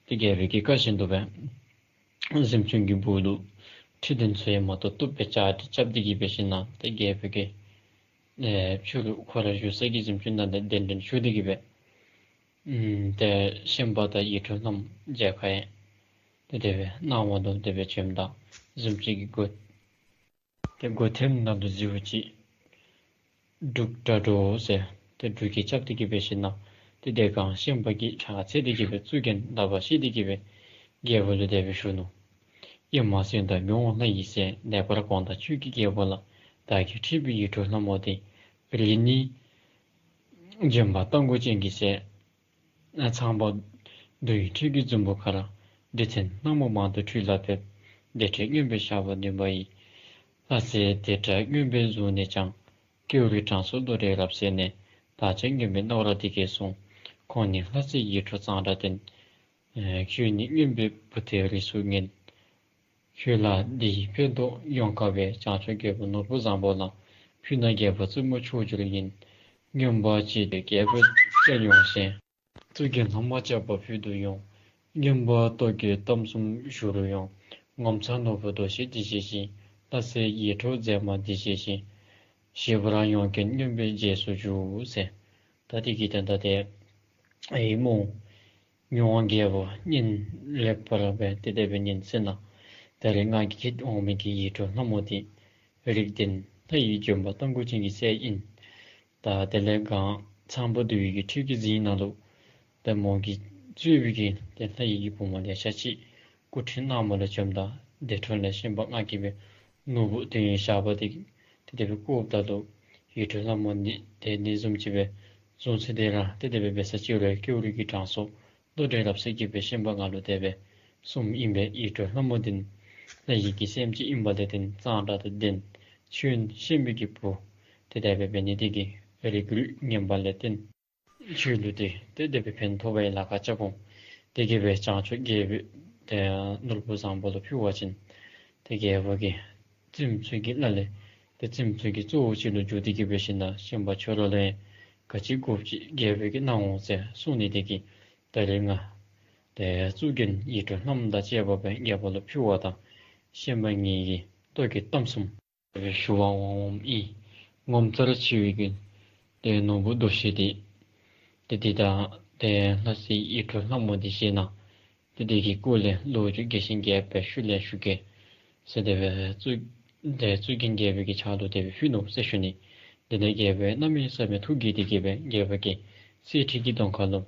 ཏེ་རྒྱལ་པོ་གི་བཀའ་བཞིན་དུ་སྦེ་གཟིམ་ཆུང་གི་སྦུག་ལུ་ཁྲི་སྟན་ཚུ་ཡང་མ་ཏོག་ཏོ་སྦེ་རྐྱབ་སྟེ་རྐྱབ་སྟེ་གི་སྦེ་ཞིནམ་ལས་ཏེ་རྒྱལ་པོ་གིས་ཨེ་ཕྱི་རུ་ཁོ་ར་བཞུགས་ས་གི་གཟིམ་ཆུང་ནང་ལས་གདན་འདྲེན་ཞུ་སྟེ་གི་སྦེ་ཨམ་ཏེ་ཤན་པ་དང་ཡིད་འཕྲོག་ལྷ་མོ་མཇལ་ཁ་ཡང་ཏེ་དེ་སྦེ་གནང་བ་ལུ་དེ་སྦེ་བྱོནམ་ད་གཟིམ་ཆུང་གི་སྒོ་ཏེ་སྒོ་ཐེམ་ནང་ལུ་གཟིགས་པ་ཅིན་འབྲུག་སྒྲ་སྒྲོགས་ཟེར་ཏེ་འབྲུག་གིས་རྐྱབ་སྟེ་གི་སྦེ་ཞིནམ་ལས་ཏེ་དེ་སྒང་ཤན་པ་གིས་ཕྱག་འཚལ་ཏེ་གི་སྦེ་གཙུག་རྒྱན་ལག་པར་བཤེད་དེ་གི་སྦེ་རྒྱལ་པོ་ལུ་དེ་སྦེ་ཞུ་ནུག། ཨེ་མ་གསོན་དང་མི་དབང་ལྷ་ཡི་སྲས། ལེགས་པར་དགོངས་དང་ཆོས་ཀྱི་རྒྱལ་པོ་ལ། བདག་གིས་ཁྲིད་པའི་ཡིད་འཕྲོག་ལྷ་མོ་དེ། རིགས་ནི་ལྗོན་པ་རྟ་མགོ་ཅན་གྱི་སྲས། ཚངས་པ་འདུ་བའི་ཁྲོད་ཀྱི་འཛུམ་བུ་དཀར། རྡུལ་ཚོན་སྣང་མོ་མང་དུ་འཁྲུངས་ལ་ཕེབས། དེ་འཕྲལ་རྔོན་པའི་ཞགས་པ་འདོན་པ་ཡིས། ལྷ་སྲས་དེ་འདྲ་རྔོན་པའི་གཟུགས་ནས་ཀྱང་། ཀེའུ་རི་དྲང་སྲོང་བློ་གྲོས་རབ་གསལ་ནས། བདག་ཅག་རྔོན་པའི་རྣམ་ར་འདི་སྐད་གསུངས། ཁོང་ནི་ལྷ་སྲས་ཡིད་འཕྲོག་གཙང་སྦྲ་ལྡན། ཁྱོད་ནི་རྔོན་པའི་བུ་དེ་རིགས་སུ་ངེས། ཁྱོད་ལ་འདི་ཡིས་ཕན་ཐོགས་ཡོང་དཀའ་བས། བྱང་ཕྱོགས་རྒྱལ་པོ་ནོར་བུ་བཟང་པོ་ལ། ཕུལ་ན་རྒྱལ་པོ་བཙུན་མོ་མཆོག་གྱུར་ཡིན། རྔོན་པ་ཅིག་ཏུ་རྒྱལ་པོ་བཅར་ཡོང་ཞིང་། གཙུག་རྒྱན་ལྷ་མོ་བཅས་པ་ཕུལ་དུ་ཡོང་། རྔོན་པ་ལྟོ་གོས་གཏམ་གསུམ་ཞུ་རུ་ཡོང་། ངོ་མཚར་ནོར་བུ་རྡོ་ཤིང་འདི་བཞེས་ཤིག། ལྷ་སྲས་ཡིད་འཕྲོག་མཛེས་མ་འདི་བཞེས་ཤིག། ཞེས་པ་རང་ཡོང་གིན་རྔོན་པའི་རྗེས་སུ་འཇུག་ཟེར། ད་དེ་གི་དོན་དག་དེ་ཨེ་མོ་མི་དབང་རྒྱལ་པོ་སྙན་ལེགས་པར་སྦེ་ཏེ་དེ་སྦེ་ཉན་ཟེར་ན། ད་རེས་ང་གིས་ཁྱེད་འོང་མི་གི་ཡིད་འཕྲོག་ལྷ་མོ་དེ་རིགས་ལྡན་ལྷ་ཡི་ལྗོན་པ་རྟ་མགོ་ཅན་གྱི་སྲས་ཨིན། ད་དེ་ལས་སྒང་ཚངས་པ་འདུ་བའི་གི་ཁྲོད་ཀྱི་རྫིང་ནང་ལུ་ཏེ་མོ་གིས་གཙོས་པའི་གི་ཏེ་ལྷ་ཡི་གི་བུམོ་ལེ་ཤ་ཅིག་སྐུ་ཕྲེང་ནང་མ་ལུ་བྱོནམ་ད་དེ་འཕྲོ་ལས་ཤན་པ་ང་གིས་སྦེ་ནོར་བུ་དོན་ཡོད་ཞགས་པ་དེ་ཏེ་དེ་སྦེ་བཀོཝ་ད་ལུ་ཡིད་འཕྲོག་ལྷ་མོ་ནི་དེ་ནི་བཟུམ་ཅིག་སྦེ་བཟུང་ཚེ་དེ་ར་ཏེ་དེ་སྦེ་འབད་ས་ཅིག་རུང་ཀེའུ་རི་གི་དྲང་སྲོང་བློ་གྲོས་རབ་གསལ་གྱིས་སྦེ་ཤན་པ་ང་ལུ་དེ་སྦེ་གསུངམ་ཨིན་པས། ཡིད་འཕྲོག་ལྷ་མོ་དེ་ལྷ་ཡི་གི་སྲསམོ་ཅིག་ཨིན་པ་ལས་བརྟེན་གཙང་སྦྲ་དང་ལྡན་ཆོས་ཤན་པའི་གི་བུ་ཏེ་དེ་སྦེ་འབད་ནི་དེ་གིས་རིགས་རུས་ངན་པ་ལས་བརྟེན་ཆོས་ལུ་ཏེ་ཏེ་དེ་སྦེ་ཕན་ཐོགས་པའི་ལཱ་ཁག་རྐྱབ་འོང་། དེ་གིས་སྦེ་བྱང་ཕྱོགས་རྒྱལ་པོ་ཏེ་ནོར་བུ་བཟང་པོ་ལུ་ཕུལ་བ་ཅིན་ཏེ་རྒྱལ་པོ་གིས་བཙུནམོ་ཚུ་གི་ལཱ་ལས་ཏེ་བཙུནམོ་ཚུ་གི་གཙོ་བོ་ཅིག་ལུ་འགྱུར་ཏེ་གིས་སྦེ་ཞིནམ་ལས་ཤན་པ་ཁྱོད་ར་ལུ་ཡང་ག་ཅི་དགོཔ་ཅིག་རྒྱལ་པོ་གིས་གནང་འོང་ཟེར་གསུངས་ནི་དེ་གིས་ད་རེས་ང་ཏེ་གཙུག་རྒྱན་ཡིད་འཕྲོག་ལྷ་མོ་དང་བཅས་པ་སྦེ་རྒྱལ་པོ་ལུ་ཕུལ་བ་དང་ཤན་པ་ངེ་གི་ལྟོ་གོས་གཏམ་གསུམ་ཞུ་བར་འོངམ་ཨིན། ངོ་མཚར་ཆེ་བའི་གི་ཏེ་ནོར་བུ་རྡོ་ཤིང་དེ་ཏེ་དེ་དང་ཏེ་ལྷ་སྲས་ཡིད་འཕྲོག་ལྷ་མོ་དེ་བཞེས་གནང་། ཏེ་དེ་གི་སྐོར་ལས་ལོ་རྒྱུས་རྒྱས་ཤིང་རྒྱས་པ་ཞུ་ལེ་ཞུ་གེ་ཟེར་དེ་སྦེ་གཙུག་ཏེ་གཙུག་རྒྱན་རྒྱལ་པོ་གི་ཕྱག་ལུ་དེ་སྦེ་ཕུལ་ནུག་ཟེར་ཞུ་ནི། དེ་ལས་རྒྱལ་པོ་གནམ་མེད་ས་མེད་ཐུགས་དགྱེས་ཏེ་གིས་སྦེ་རྒྱལ་པོ་གི་གསེར་ཁྲི་གི་གདོང་ཁ་ལུ་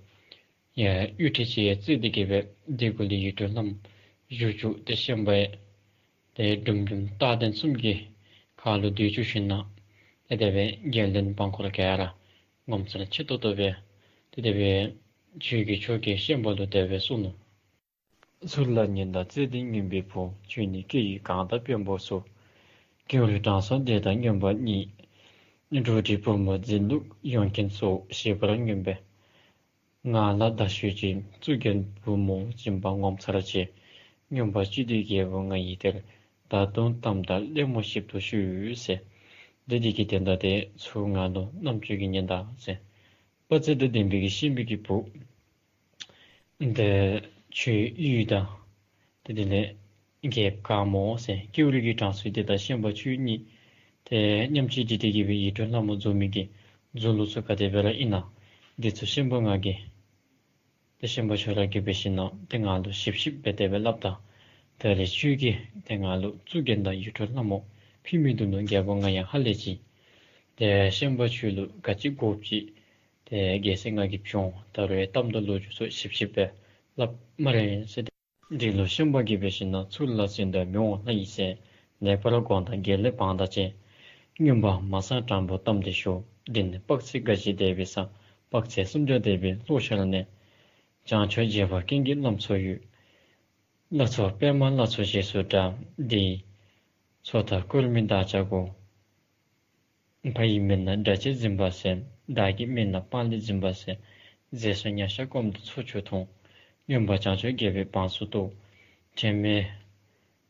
ཡ་གཡུ་ཁྲི་ཅིག་ཡང་བརྩིགས་ཏེ་གིས་སྦེ་དེ་གུ་ལུ་ཡིད་འཕྲོག་ལྷ་མོ་བཞུགས་བཅུག། ཏེ་ཤན་པ་ཡང་ ཏེ་འབྲུམ་འབྲུམ་རྟགས་ལྡན་གསུམ་གྱི་ཁ་ལུ་སྡོད་བཅུག་ཞིནམ་ལས་ཏེ་དེ་སྦེ་རྒྱལ་བློན་འབངས་འཁོར་ག་ར་ངོ་མཚར་ཆེ་ཏོག་ཏོ་སྦེ་ཏེ་དེ་སྦེ་ཆོས་ཀྱི་ཕྱོགས་ཀྱི་ཤན་པ་ལུ་དེ་སྦེ་གསུངས་ནུག། ཚུར་ལ་ཉོན་དང་བརྩེ་ལྡན་རྔོན་པའི་བུ། ཁྱོད་ནི་སྐྱེ་ཡི་གང་དག་དཔོན་པོ་སུ། ཀེའུ་རི་དྲང་སྲོང་སྡེ་དང་རྔོན་པ་གཉིས། འགྲོ་འདྲེ་བུ་མོ་འཛིན་ལུགས་ཡོངས་མཁྱེན་སོ། ཞེས་པར་རྔོན་པས། ང་ལ་བརྡ་ཤོད་ཅིག། གཙུག་རྒྱན་བུ་མོ་སྦྱིན་པ་ངོ་མཚར་ཆེ། རྔོན་པ་སྤྱི་འདུས་རྒྱལ་པོ་ང་ཡི་གཏེར། ད་དུང་གཏམ་དང་གླེང་མོ་ཞིབ་ཏུ་ཞུ་ཟེར། འདི་འདི་གི་དོན་དག་དེ་ཚུར་ང་ལུ་རྣམ་ཅོ་གིས་ཉན་དང་ཟེར། དཔའ་རྩལ་དང་ལྡན་པའི་གི་ཤན་པའི་གི་བུ། ཏེ་ཁྱོད་ཡུལ་དང་ཏེ་དེ་ལས་རྒྱལཔོ་དཀར་མོ་ཟེར་ཀེའུ་རི་གི་དྲང་སྲོང་སྡེ་དང་ཤན་པ་ཁྱོད་གཉིས་ཏེ་མཉམ་གཅིག་འདྲིས་ཏེ་གི་སྦེ་ཡིད་སྤྲུལ་ལྷ་མོ་རྫོགས་མི་གི་རྫུ་ལུ་ཚུ་ག་དེ་སྦེ་ར་ཨིན་ན། འདི་ཚུ་ཤན་པ་ང་གིས་ཏེ་ཤན་པ་ཁྱོད་ར་གིས་འབད་ཞིནམ་ལས་ཏེ་ང་ལུ་ཞིབ་ཞིབ་སྦེ་དེ་སྦེ་སླབ་ད། ད་རེས་ཁྱོད་ཀྱིས་ཏེ་ང་ལུ་གཙུག་རྒྱན་དང་ཡིད་སྤྲུལ་ལྷ་མོ་ཕུལ་མི་འདུག་ནོ་རྒྱལ་པོ་ང་ཡང་ཧ་ལས་ཅི། ཏེ་ཤན་པ་ཁྱོད་ལུ་ག་ཅི་དགོཔ་ཅིག་ཏེ་རྒྱལ་སྲས་ང་གིས་བྱིན་འོང་། ད་རུང་གཏམ་དང་ལོ་རྒྱུས་ཚུ་ཞིབ་ཞིབ་སྦེ་སླབ་སྨ་རེ་ཟེར་ཏེ། འདི་ལུ་ཤན་པ་གིས་འབད་ཞིནམ་ལས་ཚུར་ལ་ཟིན་དང་མི་འོང་ལྷ་ཡི་སྲས། ལེགས་པར་དགོངས་དང་དགེ་ལེགས་བང་མཛོད་ཅན། རྔོན་པ་མ་གསང་དྲང་པོ་གཏམ་འདི་ཞུ། འདི་ནི་དཔག་ཚད་འགའ་ཞིག་འདས་པའི་ས། དཔག་ཚད་སུམ་བརྒྱ་འདས་པའི་ལྷོ་ཤར་ནས། བྱང་ཕྱོགས་རྗེ་འབངས་ཀུན་གྱི་བླ་མཚོ་ཡུལ། བླ་མཚོ་པདྨ་བླ་མཚོ་ཞེས་སུ་གྲགས། འདི་ཡི་མཚོ་མཐའ་བསྐོར་མི་བདག་ཅག་གོ། ཕ་ཡི་མིང་ལ་སྒྲ་གཅན་འཛིན་པ་ཟེར། བདག་གི་མིང་ལ་དཔང་ལེབ་འཛིན་པ་ཟེར། རྫས་སུ་ཉ་ཤ་སྐོམ་དང་ཚོ་ཆུ་འཐུང་། རྔོན་པ་བྱང་ཕྱོགས་རྒྱལ་པོའི་བང་སོ་གཏོར། དྲན་མེད་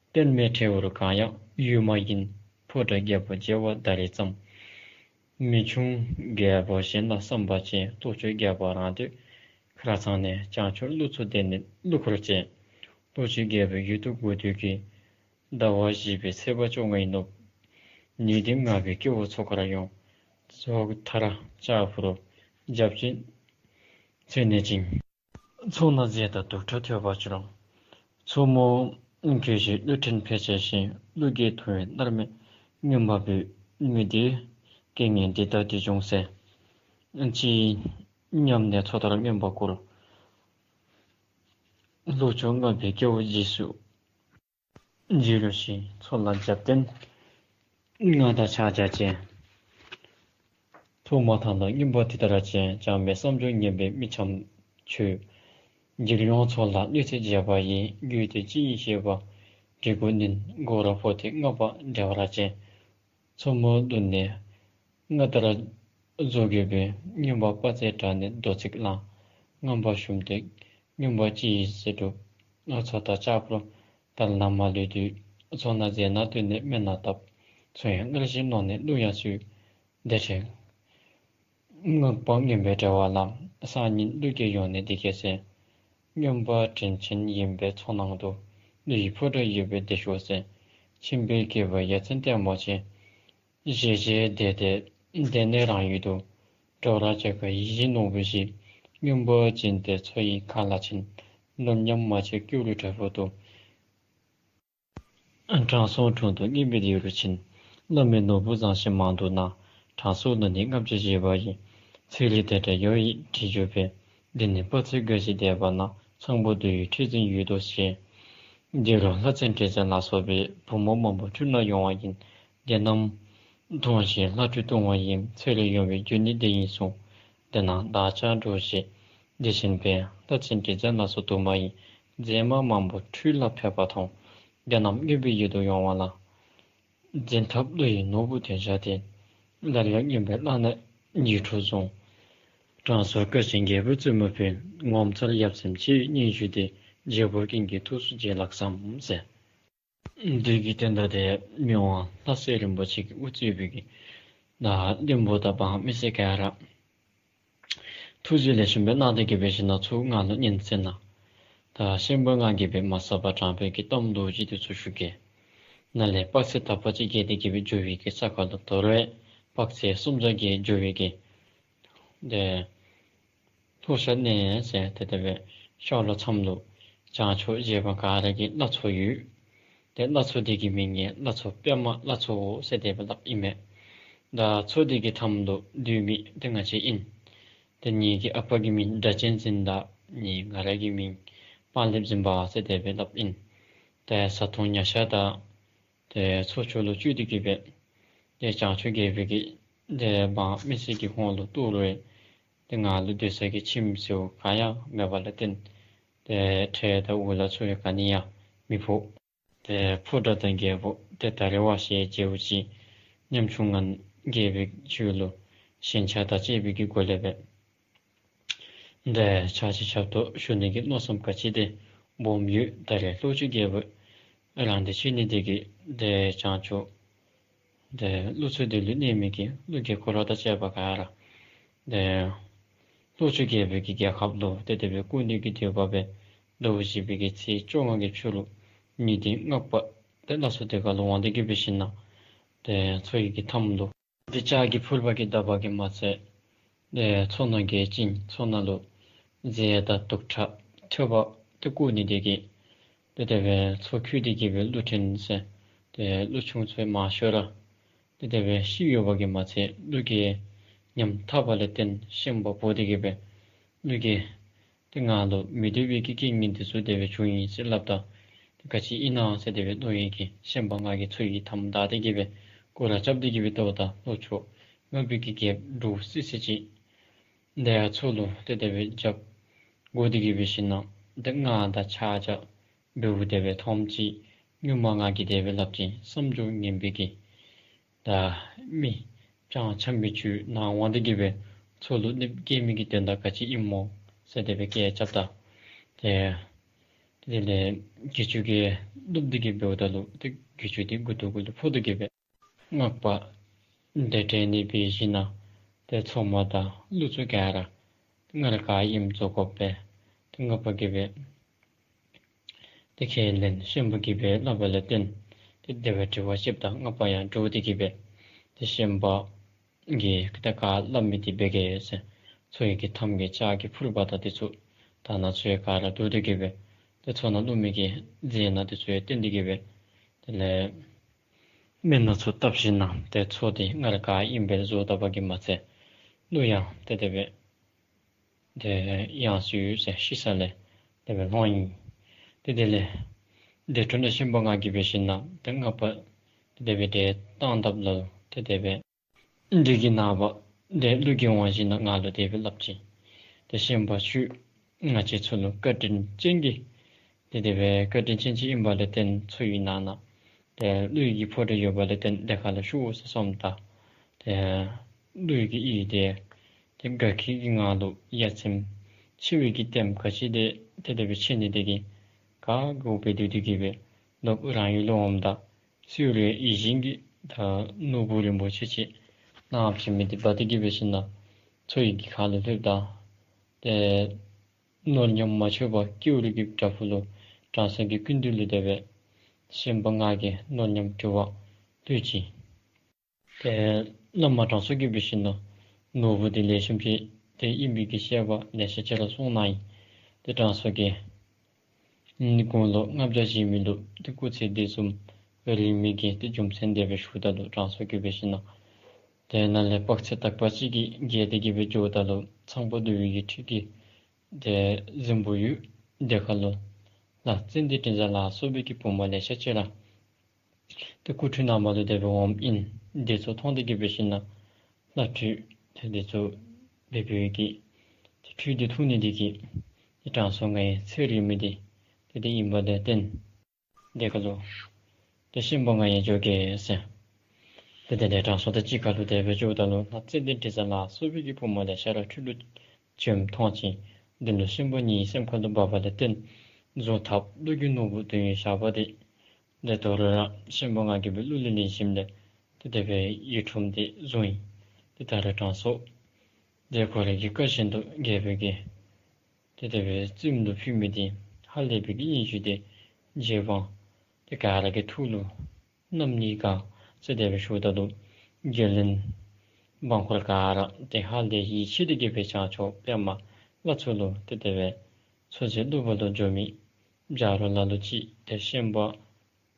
རྟེན་མེད་ཁྲེལ་བོར་གང་ཡང་ཡོད་མ་ཡིན། ཕོ་བྲང་རྒྱལ་པོ་བྱེ་བ་ཟླ་རེ་ཙམ། མི་ཆུང་རྒྱལ་པོ་གཞན་ལ་བསམ་པ་ཅན། ལྷོ་ཕྱོགས་རྒྱལ་པོ་རང་སྡོད་ཁ་ཚང་ནས། བྱང་ཕྱོགས་ཀླུ་མཚོ་འདི་ནི་ཀླུ་འཁོར་ཅན། ལྷོ་ཕྱོགས་རྒྱལ་པོའི་ཡུལ་དུ་དགོས་འདོད་ཀྱི། ཟླ་བ་བཞི་པའི་ཚེས་པ་བཅོ་ལྔའི་ནུབ། ཉི་ཟླ་ལྔ་པའི་སྐྱེ་བོ་མཚོ་ཁར་ཡོང་། མཚོ་མཐར་ལྕགས་ཕུར་རྒྱབ་ཅིང་འཚོལ་ནས་ཅིང་། མཚོ་ནང་རྫས་དང་དུག་ཁྲག་ཐོལ་པ་བྱུང་། མཚོ་མོ་གྱོད་བཞིན་ཀླུ་ཕྲན་ཕལ་ཆེར་ཤི། ཀླུ་རྒྱལ་ཐུབ་པའི་མནར་མེད་རྔོན་པ་བུ། མི་འདི་སྐལ་ངན་འདི་ལྟར་འདི་བྱུང་ཟེར། ཅི་སྙམ་ནས་མཚོ་མཐར་རྔོན་པ་བསྐུལ། ལྷོ་ཕྱོགས་ལྔ་པའི་སྐྱེ་བོ་རྗེས་སུ་འཇིགས་རུང་ཞིང་། མཚོ་ལ་རྒྱབ་རྟེན་མངའ་བདག་ཕྱག་རྒྱ་ཅན། ཐོག་མ་དང་ལ་རྔོན་པ་དེ་ལྟར་ཅན། བྱམས་པའི་བསམ་སྦྱོར་ངན་པའི་མི་འཆམ་ཆོས། འཇིགས་ཡོང་མཚོ་ལ་གནོད་འཚེ་བྱེད་པ་ཡི། རྒྱུ་དེ་ཅི་ཡིན་ཤེས་པ་འབྲི་དགོས་ནི། སྒོ་ར་ཕོ་དེ་སྔགས་པ་བདེ་བར་ཅན། མཚོ་མོ་ལུ་ནི་སྔར་ལྟར་བཟོ་དགོས་པས། རྔོན་པ་དཔའ་རྩལ་དྲག་ནས་རྡོ་བརྩིགས་བསླངས། རྔོན་པ་ཞུམ་སྟེ་རྔོན་པ་ཅི་ཡིན་ཟེར་དྲིས། མཚོ་དང་ལྕགས་ཕུར་དར་ལམ་མ་ལུས་དུས། མཚོ་ནང་རྫས་སྣ་བཏོན་ནས་སྨན་སྣ་བཏབ། མཚོ་ཡང་སྔར་བཞིན་ནོར་ནས་ཀླུ་ཡང་གསོས། དེ་འཕྲལ་སྔགས་པ་རྔོན་པའི་གྲེ་བ་ལ། སང་ཉིན་ཀླུ་རྒྱལ་ཡོང་ནས་འདི་སྐད་ཟེར། རྔོན་པ་དྲིན་ཆེན་ཡིན་པས་མཚོ་ནང་དུ། ཀླུ་ཡི་ཕོ་བྲང་ཡོད་པས་བདེ་ཤོག་ཟེར། ཁྱིམ་པའི་སྐྱེས་པ་ཡ་མཚན་ལྟད་མོ་ཆེ། ཞེས་བྱས་དེ་དེ་དེ་ནས་རང་ཡུལ་དུ། འགྲོ་ར་བྱེད་ཀ་ཡིད་བཞིན་ནོར་བུ་བཞིན། རྔོན་པ་ཅན་དེ་མཚོ་ཡི་ཁ་ལ་ཕྱིན། ནོར་ཉམས་མ་བྱས་སྐྱུ་རུ་དྲག་པོ་དུ། དྲང་སྲོང་དྲུང་དུ་རྔོན་པའི་སྡེ་རུ་ཕྱིན། བླ་མའི་ནོར་བུ་བཟང་ཞིང་མང་དུ་གནང་། དྲང་སྲོང་ལུ་ནི་ལྔ་བརྒྱ་བཞེས་པ་ཡི། ཚེ་རིལ་དེ་འདྲ་ཡོད་ཡིན་དྲི་བརྗོད་པས། འདི་ནི་དཔག་ཚད་འགའ་ཞིག་འདས་པ་ན། ཚངས་པ་འདུ་བའི་ཁྲི་འཛིན་ཡུལ་དུ་གཤེགས། འདི་རུ་ལྷ་བཙན་དྲི་ཟན་ལ་སོགས་པའི། བུ་མོ་མང་པོ་ཁྲུས་ལ་ཡོང་བ་ཡིན། དེ་རྣམས་མཐོང་ཞིང་ལྷ་ཁྲོས་ལྟུང་བ་ཡིན། ཚེ་རིལ་ཡོང་བའི་རྒྱུ་ནི་འདི་ཡིན་གསུངས། དེ་རྣམས་བདག་ཅག་འགྲོ་ཞེས་འདི་བཞིན་པས། ལྷ་བཙན་དྲི་ཟན་ལ་སོགས་དུ་མ་ཡིས། མཛེས་མ་མང་པོ་ཁྲུས་ལ་ཕེབས་པ་མཐོང་། དེ་རྣམས་རྔོན་པའི་ཡུལ་དུ་ཡོང་བ་ལ། འཛིན་ཐབས་ཀླུ་ཡི་ནོར་བུ་དེ་བཞག་སྟེ། སླར་ཡང་རྔོན་པའི་བླ་ན་ཡིད་འཕྲོག་བཟུང་། དྲང་སྲོང་བཀའ་བཞིན་རྒྱལ་པོའི་བཙུན་མོ་ཕུལ། ངོ་མཚར་ཡབ་སྲས་ཆེ་བའི་སྙན་ཞུ་དེ། རྗེ་འབངས་ཀུན་གྱི་ཐུགས་སུ་བཞེས་ལགས་སམ་ཟེར། འདི་གི་དོན་དག་དེ་མི་དབང་ལྷ་སྲས་རིན་པོ་ཆེ་གིས་དབུ་གཙོས་པའི་གི་ད་བློན་པོ་དང་འབངས་མི་སེར་ག་ར་ཐུགས་རྗེ་ལེགས་ཤོམ་སྦེ་གནང་སྟེ་གི་འབད་ཞིན་ན་ཚུར་ང་ལུ་ཉན་ཟེར་ན། ད་ཤན་པ་ང་གིས་འབད་མ་བསགས་པ་དྲང་པའི་གི་གཏམ་ལོ་རྒྱུས་དེ་ཚུ་ཞུ་གེ། ནཱ་ལས་དཔག་ཚད་དག་པ་ཅིག་བརྒལ་ཏེ་གི་འབད་འགྱོ་བའི་གི་ས་ཁར་ལུ་དོ་རུང་དཔག་ཚད་སུམ་བརྒྱ་བརྒལ་འགྱོ་བའི་གི་དེ་ལྷོ་ཤར་ནས་ཟེར་ཏེ་དེ་སྦེ་ཤར་ལྷོ་མཚམས་ལུ་བྱང་ཕྱོགས་རྗེ་འབངས་ག་ར་གི་བླ་མཚོ་ཡོད། དེ་བླ་མཚོ་དེ་གི་མིང་ཡང་བླ་མཚོ་པདྨ་བླ་མཚོ་ཟེར་དེ་སྦེ་སླབ་ཨིན་མས། ད་མཚོ་དེ་གི་མཐའམ་ལུ་སྡོད་མི་དེ་ང་བཅས་ཨིན། དེ་ངེ་གི་ཨ་པ་གི་མིང་སྒྲ་གཅན་འཛིན་དང་ངེ་ང་ར་གི་མིང་དཔང་ལེབ་འཛིན་པ་ཟེར་དེ་སྦེ་སླབ་ཨིན། ཏེ་བཟའ་འཐུང་ཉ་ཤ་དང་ ཏེ་ཚོགས་མཆོག་ལུ་བཅུག་སྟེ་གི་སྦེ་ཏེ་བྱང་ཕྱོགས་རྒྱལ་པོ་གིས་ཏེ་འབངས་མི་སེར་གྱི་ཧོངས་ལུ་གཏོར་རུང་ཏེ་ང་ལུ་སྡོད་ས་གི་ཁྱིམ་ཟེར་ག་ཡང་མེད་པ་ལས་བརྟེན་ཏེ་ཁྲལ་དང་འུ་ལག་ཚུ་ཡང་ག་ནི་ཡང་མི་ཕོག། ཏེ་ཕོ་བྲང་དང་རྒྱལ་པོ་ཏེ་ད་རེས་བ་ཞེས་བྱ་བ་ཅིན་ཉམ་ཆུང་ངང་རྒྱལ་པོའི་ཁྲི་ལུ་ཞེན་ཆགས་དང་བཅས་པའི་གི་སྒོ་ལས་སྦེ་ཏེ་ཕྱག་ཕྱི་ཞབས་ཏོག་ཞུ་ནི་གི་མནོ་བསམ་ག་ཅི་དེ་སྦོམ་ཡོད། ད་རེས་ལྷོ་ཕྱོགས་རྒྱལ་པོ་རང་དེ་ཕྱད་ནི་དེ་གིས་ཏེ་བྱང་ཕྱོགས་ཏེ་ཀླུ་ཚུ་དེ་ལུ་གནས་མི་གི་ཀླུ་རྒྱལ་འཁོར་དང་བཅས་པ་ག་ར་ཏེ་ལྷོ་ཕྱོགས་རྒྱལ་པོའི་གི་རྒྱལ་ཁབ་ལུ་ཏེ་དེ་སྦེ་བཀོད་ནི་གི་འདོད་པ་སྦེ་ཟླཝ་བཞི་པའི་གི་ཚེས་བཅོ་ལྔ་གི་ཕྱི་རུ་ཉི་ཟླའི་སྔགས་པ་ཏེ་སླར་གསོ་དེ་ཁར་ལུ་འོང་སྟེ་གི་སྦེ་ཞིནམ་ལས་ཏེ་མཚོ་ཡི་གི་མཐའམ་ལུ་ཏེ་ལྕགས་ཀྱི་ཕུར་པ་གིས་བརྡབས་པ་གིས་མ་ཚད་ཏེ་མཚོ་ནང་གི་གཅིན་མཚོ་ནང་ལུ་རྫས་དང་དུག་ཁྲག་ཐོད་པ་ཏེ་བཀོ་ནི་དེ་གིས་ཏེ་དེ་སྦེ་མཚོ་ཁོལ་ཏེ་གི་སྦེ་ཀླུ་ཕྲན་ཟེར་ཏེ་ཀླུ་ཆུང་ཚུ་མང་ཤོས་ར་ཏེ་དེ་སྦེ་ཤི་ཡོད་པ་གིས་མ་ཚད་ཀླུ་རྒྱལ་ཉམ་ཐག་པ་ལས་བརྟེན་ཤན་པ་འབོ་སྟེ་གི་སྦེ་ཀླུ་རྒྱལ་ཏེ་ང་ལུ་མི་འདོད་པའི་གི་རྐྱེན་ངན་དེ་ཚུ་དེ་སྦེ་བྱུང་ཡི་ཟེར་སླབ་ད་ཏེ་ག་ཅི་ཨིན་ན་ཟེར་དེ་སྦེ་མནོ་ཡི་གི་ཤན་པ་ང་གིས་མཚོ་ཡི་མཐའམ་བདའ་སྟེ་གི་སྦེ་སྐོར་ར་རྐྱབ་སྟེ་གི་སྦེ་ལྟཝ་ད་ལྷོ་ཕྱོགས་ལྔ་པའི་གི་རྒྱལཔོ་འབྲུག་སྲིད་ཟེར་ཅིག་ཏེ་ཡར་མཚོ་ལུ་ཏེ་དེ་སྦེ་རྒྱབ་བསྒོར་ཏེ་གི་སྦེ་ཞིནམ་ལས་ཏེ་ང་དང་ཆ་བཞག་འབདཝ་དེ་སྦེ་མཐོངམ་ཅིག་སྔོན་མ་ང་གིས་དེ་སྦེ་སླབ་ཅི། བསམ་སྦྱོར་ངན་པའི་གི་ད་མི་སྤྱང་འཁྱམ་པའི་ཚུ་ནང་འོང་སྟེ་གི་སྦེ་མཚོ་ལུ་གནོདཔ་བཀལ་མི་གི་དོན་དག་ག་ཅི་ཨིན་མོ་ཟེར་དེ་སྦེ་སྐད་རྐྱབ་ད་ཏེ་དེ་ལས་གྱི་ཅུང་གིས་བསླབ་སྟེ་གི་འབདཝ་ད་ལུ་ཏེ་གྱི་ཅུང་དེ་མགུ་ཏོ་གུ་ལུ་ཕོག་སྟེ་གི་སྦེ་སྔགས་པ་དེ་བསྒྲལ་ནི་འབད་ཞིནམ་ལས་ཏེ་མཚོ་མོ་དང་ཀླུ་ཚུ་ག་ར་སྔར་ག་ཨིནམ་བཟོ་དགོ་པས། ཏེ་སྔགས་པ་གིས་སྦེ་ཏེ་ཁས་ལེན་ཤན་པ་གིས་སྦེ་སླབ་པ་ལས་བརྟེན་ཏེ་དེ་སྦེ་དྲི་བ་བཤདཔ་ད་སྔགས་པ་ཡང་འདྲོག་སྟེ་གི་སྦེ་ཏེ་ཤན་པ་གིས་ཏེ་ག་སླབ་མི་དེ་འབད་གེ་ཟེར་མཚོ་ཡི་གི་མཐའམ་གྱི་ལྕགས་ཀྱི་ཕུར་པ་དང་དེ་ཚུ་དང་ནཱ་ཚུ་ཡང་ག་ར་བསྡུ་སྟེ་གི་སྦེ་ཏེ་མཚོ་ནང་བླུག་མི་གི་རྫས་སྣ་དེ་ཚུ་ཡང་བཏོན་ཏེ་གི་སྦེ་དེ་ལས་སྨན་སྣ་ཚུ་བཏབ་ཞིནམ་ལས་ཏེ་མཚོ་དེ་སྔར་ག་ཨིནམ་སྦེ་བཟོ་ད་པ་གིས་མ་ཚད་ཀླུ་ཡང་ཏེ་དེ་སྦེ་ཏེ་ཡང་སོ་ཡི་ཟེར་ཤི་ས་ལས་དེ་སྦེ་ལྷོང་ཡི། ཏེ་དེ་ལས་དེ་འཕྲོ་ནང་ཤན་པ་ང་གིས་འབད་ཞིནམ་ལས་ཏེ་སྔགས་པ་ཏེ་དེ་སྦེ་དེ་བཏང་དཔ་ལུ་ཏེ་དེ་སྦེ་འདི་གི་ནངས་པ་ཏེ་ཀླུ་རྒྱལ་འོང་ཞིནམ་ལས་ང་ལུ་དེ་སྦེ་སླབ་ཅི། ཏེ་ཤན་པ་ཁྱོད་ང་བཅས་ཚུ་ལུ་བཀའ་དྲིན་ཅན་གྱི་ཏེ་དེ་སྦེ་བཀའ་དྲིན་ཅན་ཅིག་ཨིན་པ་ལས་བརྟེན་མཚོ་ཡི་ནང་ན་ཏེ་ཀླུ་ཡི་གི་ཕོ་བྲང་ཡོད་པ་ལས་བརྟེན་དེ་ཁར་ལུ་བཞུགས་ཟེར་གསུངམ་ད་ཏེ་ཀླུ་ཡི་གི་ཡིད་དེ་ཏེ་དགའ་སྐྱིད་ཀྱི་ངང་ལུ་ཡ་མཚན་ཆེ་བའི་གི་ལྟདམོ་ག་ཅི་དེ་ཏེ་དེ་སྦེ་ཕྱེ་ནི་དེ་གིས་ག་དགོ་པའི་དུས་དེ་གི་སྦེ་ལོག་རང་ཡུལ་ལུ་འོངམ་ད་གསོལ་རས་ཡིད་བཞིན་གྱི་ད་ནོར་བུ་རིན་པོ་ཆེ་ཅིག་ནང་ཕྱི་མི་དེ་འབག་སྟེ་གི་འབད་ཞིནམ་ལས་མཚོ་ཡི་གི་ཁ་ལུ་ལྷོདཔ་ད་ཏེ་ནོར་ཉམས་མ་ཆོད་པར་སྐྱེ་བོ་རིགས་ཀྱི་བྲག་ཕུག་ལུ་དྲང་སྲོང་གི་སྐུ་མདུན་ལུ་དེ་སྦེ་ཤན་པ་ང་གིས་ནོར་ཉམས་བྲི་བར་ལྷོད་ཅི། ཏེ་བླ་མ་དྲང་སྲོང་གིས་འབད་ཞིནམ་ལས་ནོར་བུ་དེ་ལེགས་ཤོམ་ཅིག་ཏེ་ཨིན་པའི་གི་བཤད་པ་ལེ་ཤ་ཅིག་ར་གསུངས་གནང་ཡི། ཏེ་དྲང་སྲོང་གིས་ཨ་ནི་གུང་ལོ་ལྔ་བརྒྱ་བཞེས་མི་ལུ་ཏེ་སྐུ་ཚེ་དེ་བཟུམ་རིང་མི་གི་ཏེ་རྒྱུ་མཚན་དེ་སྦེ་ཞུཝ་ད་ལུ་དྲང་སྲོང་གིས་འབད་ཞིནམ་ལས་ཏེ་ནཱ་ལས་དཔག་ཚད་དག་པ་ཅིག་གིས་བརྒལ་ཏེ་གི་སྦེ་འགྱོཝ་ད་ལུ་ཚངས་པ་འདུ་བའི་གི་ཁྲི་གི་ཏེ་གཟིམ་སྦུག་ཡོད། དེ་ཁར་ལུ་ལྷ་ཙན་དན་དྲི་ཟ་ལ་སོགས་པའི་གི་བུམ་པ་ལེ་ཤ་ཅིག་ར་ཏེ་སྐུ་ཁྲུས་གནང་བ་ལུ་དེ་སྦེ་འོངམ་ཨིན། དེ་ཚུ་མཐོང་སྟེ་གི་འབད་ཞིནམ་ལས་ལྷ་ཁྲུས་ཏེ་དེ་ཚུ་འབད་བའི་གི་ཏེ་ཁྲུས་དེ་འཐུང་ནི་དེ་གིས་ཏེ་དྲང་སྲོང་ང་ཡི་ཚེ་རིང་མི་དེ་ཏེ་དེ་ཨིན་པ་ལས་བརྟེན་དེ་ཁར་ལུ་ཏེ་ཤན་པ་ང་ཡང་འགྱོ་གེ་ཟེར། ཏེ་དེ་ལས་དྲང་སྲོང་དང་གཅིག་ཁར་ལུ་དེ་སྦེ་འགྱོཝ་ད་ལུ་ལྷ་ཙན་དན་དྲི་ཟ་ལ་སོགས་པའི་གི་བུམ་པ་ལེ་ཤ་ར་ཁྲུས་ལུ་བྱོནམ་མཐོང་ཅི། དེ་ལུ་ཤན་པ་ངེའི་སེམས་ཁར་ལུ་འབབ་པ་ལས་བརྟེན་བཟུང་ཐབས་ཀླུ་གི་ནོར་བུ་དོན་ཡོད་ཞགས་པ་དེ་ཏེ་དོ་རུང་ར་ཤན་པ་ང་གིས་སྦེ་གླུ་ལེན་ཞིནམ་ལས་ཏེ་དེ་སྦེ་ཡིག་ཕྲེང་དེ་བཟུང་ཡི། ཏེ་ད་རེས་དྲང་སྲོང་དེ་ཁོ་རའི་གི་བཀའ་བཞིན་དུ་རྒྱལ་པོའི་གི་ཏེ་དེ་སྦེ་བཙུནམོ་ལུ་ཕུལ་མི་དེ་ཧ་ལས་པའི་གི་སྙན་ཞུ་དེ་རྗེ་འབངས་ཏེ་ག་ར་གི་ཐུགས་ལུ་རྣམ་སྨིན་གང་ཟེར་དེ་སྦེ་ཞུཝ་ད་ལུ་རྒྱུད་ལེན་འབངས་འཁོར་ག་ར་ཏེ་ཧ་ལས་ཡིད་ཆེས་ཏེ་གི་སྦེ་བྱང་ཕྱོགས་པདྨ་ལྷ་མཚོ་ལུ་ཏེ་དེ་སྦེ་མཚོ་རྗེ་གླུ་བ་ལུ་འགྱོ་མི་ཇ་རོ་ལ་ལུ་ཅིག་ཏེ་ཤན་པ་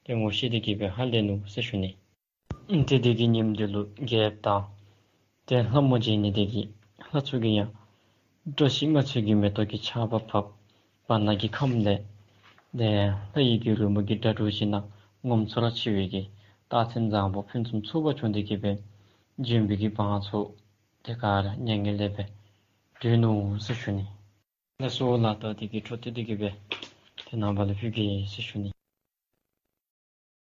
ཏེ་ངོ་ཤེས་ཏེ་གི་སྦེ་ཧ་ལས་ནུག་ཟེར་ཞུ་ནི། ཏེ་དེ་གི་ཉིནམ་དེ་ལུ་རྒྱལཔོ་དང་ཏེ་ལྷ་མོ་མཇལ་ནི་དེ་གིས་ལྷ་ཚུ་གིས་ཡང་བཀྲ་ཤིས་མངའ་ཚུལ་གྱི་མེ་ཏོག་གི་ཆརཔ་ཕབ། བར་སྣང་གི་ཁམས་ལས་ཏེ་ལྷ་ཡི་གི་རོལ་མོ་གི་སྒྲ་སྒྲོགས་ཞིནམ་ལས་ངོ་མཚར་ཆེ་བའི་གི་ རྟགས་མཚན་བཟང་པོ་ཕུན་སུམ་ཚོགས་པ་བྱུང་སྟེ་གི་སྦེ་བྱོན་པའི་གི་བང་མཛོད་དེ་ག་ར་མྱ་ངན་ལས་སྦེ་གྲོལ་ནུག་ཟེར་ཞུ་ནི། ལགས་སོ་ལགས། ད་དེ་གི་འཕྲོ་མཐུད་དེ་གི་སྦེ་ཏེ་རྣམ་པ་ལུ་ཕུལ་གེ་ཟེར་ཞུ་ནི།